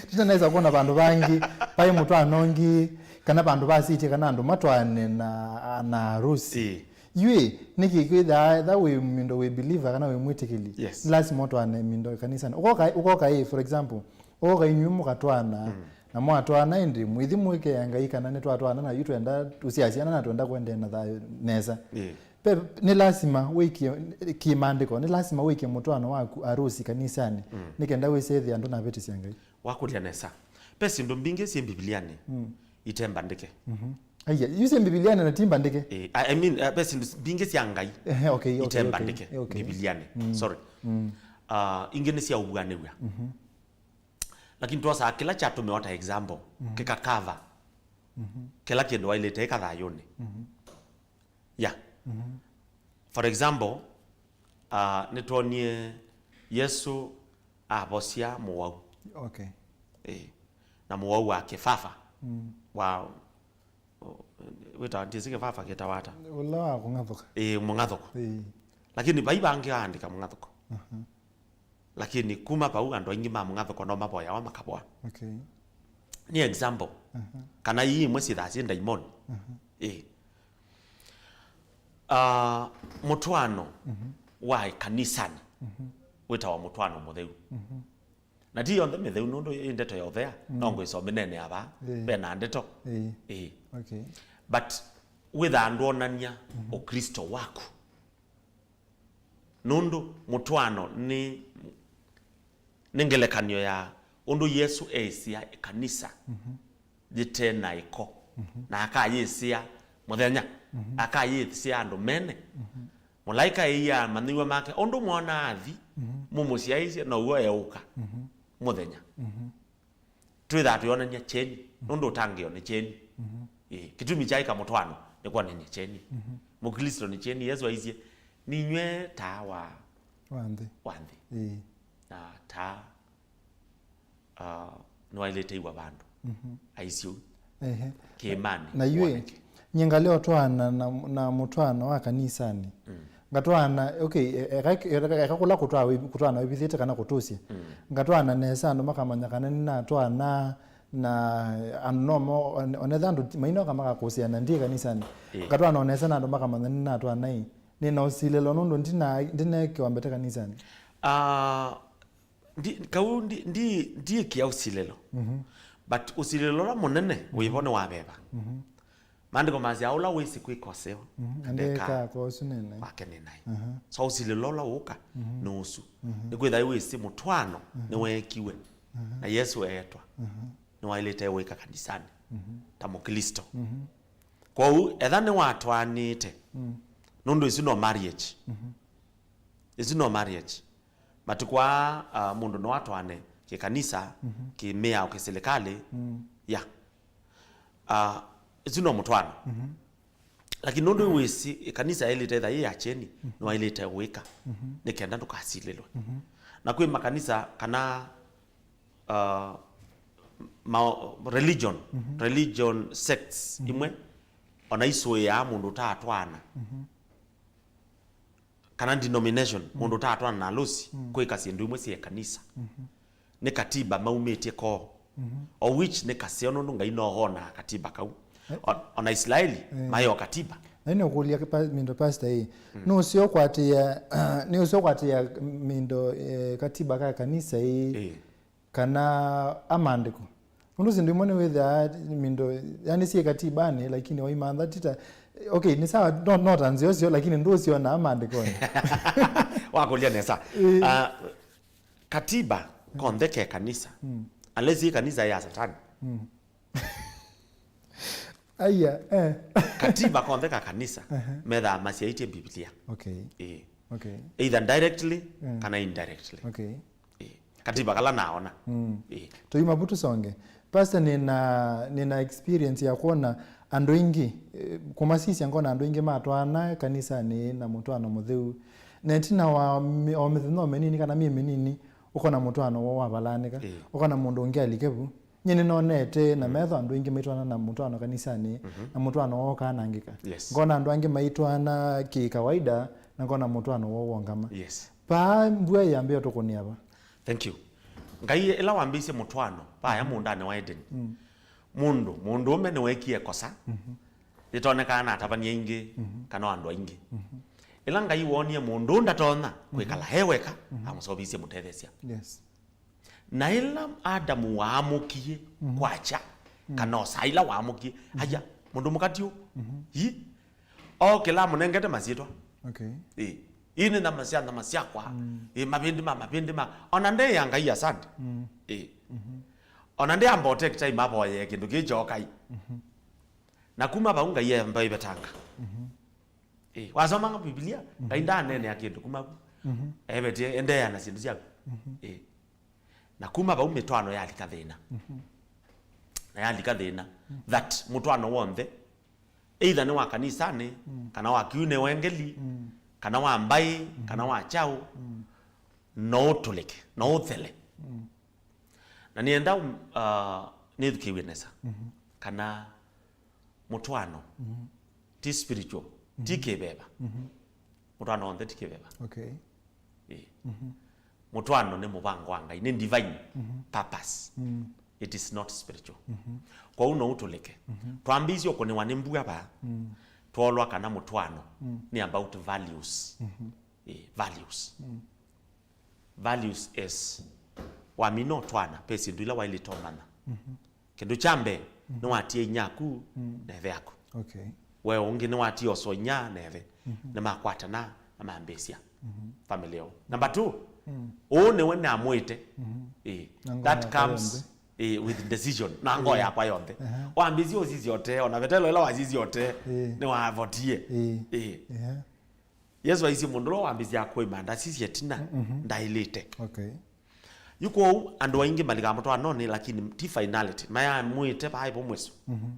Tita naisa kwona vandũ vangĩ, vai mũtwaano ũngĩ, kana vandũ vasĩtye kana andũ matwaane na, na arusi. Ĩ. Yu ĩ, nĩkĩ kwĩthaa etha wĩ mindo wĩ believer kana wĩ mwĩtĩkĩli? Yes. Nĩ lasima ũtwaane mindo kanisanĩ. Ũkoka, ũkoka ĩ, for example, ũkoka inyw'ĩ mũkatwaana, na mwatwaana ĩndĩ, mwĩthi mwĩkea Ngai kana nĩtwatwaana na yu twenda tũsyasyana na twenda kũendeea na thayũ nesa. Ĩ. Pe, nĩ lasima wĩkie, kĩmaandĩko, nĩ lasima wĩkie mũtwaano waku arusi kanisanĩ, nĩ kenda wĩsethĩa andũ navĩtĩsya Ngai. Wakũlya nesa. Ve syĩndũ mbingĩ syĩ Mbivilianĩ ite mbandĩke. Aiya, yu syĩ Mbivilianĩ na ti mbandĩke? Eh, I, I mean, uh, ve syĩndũ mbingĩ sya Ngai ite mbandĩke Mbivilianĩ. Sorry. Uh, ingĩ nĩ sya ũvuanĩw'a. Lakini twosaa kĩla kyatũmĩwa ta example, kĩkakava kĩla kĩndũ wailĩte ĩka thayũnĩ. Yeah. For example, uh, nĩtwonie Yesu avosya mũwau. Okay. Eh, na mũwau wa kĩfafa. Wa, wĩtawa, ndiĩsĩ kĩfafa kĩtawa ata. Ũla wa kũng'athũka. Eh, mũng'athũko. Eh. Lakini vai vangĩ aandĩka mũng'athũko. Lakini kuma vau andũ aingĩ ma mũng'athũko no mavoyawa makavoa. Okay. Nĩ example. Kana ii imwe syĩthaa syĩ ndaimoni. Ĩ. Ah, mũtwaano wa kanisanĩ wĩtawa mũtwaano mũtheu. Na ti yonthe mĩtheu nũndũ ĩ ndeto ya ũthea, no ngwĩsomĩnene ava, ve na ndeto. Ĩ. Ĩ. Okay. But wĩthaa ndwonany'a Ũkristo waku. Nũndũ mũtwaano nĩ, nĩ ngelekany'o ya ũndũ Yesũ eĩsĩa ĩkanisa yĩte na ĩko, na akayĩsĩa mũthenya, akayĩsĩa andũ mene. Mũlaĩka eĩaa amanyĩw'a make, "Ũndũ mwona athi, mũmũsyaĩĩsye, now'o eũka mũthenya." twĩthaa tũyonany'a kyeni, nũndũ ũtangĩĩo nĩ kyeni. Mhm. Ĩĩ, kĩtumi kyaĩ kamũtwaano nĩ kwonany'a kyeni. Mhm. Mũklĩsto nĩ kyeni, Yesũ aisye, "Ninyw'e taa wa, wa nthĩ." Wa nthĩ. Ĩĩ. Na taa, ah, nĩwaĩlĩte iwa vandũ. Mhm. Aisye ũu. Ehe. Kĩĩmanĩ. Na yu ĩ, woneke. Nyie ngalea ũtwaana na, na mũtwaano wa kanisanĩ. Mm. Ngatwaana, okay, e-, eka, eka, eka kũla kũtwaa wĩ-, kũtwaana wĩvithĩte kana kũtũsya. Mm. Ngatwaana nesa andũ makamanya kana nĩnatwaana na andũ no mo-, one-, onetha andũ ti-, mainoka makakũsĩa na ndi kanisanĩ. Ĩĩ. Ngatwaana onesa na andũ makamanya nĩnatwaana ĩ. Nĩna ũsilĩlo nũndũ ndina-, ndineekĩwa mbete kanisanĩ. Ah, ndi-, kau ndi-, ndi-, ndiĩkĩa ũsilĩlo. Mhm. But ũsilĩlo ũla mũnene wĩvo nĩ wa veva. Mhm. Maandĩko masya, "Ũla wĩsĩ kwĩka ũseo, mhm, na ndekaa, ndekaa kwa ũsu nĩ naĩ." Wake nĩ naĩ. Aha. So ũsilĩlo ũla ũũka, mhm, nĩ ũsu. Mhm. Nĩkwĩthwa wĩsĩ mũtwaano, mhm, nĩweekiwe. Mhm. Na Yesũ eetwa. Mhm. Nĩwaĩlĩte wĩka kanisanĩ, mhm, ta Mũklĩsto. Mhm. Kwoou, etha nĩwatwaanĩte, mm, nũndũ ĩsu no marriage. Mhm. Ĩsu no marriage. Matukũ aa, ah, mũndũ no atwaane kĩkanisa, mhm, kĩmĩao, kĩsilikalĩ. Mm. Ya. Ah, ĩsu no mũtwaano. Mhm. Lakini nũndũ wĩsĩ ĩkanisa yaĩlĩte ĩtha yĩ ya kyeni, mhm, nĩwaĩlĩte wĩka, mhm, nĩ kenda ndũkasilĩlwe. Mhm. Na kwĩ makanisa kana, ah, ma-, religion, mhm, religion sects, mhm, imwe, ona isũĩaa mũndũ ũtaatwaana. Mhm. Kana denomination, mm, mũndũ ũtaatwaana na alũsi, mm, kwĩka syĩndũ imwe sya ĩkanisa. Mhm. Nĩ katiba maumĩtye koo. Mhm. Of which nĩ kaseo nũndũ Ngai no onaa katiba kau. Eh. O-, ona Isilaeli, eh, maĩ o katiba. Na nĩ ũkũlya pa-, Mindo pastor ĩ. Mm. Nĩ ũseo kwatĩĩa, nĩ ũseo kwatĩĩa Mindo, eh, katiba ka kanisa ĩ. Eh. Kana a maandĩko. Nũndũ syĩndũ imwe nĩwĩthĩaa Mindo, yani syĩ katibanĩ, lakini waimantha ti ta, okay, nĩ sawa, no, no ta nzĩa ũsyo, lakini ndũsyonaa maandĩkonĩ. Wakũlya nesa. Ĩĩ. Ah, katiba, mm, konthe ke kanisa. Mm. Unless yĩ kanisa ya Satani. Mm. Aya, eh. Katiba konthe ka kanisa, aha, methaa masyaĩtye Biblia. Okay. Ĩĩ. Okay. Either directly, mm, kana indirectly. Okay. Ĩĩ. Katiba kala naona. Mm. Ĩĩ. Tũyuma vu tũsonge. Pastor, nĩna, nĩna experience ya kwona andũ aingĩ, eh, kũmasisya ngona andũ aingĩ matwaana kanisanĩ na mũtwaano mũtheu. Na ĩtina wa mi-, o mĩthenya o mĩnini kana myei mĩnini, ũkona mũtwaano woo wavalanĩka. Ĩĩ. Ũkona mũndũ ũngĩ alike vu. Nyie nĩnonete na, mm, metho andũ aingĩ maitwaana na mũtwaano kanisanĩ, mhm, na mũtwaano woo ũkaanangĩka. Yes. Ngona andũ angĩ maitwaana kĩ-kawaida, na ngona mũtwaano woo wongama. Yes. Paa mbua yambĩĩa tũkũnĩa va? Thank you. Ngai ĩla wambĩĩsye mũtwaano, vaya, mhm, mũũndanĩ wa Edeni, mm, mũndũ, mũndũũme nĩweekie kosa, mhm, yĩtonekaa na atavany'a aingĩ, mhm, kana andũ aingĩ. Mhm. Ĩla Ngai woonie mũndũ ndatonya, mhm, kwĩkala e weka, mhm, amũseũvisye mũtetheesya. Yes. Na ĩla Adamu waamũkie, mhm, kwakya, mhm, kana o saa ila waamũkie, mhm, aya, mũndũ mũkati ũ, mhm, ĩ, ookĩla amũnengete masyĩtwa. Okay. Ĩ, ii nĩ nyama sya nyama syakwa. Mm. Ĩ, mavĩndĩ ma mavĩndĩ ma. Ona ndeĩa Ngai asante. Mm. Ĩ. Mhm. Ona ndeamba ũtake time avoyee kĩndũ kĩĩ kyokai. Mhm. Na kuma vau Ngai eamba ĩvetanga. Mhm. Ĩ, wasomanga Biblia, mhm, Ngai ndaaneenea kĩndũ kuma vu. Mhm. Evetie, endeea na syĩndũ syaku. Mhm. Ĩ. Na kuma vau mĩtwaano yalika thĩna. Mhm. Na yalika thĩna. Mhm. That mũtwaano w'onthe, either nĩ wa kanisanĩ, mm, kana wa kiu nĩ wengeli, mm, kana wa mbaĩ, mhm, kana wa kyaũ, mm, no ũtũlĩke, no ũthele. Mm. Na nĩenda, um, uh, nĩthukĩĩw'e nesa, mhm, kana mũtwaano, mhm, ti spiritual, ti, mhm, kĩveva. Mhm. Mũtwaano w'onthe ti kĩveva. Okay. Ĩĩ. Mhm. Mũtwaano nĩ mũvango wa Ngai, nĩ divine, mhm, purpose. Mm. It is not spiritual. Mhm. Kwoou no ũtũlĩke. Mhm. Twambĩĩsye ũkũnĩwa nĩ mbua vaa, mm, twoolwa kana mũtwaano, mm, nĩ about values. Mhm. Ĩĩ, values. Mm. Values is, wamina ũtwaana, ve syĩndũ ila waĩlĩte ũmanya. Mhm. Kĩndũ kya mbee, mhm, nĩwatie inyia aku, mm, na ĩthe aku. Okay. We ũngĩ nĩwatie oso inyia na ĩthe. Mhm. Nĩmakwatana na mambĩĩsya, mhm, family yoo. Number two, mm, ũũ nĩwe namwĩte. Mhm. Ĩĩ. Na ngoo yakwa yonthe. That comes, ĩĩ, with decision. Na ngoo, ĩĩ, yakwa yonthe. Aha. Wambĩĩsya ũsisya ũtee, ona vetelo ĩla wasisya ũtee, ĩĩ, nĩwavotie. Ĩĩ. Ĩĩ. Yeah. Yesũ aisye mũndũ ũla wambĩĩsya kũĩma ndasisye ĩtina, mhm, ndaĩlĩte. Okay. Yu kwoou andũ aingĩ malikaa mũtwaanonĩ, lakini ti finality. Mayamwĩte vaa ĩvo mwĩso. Mhm.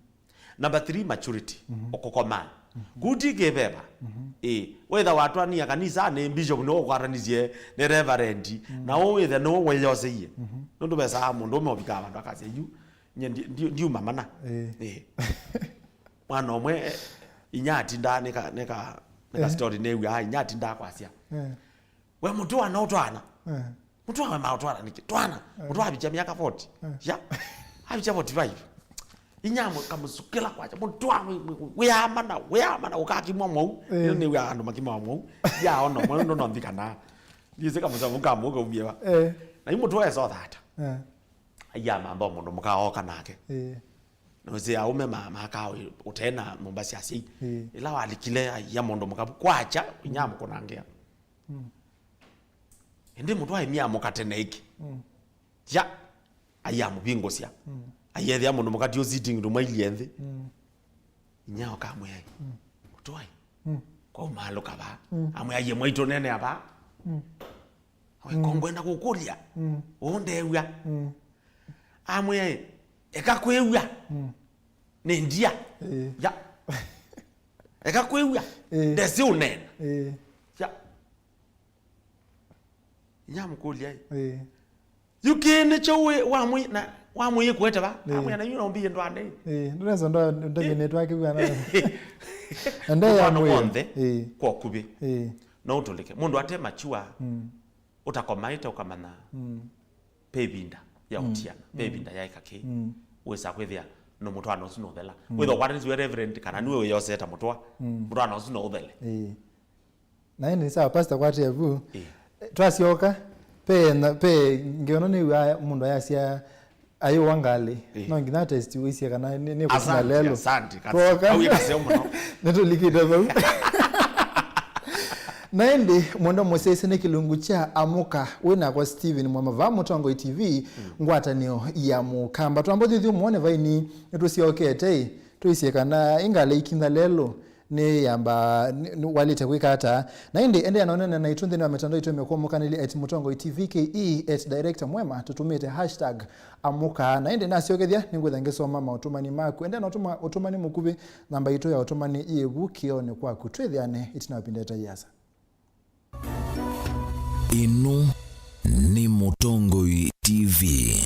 Number three, maturity. Mhm. Ũkũkomaa. Mhm. Kuu ti kĩveva. Mhm. Ĩĩ. Wĩtha watwania kanisanĩ, bishop nĩwe ũkwatanisye nĩ reverend. Mhm. Na ũũ wĩthe nĩwe wĩyoseie. Mhm. Nũndũ vesaa mũndũ ũme ũvikaa vandũ akasya, "Yu, nye ndi-, ndi-, ndiuma mana." Ĩĩ. Ĩĩ. Mwana ũmwe, eh, inya atindaa nĩka, nĩka, nĩka Eh. story nĩw'aa, inya atindaa kwasya. Eh. We mũtũa no ũtwaana. Eh. Mũtũa we maũtwaana nĩkĩ? Twaana. Eh. Mũtũa avikya myaka forty. Eh. Ya. Avikya forty-five. Inya kamũsukĩla kwakya. Mũtũa wĩ, wĩ, wĩamana, wĩamana ũkakimwa mwau. Eh. Nĩ, nĩw'aa andũ makimawa mwau. Ya ona mwau ndo nonthikana. Ndĩsĩ kamũsamu kamũ kaumie va. Eh. Na yu mũtũa esothata. Eh. Aiya mamba mũndũ mũka oka nake. Eh. Na ũsĩ aũme ma, maka ũtena nyũmba sya asyai. Eh. Ĩla walikile aiya mũndũ mũka kwakya inya amũkũnangĩa. Mm. Ĩndĩ mũtwae mĩamũka tene ĩkĩ. Mm. Ya, aiamũvingũsya. Mm. Aiethĩa mũndũ mũkati ũ sitting room ailyĩ nthĩ. Mm. Inya ũkamwĩa, "Mm. Mũtwae, mm, kwaumaalũka vaa." Mm. Amwĩa, "Aiye mwaitũ nene ava." Mm. We, mm, ko ngwenda kũkũlya. Mm. Ũũ ndew'a. Mm. Amwĩa, "Eka kwĩw'a." Mm. Nĩ ndia. Ĩĩ. Ya. Eka kwĩw'a. Ĩĩ. Ndesĩ ũneena. Ĩĩ. Ya. Inya amũkũlya, ĩ. Ĩĩ. Yu kĩĩ nĩkyo wĩ, wamwĩ-, na wamwĩie kũete va? Ĩĩ. Amwĩa, "Na yu no mbie ndwande." Ĩĩ, ndũnesa ndo-, ndominĩtwa akĩw'a na. Ende ya mwana mwĩĩ. W'onthe, ĩĩ, kwa ũkuvĩ. Ĩĩ. No ũtũlĩke. Mũndũ ate mature, mm, ũtakomaĩte ũkamanya, mm, ve ĩvinda ya, mm, ũtiana, ve, mm, ĩvinda ya ĩkakĩ. Mm. Wĩsa kwĩthĩa no mũtwaano ũsu no ũthela. Mm. Wĩthwa ũkwatanĩsye wĩ reverend kana nĩwe wĩyosete mũtũa, mm, mũtwaano ũsu no ũthele. Ĩĩ. Na ĩndĩ nĩ sawa, Pastor, kwatia vu. Ĩĩ. Twasyoka, pe na, pe ngeono nĩw'a mũndũ ayasya ayũwa ngalĩ. Ĩĩ. No nginya test wĩsie kana nĩ, nĩ kũtina lelo. Asante, asante. Twoka. Au ĩkaseo mũno. Nĩtũlikĩte vau. Na ĩndĩ, mwendo mũsese nĩ kĩlungu kya Amũka, wĩ nakwa Steven Mwema va Mũtongoi T V, mm, ngwatanĩo ya Mũkamba. Twamba ũthyũthyũ mũone vaini, nĩtũsyokete, ĩ, tũisye kana ĩngalĩ ikinya lelo. Nĩ yamba, nĩ, nĩ walĩte kwĩka ata? Na ĩndĩ, endeea na ũneena naitũ nthĩnĩ wa mĩtandao itũ ya kwomũkanĩlya at Mũtongoi T V K E, at Director Mwema, tũtũmĩte hashtag amũka. Na ĩndĩ nasyokethya, nĩngwĩtha ngĩsoma maũtũmani maku. Endeea na ũtũma ũtũmani mũkuvĩ, namba itũ ya ũtũmani yĩ vu kĩonĩ kwaku. Twĩthĩane ĩtina wa ĩvinda ĩtaiasa. Ĩno nĩ Mũtongoi T V.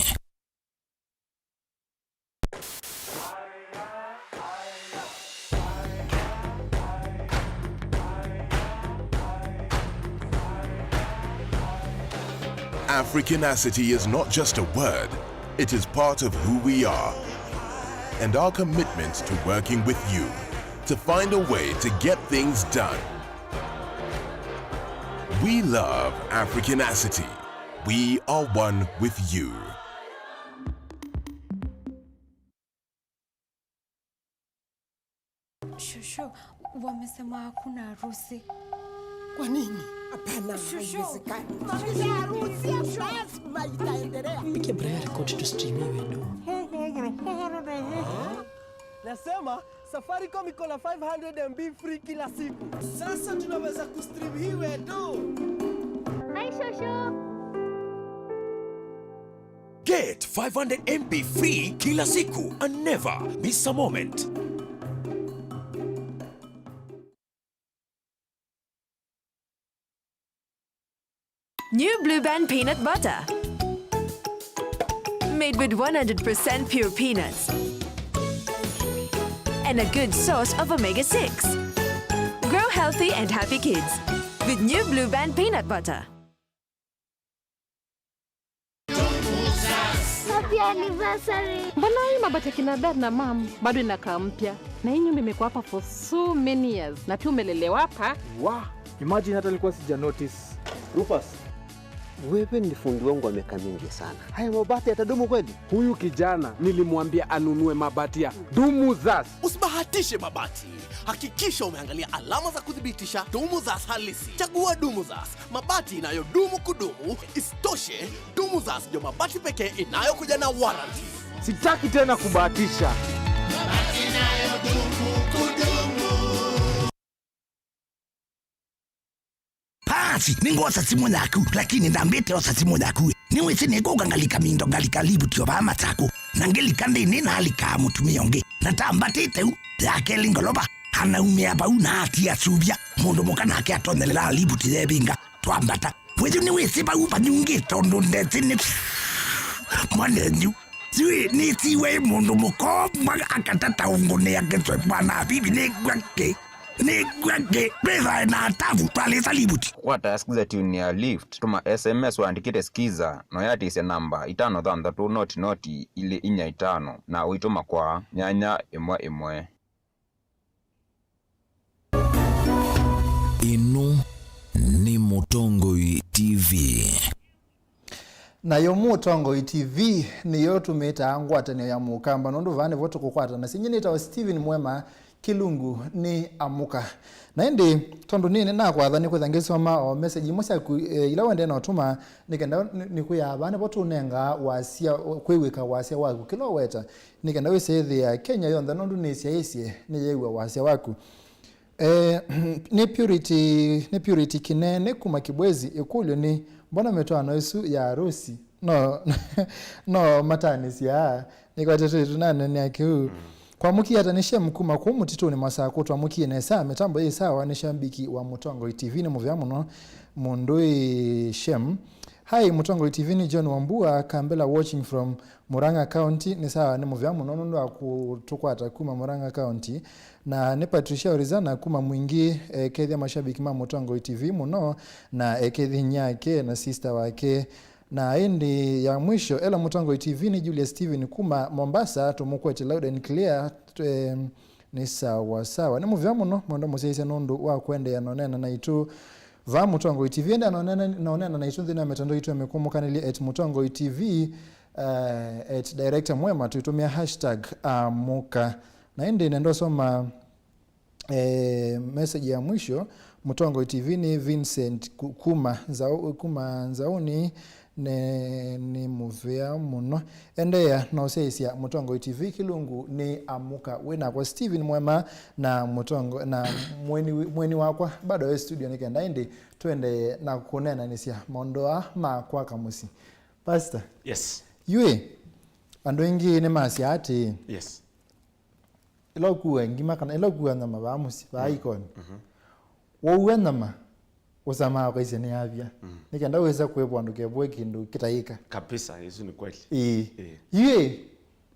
Africanacity is not just a word, it is part of who we are and our commitment to working with you to find a way to get things done. We love Africanacity. We are one with you. Shosho, wamesema hakuna harusi. Kwa nini? Hapana, shosho, haiwezekani. Hakuna harusi, shosho. Lazima itaendelea. Piga Brian record to stream hiyo ndo. Nasema Safaricom iko na five hundred M B free kila siku. Sasa tunaweza kustream hii wetu. Hi, shosho. Get five hundred M B free kila siku and never miss a moment. New Blue Band peanut butter. Made with one hundred percent pure peanuts. And a good source of omega six. Grow healthy and happy kids with New Blue Band peanut butter. Happy anniversary. Mbona hii mabati ya kina dad na mom bado inakaa mpya? Na hii nyumba imekuwa hapa for so many years. Na pia umelelewa hapa. Wa, imagine hata nilikuwa sija notice. Rufus, wewe ni fundi wangu wa miaka mingi sana. Haya mabati yatadumu kweli? Huyu kijana nilimwambia anunue mabati ya Dumuzas. Usibahatishe mabati. Hakikisha umeangalia alama za kuthibitisha Dumuzas halisi. Chagua Dumuzas, mabati inayodumu kudumu. Isitoshe, Dumuzas ndio mabati pekee inayokuja na warranty. Sitaki tena kubahatisha. Mabati inayodumu kudumu. Pasi, nĩngwosa simũ yaku, lakini ndambĩte osa simũ yaku. Nĩwĩsĩ nĩkũka ngalika mindo, ngalika livuti o vaa Masaku, na ngĩlika nthĩnĩ nalikaa mũtumĩa ũngĩ, na tambatĩte u ya kelĩ ngolova, anaumĩa vau na atia suvya, mũndũ mũka nake atonyelelaa livuti yevinga, twambata. Wĩyu nĩwĩsĩ vau vanyungĩ tondũ ndesĩ nĩ mwanenyu. Sijui nĩsiwe mũndũ mũkomba akatata ũngũ nĩ akĩtwe bwana bibi nĩgwake. Nĩgwake. Twĩthae na atavu twalĩsa livuti. Kwata skiza tune ya Lift, tũma S M S waandĩkĩte skiza, na ũyatĩsya namba itano thanthatũ noti noti ilĩ inya itano, na ũitũma kwa nyanya ĩmwe ĩmwe. Ĩno nĩ Mũtongoi T V. Nayo Mũtongoi T V nĩyo tũmĩtaa ngwatanĩo ya Mũkamba, nũndũ vaa nĩvo tũkũkwatana. Syĩnyie nĩtawa Steven Mwema, kĩlungu nĩ Amũka. Na ĩndĩ, tondũ nĩ, nĩnakwatha nĩkwĩtha ngĩsoma o message imwe syaku, eh, ila wendee na ũtũma, nĩ kenda nĩ, nĩkwĩaa vaa nĩvo tũnengaa wasya, kwĩw'ĩka wasya waku kĩla ũweta, nĩ kenda wĩsĩthĩa Kenya yonthe, nũndũ nĩsyaĩĩsye nĩyĩw'a wasya waku. Eh, nĩ Purity, nĩ Purity Kinene kuma Kibwezi. Ĩkũlyo nĩ, mbona mĩtwaano ĩsu ya arusi no, no matanĩsya? Nĩkwatĩtwe tũnanenea kĩu. Kwamũkie ata nĩ Shem kuma kũu mũtitũnĩ Masakũ? Twamũkie nesa, mĩtambo yĩ sawa, nĩ shambiki wa Mũtongoi T V, nĩ mũvea mũno mũndũ ĩ Shem. Hi, Mũtongoi T V, nĩ John Wambua Kambela watching from Murang'a County. Nĩ sawa, nĩ mũvea mũno nũndũ wa kũtũkwata kuma Murang'a County. Na nĩ Patricia Orizana kuma Mwingi, ekethya mashabiki ma Mũtongoi T V mũno, na ekethya inyake na sister wake. Na ĩndĩ ya mwisho, ela Mũtongoi T V, nĩ Julius Steven kuma Mombasa, tũmũkwete loud and clear, tw-, em, nĩ sawa sawa. Nĩ mũvea mũno, mwendwa mũsyaĩĩsya nũndũ wa kũendeea na ũneena naitũ vaa Mũtongoi T V. Endeea na ũneena, na ũneena naitũ nthĩnĩ wa mĩtandao itũ ya mĩkũmũkanĩlye at Mũtongoi T V, eh, at Director Mwema, tũitũmĩa hashtag Amũka. Na ĩndĩ nenda ũsoma, eh, message ya mwisho, Mũtongoi T V nĩ Vincent ku-, kuma Nzau-, kuma Nzaũnĩ, ne, nĩ mũvea mũno. Endeea na ũsyaĩĩsya Mũtongoi T V, kĩlungu nĩ Amũka. Wĩ nakwa Steven Mwema na Mũtongo-, na mweni wi-, mweni wakwa bado e studio nĩ kenda ĩndĩ tũendee na kũneenanĩsya maũndũ aa ma kwaka mũsyĩ. Pastor? Yes. Yu ĩ, andũ aingĩ nĩmasyaa atĩĩ, Yes. Ĩla ũkua ngima kana ĩla ũkua nyama vaa mũsyĩ, vaa ikoni. Mhm. Waua nyama, ũsamaa ũkaisye nĩ yavya. Mm. Nĩ kenda wĩsa kũĩvwa andũ kevũe kĩndũ kĩtaĩka. Kabisa, ĩsu nĩ kweli. Ĩĩ. Ĩĩ. Yu ĩ,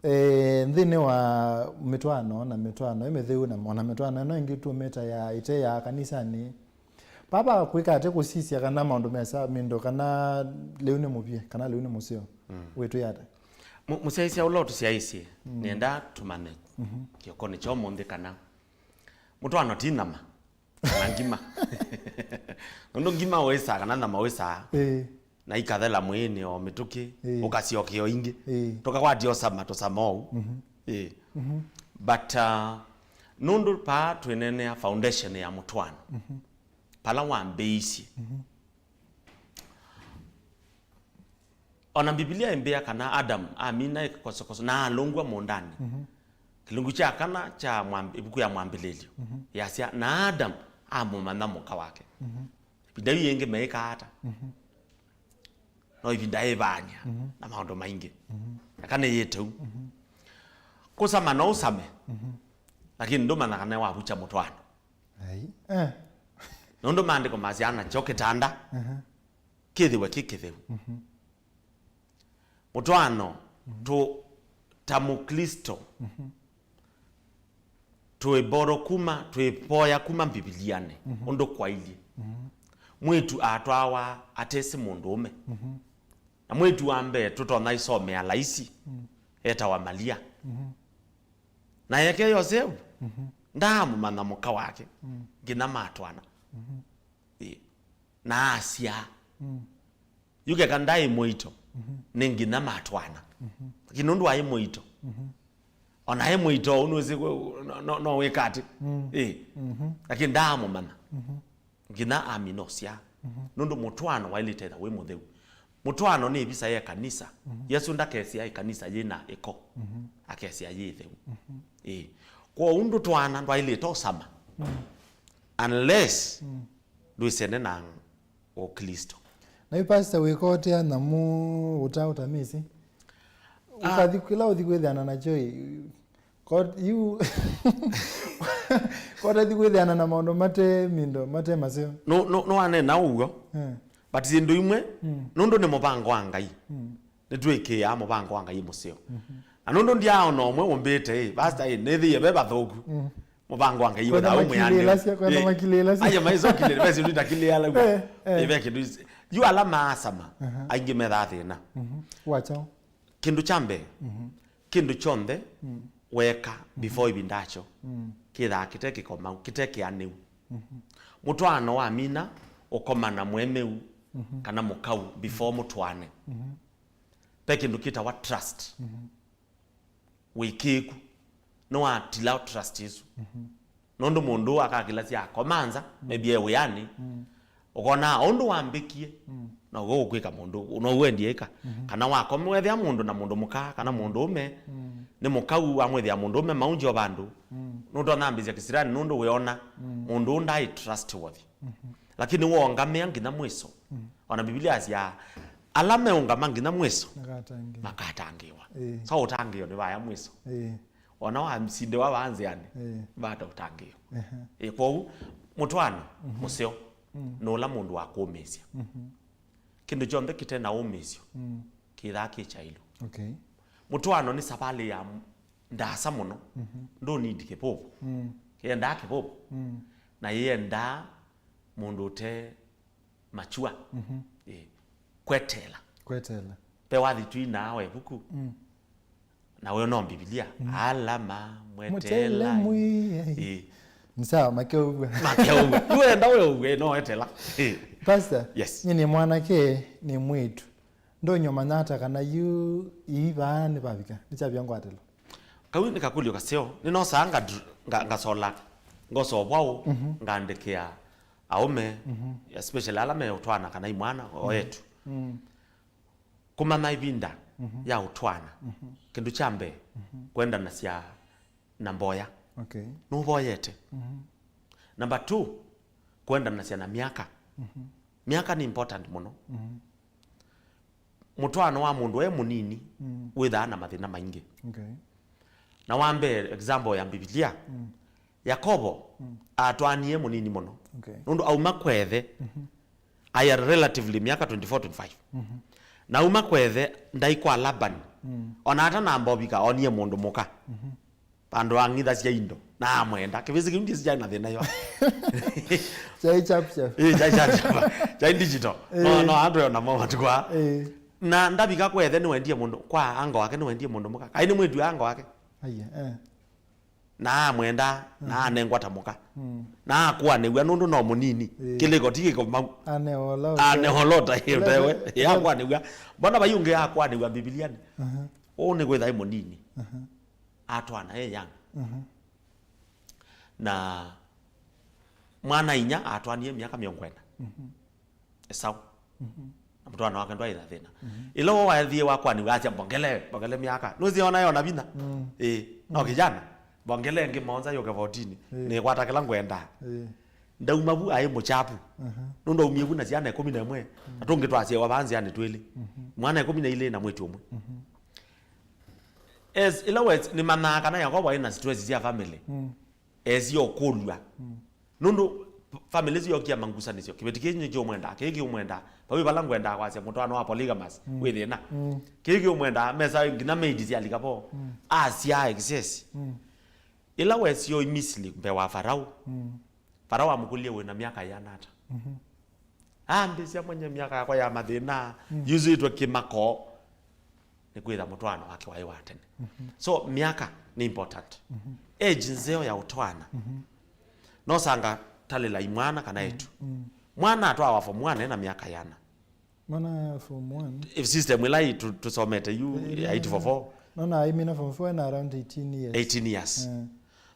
eh, nthĩnĩ wa mĩtwaano na mĩtwaano ĩ mĩtheu na ona mĩtwaano ĩno ĩngĩ tũmĩta ya ĩte ya kanisanĩ, Vava kwĩka ate kũsisya kana maũndũ mesa mĩndũ kana lĩu nĩ mũvye, kana lĩu nĩ mũseo. Mm. Wĩtwĩa ata? Mũ-, mũsyaĩĩsya ũla ũtũsyaĩĩsye, mm, nĩenda tũmanye, mhm, kĩokonĩ kya ũmũnthĩ kana mũtwaano ti nyama, kana ngima. Nũndũ ngima wĩsaa kana nyama wĩsaa. Ĩĩ. Na ikathela mwĩĩnĩ o mĩtũkĩ, ĩĩ, ũkasyokea o ingĩ. Ĩĩ. Tũkakwatya ũsama, tũsama ũu. Mhm. Ĩĩ. Mhm. But, uh, nũndũ paa twĩneenea foundation ya mũtwaano, mhm, pala wambĩĩisye. Mhm. Ona Mbivilia ĩmbĩa kana Adam amina ĩkosokoso na alũngw'a mũũndanĩ. Mhm. Kĩlungu kya kana kya mwamb-, ĩvuku ya Mwambĩlĩlyo, mhm, yasya, na Adam amũmanya mũka wake. Mhm. Ĩvinda yĩu yĩngĩ meĩkaa ata? Mhm. No ĩvinda yĩvany'a, mhm, na maũndũ maingĩ. Mhm. Eka nĩ yĩteu. Mhm. Kũsama no ũsame, mhm, lakini ndũmanya kana wavukya mũtwaano. Ai. Eh. Nũndũ maandĩko masyaa nakyo kĩtanda, aha, kĩthĩwe kĩ kĩtheu. Mhm. Mũtwaano, mhm, tũ ta Mũklĩsto, mhm, twĩboro kuma, twĩvoya kuma Mbivilianĩ, mhm, ũndũ kwailyĩ. Mhm. Mwĩĩtu atwawa atesĩ mũndũũme. Mhm. Na mwĩĩtu wa mbee tũtonya ĩsomea laisi, mm, etawa Malia. Mhm. Na eke Yosevu, mhm, ndaamũmanya mũka wake, mm, nginya matwaana. Mhm. Ĩĩ. Na asyaa. Mm. Yu keka ndaĩ mũito, mhm, nĩ nginya matwaana. Mhm. Lakini nũndũ aĩ mũito, mhm, ona aĩ mũito ũu nũĩsĩ kwe-, no, no, no wĩka atĩ? Mm. Ĩĩ. Mhm. Lakini ndaamũmanya. Mhm. Nginya amina ũsyaa. Mhm. Nũndũ mũtwaano waĩlĩte ĩtha wĩ mũtheu. Mũtwaano nĩ ĩvisa ya ĩkanisa. Mhm. Yesũ ndakesĩa ĩkanisa yĩ na ĩko. Mhm. Akesĩa yĩ ĩtheu. Mhm. Ĩĩ. Kwoou ndũtwaana ndwaĩlĩte ũsama. Mm. Unless, mm, ndwĩsene na Ũklĩsto. Na yu pastor wĩkotea nyamũ ũta ũtamĩsĩ. Ah. Ũkathi kĩla ũthi kwĩthĩana nakyo ĩ, kot-, yu kotathi kwĩthĩana na maũndũ mate mindo, mate maseo. No, no, no anena ũw'o. Eh. But syĩndũ imwe, mm, nũndũ nĩ mũvango wa Ngai. Mm. Nĩtwĩkĩaa mũvango wa Ngai mũseo. Mhm. Na nũndũ ndiaona ũmwe ũmbĩte, ĩ, pastor, ĩ, nĩthĩie ve vathũku. Mm. Mũvango wa Ngai wĩthaa wĩ mwĩanĩu. Kwenda makilĩlasya, kwenda makilĩlasya. Aye, maisokilĩla, ve syĩndũ itakilĩala. Eh, eh. Ĩ, ve kĩndũ isi-, yu ala maasama, aha, aingĩ methaa thĩna. Mhm. Wacha. Kĩndũ kya mbee, mhm, kĩndũ kyonthe, mm, weka, mhm, before ĩvinda yakyo, mm, kĩthaa kĩte kĩkomau, kĩte kĩanĩu. Mhm. Mũtwaano wamina ũkoma na mũemeu, mhm, kana mũkau before mũtwaane. Mhm. Ve kĩndũ kĩtawa trust. Mhm. Wĩkĩĩku nĩwatila trust ĩsu. Mhm. Nũndũ mũndũ ũũ akakĩlasya akoma nza, mm, maybe e wĩanĩ, mm, ũkona ũndũ wambĩkie, mm, now'o ũkwĩka mũndũ, now'o endie ĩka. Mhm. Kana wakoma wethĩa mũndũ na mũndũ mũka, kana mũndũ ũme, mm, nĩ mũkau wamwĩthĩa mũndũ ũme maunji o vandũ, mm, nũtonya ambĩsya kĩsirani nũndũ wĩona, mm, mũndũ ũũ ndaĩ trustworthy. Mhm. Lakini woongamĩa nginya mwiso. Mhm. Ona Biblia yasya, ala meũngama nginya mwiso makatangĩĩwa. Makatangĩĩwa. Ĩĩ. So ũtangĩĩo nĩ vaya mwiso. Ĩĩ. Ona wasindiwa vaa nzĩanĩ, ĩĩ, vata ũtangĩĩo. Ehe. Ĩĩ, kwoou, mũtwaano, mhm, mũseo, mm, nĩ ũla mũndũ wakũũmĩĩsya. Mhm. Kĩndũ kyonthe kĩte na ũmĩĩsyo, mm, kĩthaa kĩ kyailu. Okay. Mũtwaano nĩ savalĩ ya m-, ndaasa mũno. Mhm. Ndũnindi kĩvũvũ. Mm. Kĩendaa kĩvũvũ. Mm. Na yĩendaa mũndũ ũte mature. Mhm. Ĩĩ. Kweteela. Kweteela. Pe wathi twinaa wa ĩvuku. Mm. Na wĩona Mbivilia. Mm. Ala ma mwetela. Mwetele mwĩai. Ĩĩ. Ni sawa, makeũw'a. Makeũw'a. Yu enda weũw'e, no etela. Ĩĩ. Pastor, yes, nyie nĩ mwanake, nĩ mwĩĩtu. Ndonywa manyata kana yu ii vaa nĩ vavika. Nĩ kyavya ngwatĩlo. Kau nĩ kakũlyo kaseo. Nĩnosaa nga-, nga-, ngasola, ngosa ũvwaũ, mhm, ngaandĩkĩa aũme, mhm, especially ala me ũtwana kana imwana, o, mhm, etu. Mm. Kũmanya ĩvinda, mhm, ya ũtwana. Mhm. Kĩndũ kya mbee, mhm, kwendanasya na mboya. Okay. Nũvoyete. Mhm. Number two, kwendanasya na myaka. Mhm. Myaka nĩ important mũno. Mhm. Mũtwaano wa mũndũ e mũnini, mm, wĩthaa na mathĩna maingĩ. Okay. Na wa mbee, example ya Mbivilia, mm, Yakovo, mm, atwaanie mũnini mũno. Okay. Nũndũ auma kwa ĩthe, mhm, aya relatively myaka twenty-four, twenty-five. Mhm. Na auma kwa ĩthe, ndaĩ kwa Laban. Mm. Ona atanamba ũvika, onie mũndũ mũka. Mhm. Vandũ ang'ithasya indo, na amwenda. Kĩvĩsĩ kĩu ndiĩsĩ kyaĩ na thĩna yo. Kyaĩ chap chap. Ĩĩ, kyaĩ chap chap. Kyaĩ digital. No, ĩĩ, no, andũ ona mo matukũ aa. Ĩĩ. Na ndavika kwa ĩthe nĩwendie mũndũ, kwa ango wake nĩwendie mũndũ mũka. Kaĩ nĩ mwĩĩtu ango wake. Aiya, eh. Na amwenda, na, mm, anengwa ta mũka. Mm. Na akwanĩw'a nũndũ no mũnini. Ĩĩ. Kĩlĩko ti kĩkomau. Aneolota. Aneolota, ĩĩ, ũtewe. Ĩĩ, akwanĩw'a. Mbona vai ũngĩ akwanĩw'a Mbivilianĩ? Aha. Ũũ nĩ kwĩtha e mũnini. Aha. Atwana e young. Mhm. Na mwana-a-inyia atwanie myaka mĩongo ĩna. Mhm. Esau. Mhm. Na mũtwana wake ndwaĩ na thĩna. Mhm. Ĩla wo wathie wakwanĩw'a asya, "Mbongele, mbongele myaka." Nũsĩ ona yona vinya? Mm. Ĩĩ. No, mm, kijana, mbongele ĩngĩ mũonza yũke fourteen. Ĩĩ. Nĩkwata kĩla ngwendaa. Ĩĩ. Ndauma vu aĩ mũkyapu. Aha. Nũndũ aumie vu na syana ĩkũmi na ĩmwe. Mm. Na tũngĩ twasyaĩwa vaa nzĩanĩ twĩlĩ. Mhm. Mwana ĩkũmi na ilĩ na mwĩĩtu ũmwe. Mhm. As, ĩla wes-, nĩmanyaa kana Yakobo aĩ na stress sya family. Mm. Esie ũkũlw'a. Mm. Nũndũ family syokia mangusanĩsyo. Kĩveti kĩĩ nĩkĩũmwendaa, kĩĩ kĩũmwendaa. Vau vala ngwendaa kwasya mũtwaano wa polygamous, mm, wĩ thĩna. Mm. Kĩĩ kĩũmwendaa, mesa nginya maid syalika vo. Mm. Asyaa excess. Mm. Ĩla wesie ũi Misili mbee wa Farao, mm, Farao amũkũlilye, "Wĩ na myaka yĩana ata?" Mhm. Ambĩsya mwenye myaka yakwa ya mathĩna, mm, yusĩtwe kĩmako, nĩkwĩtha mũtwaano wake waĩ wa tene. Mhm. So, myaka nĩ important. Mhm. Age nzeo ya ũtwaana. Mhm. Nosanga talĩla imwana kana, mm, etu. Mm. Mwana atwawa form one ena myaka yĩana. Mwana form one. If system ĩla ĩ tũ-, tũsomete yu, ĩla ya eight four four. Nona aimina form four ena around eighteen years. Eighteen years. Eh.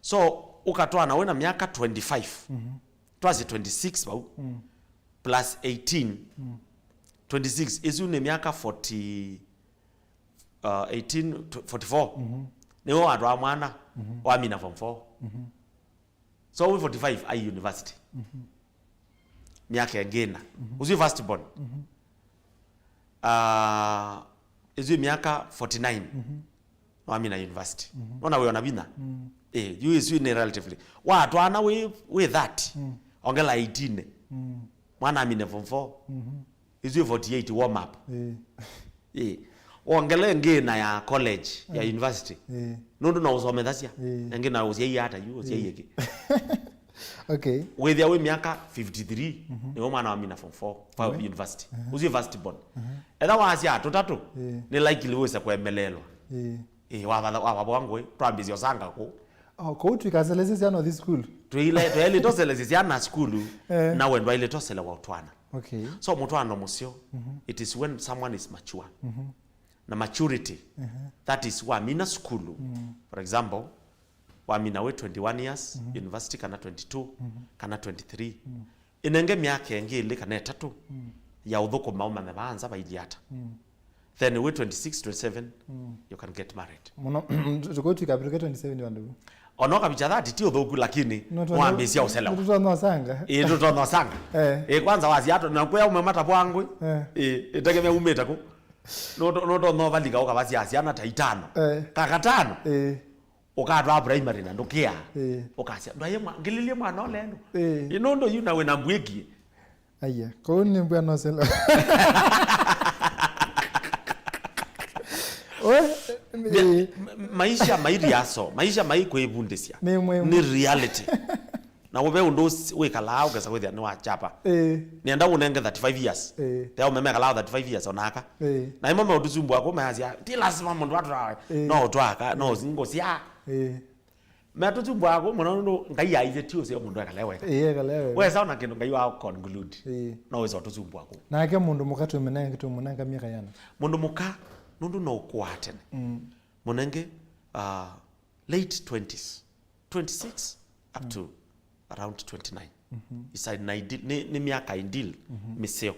So, ũkatwaana wĩna myaka twenty-five. Mhm. Twasye twenty-six vau. Mm. Plus eighteen. Mm. Twenty-six, ĩsu nĩ myaka forty, uh, eighteen to forty-four. Mhm. Nĩwe watwaa mwana, mhm, wamina form four. Mhm. So, wĩ forty-five, ai university. Mhm. Myaka ĩngĩ ĩna. Mhm. Ũsu first born. Mhm. Ah, ĩsu myaka forty-nine. Mhm. Wamina university. Mhm. Nona wĩ ona vinya. Mm. Eh, yu ĩsu nĩ relatively. Watwana wĩ, wĩ thirty. Mm. Ongela eighteen. Mm. Mwana amine form four. Mhm. Ĩsu forty-eight warm up. Eh. Eh. Wongele ngĩna ya college, ya university. Eh. Nũndũ no ũsomethasya. Eh. Na ngĩna ũsyai ata yu, ũsyai ĩkĩ. Okay. Wĩthĩa wĩ myaka fifty-three, nĩwe mwana wa mina form four, fa university. Ũsu first born. Etha wasya tũtatũ, nĩ likely wĩse kwemelelwa. Eh. Eh, wavatha, wavavwa ngũĩ, twambĩsya ũsanga kũ. Oh, kũu twĩkaselesya syana ũthi school. Twĩile, twaĩlĩte ũselesya syana sukulu, eh, na wendo aĩlĩte ũselewa ũtwana. Okay. So mũtwano mũseo, it is when someone is mature. Mhm. Na maturity, that is wamina sukulu. Mm. For example, wamina wĩ twenty-one years, university kana twenty-two, kana twenty-three. Mm. Ĩnenge myaka ĩngĩ ĩlĩ kana ĩtatũ ya ũthũkũma ũmanye vaa nza vailyĩ ata. Mm. Then wĩ twenty-six, twenty-seven, you can get married. Mũno, tũkũtwĩka apĩtũke twenty-seven vandũ vu. Ona ũkavicha thirty ti ũthũku, lakini nĩwambĩĩsya ũselewa. Nĩtũtonya ũsanga. Ĩĩ, nĩtũtonya ũsanga. Eh. Ĩĩ, kwanza wasya atũ, na kwĩa ũme matavwa ngũĩ. Eh. Ĩĩ, ĩtegemea umĩte kũ. Nũtonya ũvalika ũkavasya syana ta itano. Eh. Ka katano. Eh. Ũkatwaa primary na ndũkĩa. Ĩĩ. Ũkasya, "Ndwaye mwa-, ngĩlĩlye mwana ũlelo." Ĩĩ. Ĩ nũndũ yu na wĩna mbwĩki. Aiya, kũu nĩ mbwa no selo. Oh, ĩĩ. Ma-, maisha mairiaso, maisha maikwĩvundĩsya. Nĩ mwe-, nĩ reality. Na ũve ũndũ ũs-, wĩkalaa ũkesa kwĩthĩa nĩ wa chapa. Ĩĩ. Nĩenda ũnenge thirty-five years. Ĩĩ. Tea ũmeme kalaa thirty-five years onaka. Ĩĩ. Na imo meũtũsumbũa kũ mayasya, "Ti lazima mũndũ atwawe." Ĩĩ. No ũtwaka, no ngũsya. Ĩĩ. Metũsumbũa kũ mũno nũndũ Ngai aisye ti ũseo mũndũ ekale weka. Ĩĩ, ekale weka. Wesa ona kĩndũ Ngai wa conclude. Ĩĩ. No wĩsa ũtũsumbũa kũ. Nake mũndũ mũka tũmũnenge, tũmũnenga myaka yana. Mũndũ mũka nũndũ no ũkũaa tene. Mm. Mũnenge, uh, late twenties. twenty-six up to around twenty-nine. Mhm. Is an ideal, nĩ, nĩ myaka ideal mĩseo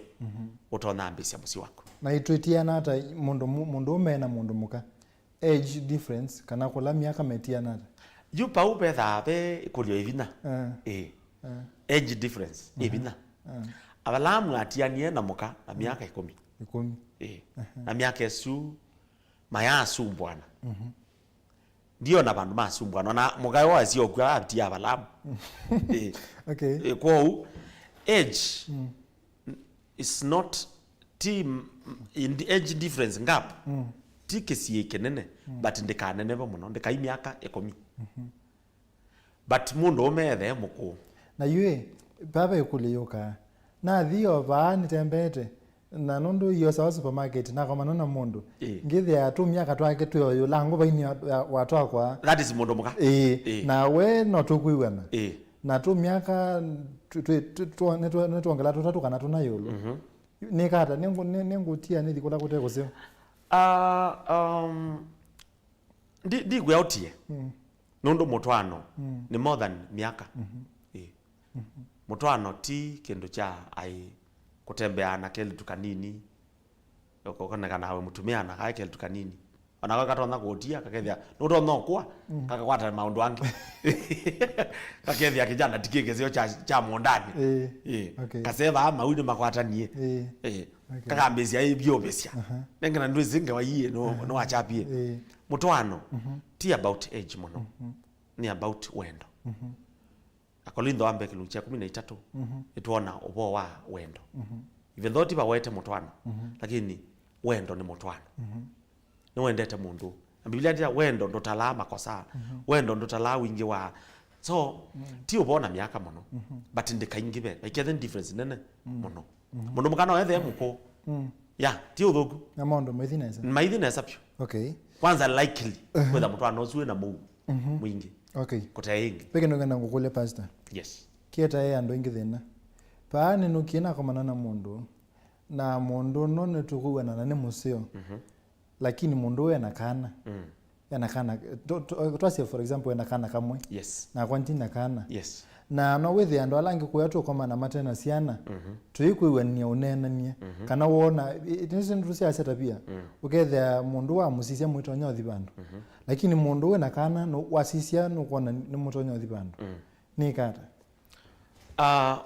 ũtonya ambĩĩsya mũsyĩ waku. Na itwĩtiana ata mũndũ mu-, mũndũ ũme na mũndũ mũka? Age difference, kana kũla myaka metiana ata? Yu pau vethaa ve ĩkũlyo ĩvinya. Eh. Ĩĩ. Eh. Age difference ĩvinya. Eh. Avalaamu atianie na mũka na myaka ĩkũmi. Ĩkũmi. Ĩĩ. Aha. Na myaka ĩsu mayaasumbwana. Mhm. Ndiona vandũ masumbwana. Na mũkaĩ wa sio kwa ati ya Balamu. Eh. Okay. Eh, kwoou, age is not ti m-, in the age difference gap. Mm. Ti kĩsiĩ kĩnene, but ndĩkaneneve mũno, ndĩkai myaka ĩkũmi. Mhm. But mũndũ ũme ethe mũkũũ. Na yu ĩ, vava ĩkũlyo yũkaa. Nathi o vaa nĩtembeete, na nũndũ iosawa supermarket, nakomana na mũndũ. Ĩĩ. Ngĩthĩa tũmyaka twake twĩ o yũla ngũvainĩ wa, wa, wa twakwa. That is mũndũ mũka. Ĩĩ. Ĩĩ. Na we no tũkwĩw'ana. Ĩĩ. Na tũmyaka tũ-, twĩ-, tũ-, tũ-, nĩtwongela tũtatũ kana tũna yũlũ. Mhm. Nĩkata, nĩngũ-, nĩ-, nĩngũtia nĩthi kũla kũte kũseo. Ah, um, Ndi-, ndikwĩa ũtie. Mm. Nũndũ mũtwaano nĩ more than myaka. Mhm. Ĩĩ. Mhm. Mũtwaano ti kĩndũ kya aĩ kũtembeaa na kelĩtu kanini, ũkonekana wĩ mũtumĩa na kaĩ kelĩtu kanini. Ona ko katonya kũũtia, kakethĩa, nũtonya ũkũa, kakakwata maũndũ angĩ. Kakethĩa kĩjana ti kĩkĩseo kya, kya mũũndanĩ. Ĩĩ. Ĩĩ. Okay. Kasevaa mau nĩmakwatanie. Ĩĩ. Ĩĩ. Okay. Kakambĩĩsya ĩvyũvĩsya. Aha. Nengena ndwĩsĩ ngewa ii nũ-, aha, nũwachapie. Ĩĩ. Mũtwaano, mhm, ti about age mũno. Mhm. Nĩ about wendo. Mhm. Akolintho wa mbee kĩlungu kya kũmi na itatũ, mhm, nĩtwona ũvoo wa wendo. Mhm. Even though ti vawete mũtwaano, mhm, lakini wendo nĩ mũtwaano. Mhm. Nĩwendete mũndũ. Na Biblia yatwĩa wendo ndũtalaa makosa. Mhm. Wendo ndũtalaa wingĩ wa. So, mm, ti ũvoo na myaka mũno, mhm, but ndĩkaingĩve. Vaikethe difference nene, mm, mũno. Mhm. Mũndũ mũka no ethee mũkũũ. Mm. Ya, ti ũthũku. Na maũndũ maithi nesa. Maithi nesa vyũ. Okay. Kwanza likely, mhm, kwĩtha mũtwaano ũsu wĩna mũu, mhm, mwingĩ. Okay. Kũte ĩngĩ. Ve kĩndũ ngenda ngũkũlye, Pastor. Yes. Kĩetae andũ aingĩ thĩna. Vaa nĩnũkie nakomana na mũndũ, na mũndũ no nĩtũkwĩw'ana na nĩ mũseo. Mhm. Lakini mũndũ ũyũ ena kana. Mm. Ena kana, tũ-, tũ-, twasye, for example, ena kana kamwe. Yes. Nakwa ndina kana. Yes. Na no wĩthĩe andũ ala angĩ kũya tũkomana mate na syana, mhm, tũikwĩw'ania ũneenanie. Mhm. Kana wona, i-, i-, nĩsĩ nĩtũsyasya tabia. Mm. Ũkethĩa mũndũ wamũsisya mũitonya ũthi vandũ. Mhm. Lakini mũndũ wĩna kana, nũ-, wasisya nũkwona nĩ mũtonya ũthi vandũ. Mm. Nĩkata? Ah,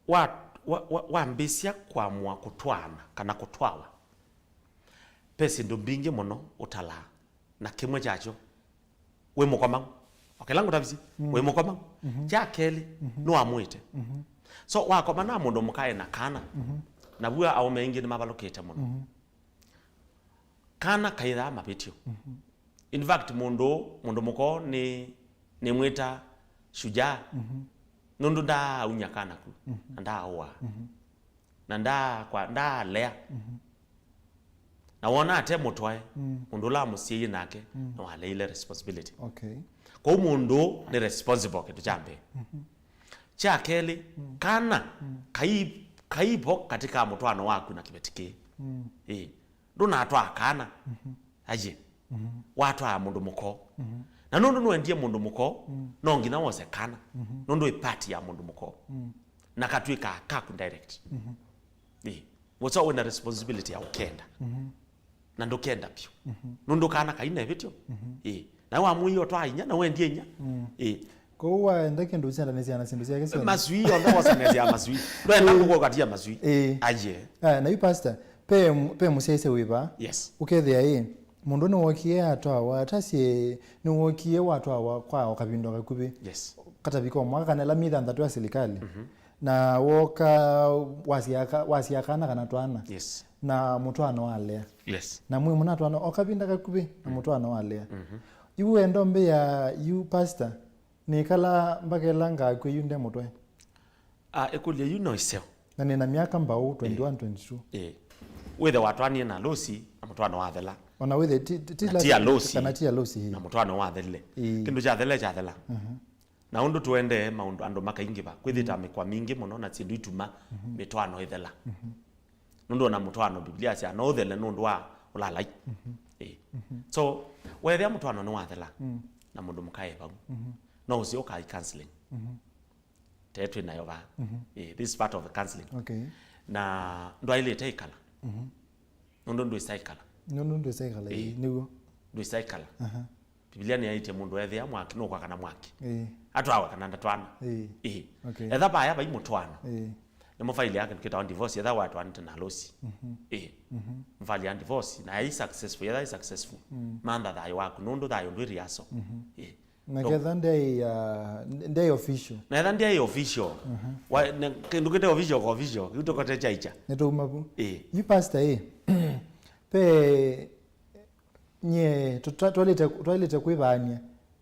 wa-, Wa, wa, wambĩĩsya kũamũa kũtwaana kana kũtwawa, ve syĩndũ mbingĩ mũno ũtalaa, na kĩmwe kyakyo, wĩ mũkomau. O kĩla ngũtavisye, mm, wĩ mũkomau. Mhm. Kya kelĩ, mhm, nĩwamũĩte. Mhm. So, wakoma na mũndũ mũka e na kana, mhm, na vu aũme aingĩ nĩmavalũkĩte mũno. Mhm. Kana kaithaa mavĩtyo. Mhm. In fact, mũndũ, mũndũ mũko nĩ, nĩmwĩta shujaa, mhm, nũndũ ndaaunya kana ku, mhm, na ndaaũa. Mhm. Na ndaakwa, ndaalea. Mhm. Na wona ate mũtwae, mm, mũndũ ũla amũsyaie nake, mm, nĩwaleile responsibility. Okay. Kwoou mũndũ nĩ responsible, kĩndũ kya mbee. Mhm. Kya kelĩ, mm, kana, mm, kai-, kaivo katika mũtwaano waku na kĩveti kĩĩ. Mm. Ĩĩ. Ndũnatwaa kana. Mhm. Aye. Mhm. Watwaa mũndũ mũko. Mhm. Na nũndũ nũendie mũndũ mũko, mm, no nginya wose kana. Mhm. Nũndũ ĩ part ya mũndũ mũko. Mm. Na katw'ĩkaa kaku direct. Mhm. Ĩĩ. Wĩsa wĩna responsibility ya ũkenda. Mhm. Na ndũkenda vyũ. Mhm. Nũndũ kana kaina ĩvĩtyo. Mhm. Ĩĩ. Na wamũie ũtwaa inya, na wendie inya. Mm. Ĩĩ. Kwoou waenda kĩndũ ũsyandanĩsya na syĩndũ syake syonthe. Maswii, onthe wosanĩasya maswii. Ndwenda ngũkũ ũkatia maswii. Ĩĩ. Aye. Ah, na yu pastor, pe, pe mũsyaĩĩsya wĩva? Yes. Ũkethĩa ĩ, mũndũ nĩwokie atwawa, atasye nĩwokie watwawa kwa o kavinda kakuvĩ. Yes. Katavika o mwaka kana ĩla myei thanthatũ ya silikalĩ. Mhm. Na woka wasya ka-, wasya kana kana twana. Yes. Na mũtwaano walea. Yes. Na mwĩ mũnatwaana o kavinda kakuvĩ na, mm, mũtwaano walea. Mhm. Yu wendo mbĩ ya yu pastor, nĩkala mbaka ĩla ngakw'a yu nde mũtwe. Ah, ĩkũlyo yu no ĩseo. Na nĩ na myaka mbaũ, ĩĩ, twenty-one, twenty-two. Ĩĩ. Wĩthe watwanie na Lucy na mũtwaano wathela. Ona wĩthe ti, ti, ti Na Lucy, ti ya Lucy. Kana ti ya Lucy, ĩĩ. Na mũtwaano wathelile. Ĩĩ. Kĩndũ kyathela kyathela. Mhm. Na ũndũ tũendee maũndũ, andũ makaingĩva, kwĩthĩta, mhm, mĩkwa mingĩ mũno na syĩndũ ituma, mhm, mĩtwaano ĩthela. Mhm. Nũndũ ona mũtwaano, Biblia yasya no ũthele nũndũ wa ũlaalai. Mhm. Ĩĩ. Mhm. So, weethĩa mũtwaano nĩwathela, mm, na mũndũ mũka e vau, mhm, no ũsĩ ũkai counseling. Mhm. Tee twĩ nayo vaa. Mhm. Ĩĩ, this is part of the counseling. Okay. Na ndwaĩlĩte ĩkala. Mhm. Nũndũ ndwĩsa ĩkala. Nũndũ ndwĩsa ĩkala, ĩĩ, ĩĩ, nĩw'o. Ndwĩsa ĩkala. Aha. Biblia nĩyaĩtye mũndũ ethĩa mwaki, nũkwakana mwaki. Ĩĩ. Atwawe kana ndatwana. Ĩĩ. Ĩĩ. Okay. Etha vaya vai mũtwaano. Ĩĩ. Nĩmũvailĩaa kĩndũ kĩtawa divorce, etha watwanĩte na Lucy. Mhm. Ĩĩ. Mhm. Mũvailĩaa divorce, na yai successful, etha yai successful. Mm. Mantha thayũ waku, nũndũ thayũ ndwĩ rehearsal. Mhm. Ĩĩ. Na ketha ndei, uh, ndei official. Na etha ndei official. Mhm. Wa, ne, kĩndũ kĩte official kwa official, kĩu tũkote chaicha. Nĩtũuma vu. Ĩĩ. Yu pastor, ĩ, pe Nyie, tũta-, twaĩlĩte, twaĩlĩte kwĩvaany'a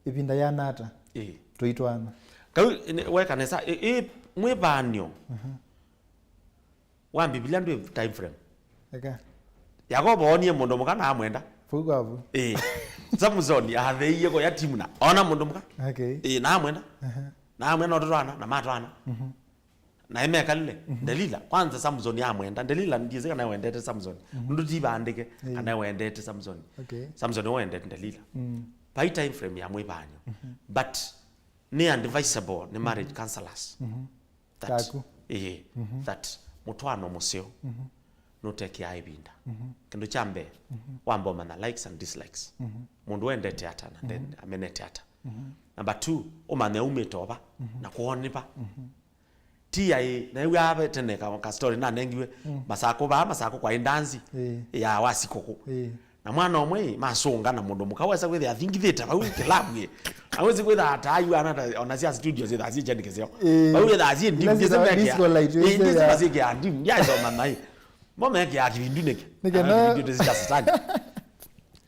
ĩvinda yĩana ata, ĩĩ, tũitwaana? Kau, nĩ, weka nesa, ĩ, ĩ, mwĩvaan'yo. Mhm. Wa Mbivilia ndwĩ time frame. Eka. Yakovo oonie mũndũ mũka na amwenda. Vau kwa vu. Ĩĩ. Samsoni atheeie kũya Timna. Ona mũndũ mũka. Okay. Ĩĩ, na amwenda. Aha. Na amwenda no tũtwaana, na matwaana. Mhm. Na emekalile, mhm, Delila. Kwanza Samson amwenda. Delila ndiĩsĩ kana wendete Samson. Mhm. Nũndũ ti vaandĩke, ĩĩ, kana wendete Samson. Okay. Samson wendete Delila. Mm. Vai time frame ya mwĩvaan'yo. Mhm. But nĩ advisable nĩ marriage, mhm, counselors. Mhm. That, taku, ĩĩ, mhm, that mũtwaano mũseo, mhm, nũtekeaa ĩvinda. Mhm. Kĩndũ kya mbee, mhm, wamba ũmanya likes and dislikes. Mhm. Mũndũ wendete ata na, mhm, amenete ata. Mhm. Number two, ũmanye umĩte ova, mhm, na kwoo nĩ va. Mhm. Ti aĩ, na ĩw'a ave tene ka, ka story nanengiwe, mm, Masakũ vaa, Masakũ kwa indanzi, ĩĩ, ya Wasikũkũ. Ĩĩ. Na mwana ũmwe ĩ, masũnga na mũndũ mũka wesa kwĩthĩa athingithĩte vau kĩlabu ĩ. Awezi kwĩtha ataayu ana ta, ona sya studio syĩthaa syĩ kyeni kĩseo. Ĩĩ. Vau ĩthaa syĩ ndimu, ila syĩthaa disco light, ĩĩ, ĩĩ, syĩthaa syĩkĩa ndimu, ndiaisoma naĩ. Mo mekĩa kĩvindu nĩkĩ? Nĩkĩ na kĩvindu nĩ sya satani.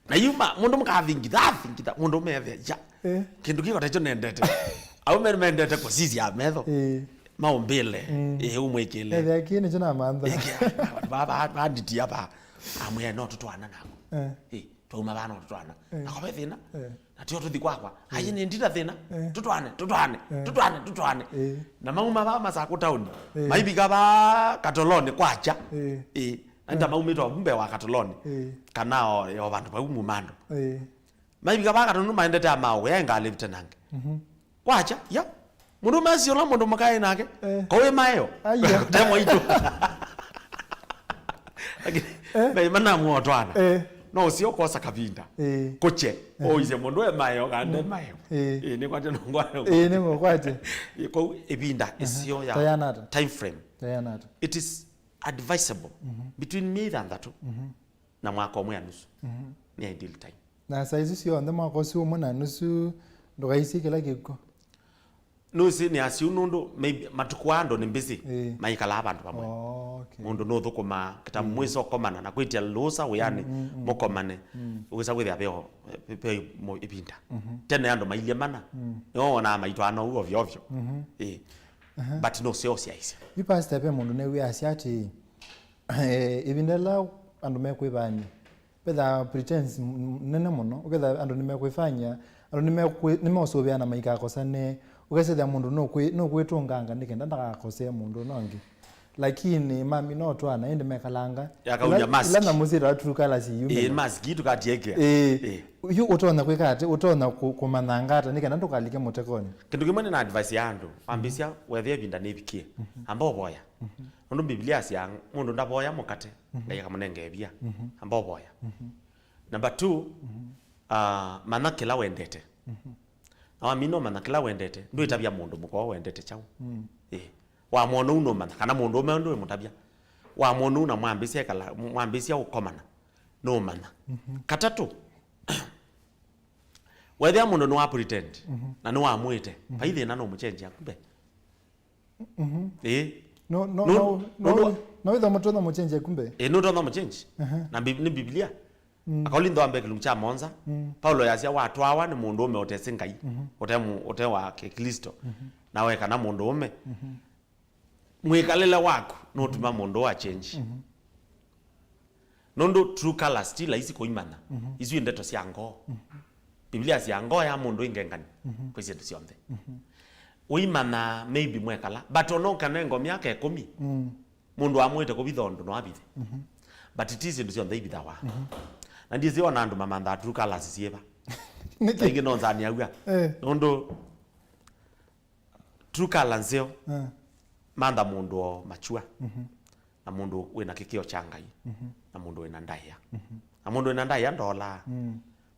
Na yuma, mũndũ mũkathingitha, athingitha, mũndũ ũmethĩa, ya. Eh. Kĩndũ kĩko tekyo nendete. Aume mendete kũsisya metho. Eh. Maumbĩle. Mm. Eh, umwĩkĩle. Ethĩa kĩĩ nĩkyo namantha. Ĩkĩa, va, va, va, nditia va. Amwĩa no tũtwana nako. Eh. Eh, twauma vaa no tũtwana. Eh. Nako ve thĩna. Eh. Na tio tũthi kwakwa. Eh. Ayi nĩ ndita thĩna. Eh. Tũtwane, tũtwane, eh, tũtwane, tũtwane. Eh. Na mauma vaa Masakũ taoni. Eh. Maivika vaa Katoloni kwakya. Eh. Eh. Enda, eh, maumĩte o mbee wa Katoloni. Ĩĩ. Kana o, o vandũ vau mumando. Ĩĩ. Maivika vaa Katoloni maendete amaũya engalĩvite nange. Mhm. Kwakya, ya. Mũndũ mesi ũla mũndũ mũkaĩ nake. Eh. Kowĩ maeo. Aya. Te mwaitũ. Lakini, eh, me, manamuotwana. Eh. No ũseo kwosa kavinda. Ĩĩ. Kũkye. Ũisye mũndũ e maeo kana nde maeo. Ĩĩ. Ĩĩ, nĩkwatya nongwa. Ĩĩ, nĩngũkwatya. Ĩĩ, kwoou ĩvinda ĩseo ya tayanata. Time frame. Tayanata. It is advisable between myei thanthatũ na mwaka ũmwe na nusu. Nĩ ideal time. Na saa isu syonthe mwaka ũsu ũmwe na nusu ndũkaisye kĩla kĩkw'o. Nũsĩ nĩ asiu nũndũ maybe matukũ aa andũ nĩ mbĩsĩ. Ĩĩ. Maikalaa vandũ vamwe. Oh, okay. Mũndũ nũthũkũmaa kĩta mwĩsa ũkomana na kwĩtya lũsa wĩanĩ mũkomane. Ũkĩsa kwĩthĩa veo ve mo- ĩvinda. Tene andũ mailye mana. Nĩo wonaa maitwaana ũu ovyo ovyo. Ĩĩ. But nũseo syaisye. Yu pastor, ve mũndũ newĩasya atĩ, eh, ĩvinda ĩla andũ mekwĩvany'a, vethaa pretense m- nene mũno, ũketha andũ nĩmekwĩfany'a, andũ nĩmekwĩ- nĩmeũsũvĩana maikakosane, ũkesethĩa mũndũ nũkwĩ- nũkwĩtũnganga nĩ kenda ndakakosee mũndũ ũno ũngĩ. Lakini mami no twana ĩndĩ mekalanga. Yakaunya ila- mask. Ila nyamũ syĩtawa true colors iyume. Ĩĩ, mask ii tũkatiekea. Ĩĩ. Ĩĩ. Yu ũtonya kwĩka atĩ, ũtonya kũ- kũmanyanga ata nĩ kenda ndũkalike mũtekonĩ. Kĩndũ kĩmwe nĩ na advice ya andũ, wambĩsya wethĩa ĩvinda nĩvikie. Amba ũvoya. Nũndũ Biblia asyaa mũndũ ndavoya mũkate, Ngai akamũnenga ĩvia. Amba ũvoya. Number two, ah, manya kĩla wendete. Na wamina ũmanya kĩla wendete, ndwĩtavya mũndũ mũka ũũ wendete kyaũ. Ĩĩ. Wamwona ũu nũmanya, kana mũndũ ũme ndwĩmũtavya. Wamwona ũu na mwambĩsya ĩkala- mwambĩsya ũkomana, nũmanya. Katatũ, wethĩa mũndũ nĩwa pretend, na nĩwamwĩte, vai thĩna nũmũchenjia kumbe. Ĩĩ. No, no, Nũ- no, nũndũ no, no wĩtha mũtonya mũchenjia kumbe. Ĩĩ, nũtonya mũchenji. Na Bib- nĩ Biblia. Akolintho wa mbee kĩlungu kya mũonza, Paulo yasya watwawa nĩ mũndũ ũme ũtesĩ Ngai, ũte mũ- ũte wa Kĩkristo, na wekana mũndũ ũme. Mwĩkalĩle waku nũtuma mũndũ wa change. Nũndũ true colors ti laisi kũimanya. Isu nĩ ndeto sya ngoo. Biblia sya ngoo ya mũndũ ĩngengani kwĩ syĩndũ syonthe. Ũimanya maybe mwekala, but ona ũkanengwa myaka ĩkũmi, mũndũ amwĩte kũvitha ũndũ no avithe. But ti syĩndũ syonthe ivithawa. Na ndĩsĩ ona andũ mamanthaa true colors syĩva. Nĩkĩ? Kaingĩ no nzaniaw'a. Eh. Nũndũ true color nzeo, eh, mantha mũndũ o mature, na mũndũ wĩna kĩkĩo kya Ngai, na mũndũ wĩna ndaĩa. Na mũndũ wĩna ndaĩa ndolaa.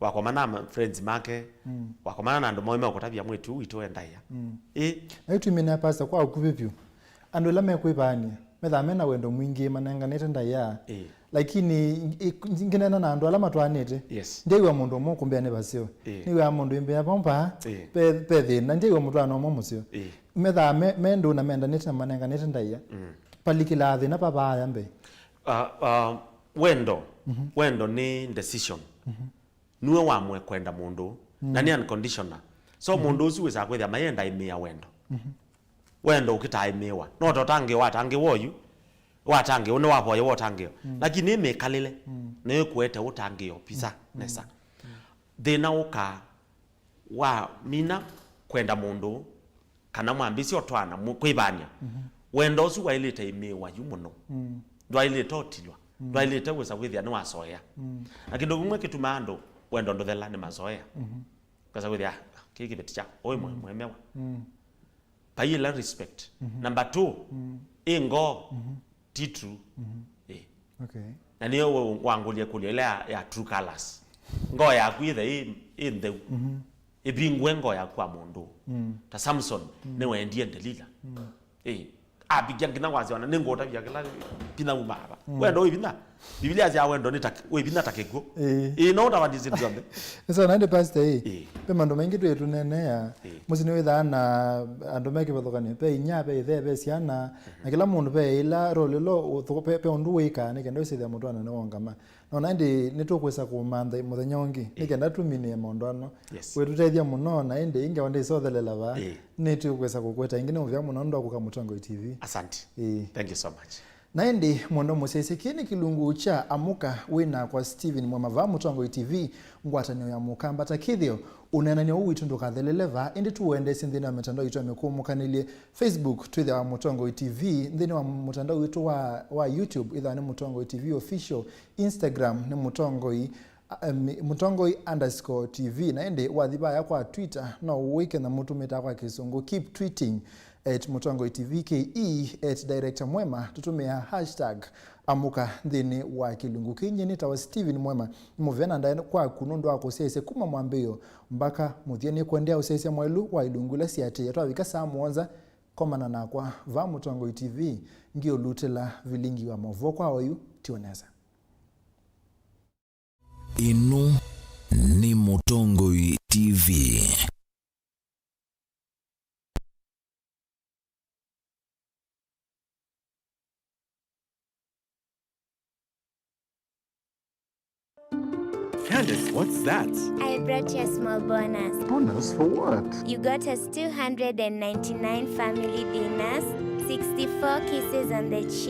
Wakomana na ma- friends make, wakomana na andũ moĩ meũkũtavya mwĩtu witũ e ndaĩa. Ĩ. Na yu twĩmina pastor kwa ũkuvĩ vyũ. Andũ ĩla mekwĩvaany'a, methaa mena wendo mwingĩ, manenganĩte ndaĩa. Ĩ. Lakini, i- i- ngĩneena na andũ ala matwaanĩte, yes, ndyaĩwa mũndũ ũmwe ũkũmbĩa nĩ vaseo. Ĩ. Nĩw'aa mũndũ ĩmbĩa vau vaa, ĩ, ve, ve thĩna, ndyaĩwa mũtwaano ũmwe mũseo. Ĩ. Methaa me, me ndũũ na mendanĩte na manenganĩte ndaĩa. Mm. Palikĩlaa thĩna pavaaya mbee. Ah, ah, wendo, wendo nĩ decision. Nue wamwe kwenda mũndũ, na nĩ unconditional. So mũndũ ũsu wĩsaa kwĩthĩa mayenda ĩmĩa wendo. Wendo ũkĩtaĩmĩĩwa. No totangĩo watangĩwa oyu, watangĩo, nĩ wavoya wotangĩo. Lakini ĩ mĩkalĩle, nĩ ĩkũete ũtangĩo visa nesa. Thĩna ũkaa wamina kwenda mũndũ, kana mwambĩsya ũtwaana, mũ- kwĩvany'a. Wendo ũsu waĩlĩte ĩmĩĩwa yu mũno. Ndwaĩlĩte ũtilwa. Ndwaĩlĩte wĩsa kwĩthĩa nĩwasoea. Na kĩndũ kĩmwe kĩtumaa andũ wendo ndũthela nĩ masoea. Kasa kwĩthĩa, "Ah, kĩĩ kĩveti kya ũĩ mwe- mwemewa." Vai ĩla respect. Number two, ĩ ngoo, ti true. Ĩ. Okay. Na nĩyo we wangũlya ĩkũlyo ĩla ya, ya true colors. Ngoo yaku ĩthe ĩ, ĩ ntheu. Ĩvingũe ngoo yaku kwa mũndũ. Ta Samson, nĩwendie Delila. Ĩ. Apikia nginya wasya ona nĩngũtavya kĩla vinya uma ava. Wendo wĩ vinya. Biblia yasya wendo nĩ ta wĩ vinya ta kĩkw'ũ. Ĩ. Ĩ, no ũtavanĩsye nthĩ syonthe. Nĩsona ĩndĩ pastor, ĩ. Ĩ. Ve maũndũ maingĩ twĩ tũneenea. Ĩ. Mũsyĩ nĩwĩthaa na andũ me kĩvathũkanĩo. Ve inya, ve ĩthe, ve syana. Na kĩla mũndũ ve ĩla role ĩla ũthũ- ve- ve ũndũ wĩkaa nĩ kenda wĩsĩthĩa mũtwaano nĩwongama. No na ĩndĩ nĩtũkwĩsa kũmantha mũthenya ũngĩ, nĩ kenda tũminĩe maũndũ ano. Yes. Wĩtũtethya mũno, na ĩndĩ ĩngewa ndĩsothelela vaa, nĩtũkwĩsa kũkwĩta ĩngĩ. Nĩ mũvea mũno nũndũ wa kũka Mũtongoi T V. Asante. Ĩĩ. Thank you so much. Na ĩndĩ, mwendwa mũsyaĩĩsya, kĩĩ nĩ kĩlungu kya Amũka wĩ nakwa Stephen Mwema vaa Mũtongoi T V, ngwatanĩo ya Mũkamba. Ta kĩthĩo, ũneenany'a ũũ witũ ndũkathelele vaa, ĩndĩ tũũendeesye nthĩnĩ wa mĩtandao itũ ya mĩkũũmũkanĩlye, Facebook twĩthĩawa Mũtongoi T V, nthĩnĩ wa mũtandao witũ wa, wa YouTube ĩthĩawa nĩ Mũtongoi T V Official, Instagram nĩ Mũtongoi, a- em, Mũtongoi underscore T V, na ĩndĩ wathi vaya kwa Twitter no wĩke nyamũ tũmĩtaa kwa Kĩsũngũ, keep tweeting. at Mũtongoi T V K E, at Director Mwema, tũtũmĩa hashtag amũka nthĩnĩ wa kĩlungu kĩu. Nyie nĩtawa Steven Mwema. Nĩ mũvea na ndaĩa kwaku nũndũ wa kũsyaĩĩsya kuma mwambĩĩo mbaka mũthya. Nĩkũendeea ũsyaĩĩsya mwaĩlu wa ilungu ila siatĩĩe. Twavika saa mũonza, komana nakwa vaa Mũtongoi T V, ngĩũlutĩla vilingi wa maũvoo kwa oyu. Twĩ o nesa. Ĩno nĩ Mũtongoi T V. Candace, what's that? I brought you a small bonus. Bonus for what? You got us two hundred and ninety-nine family dinners, sixty-four kisses on the cheek,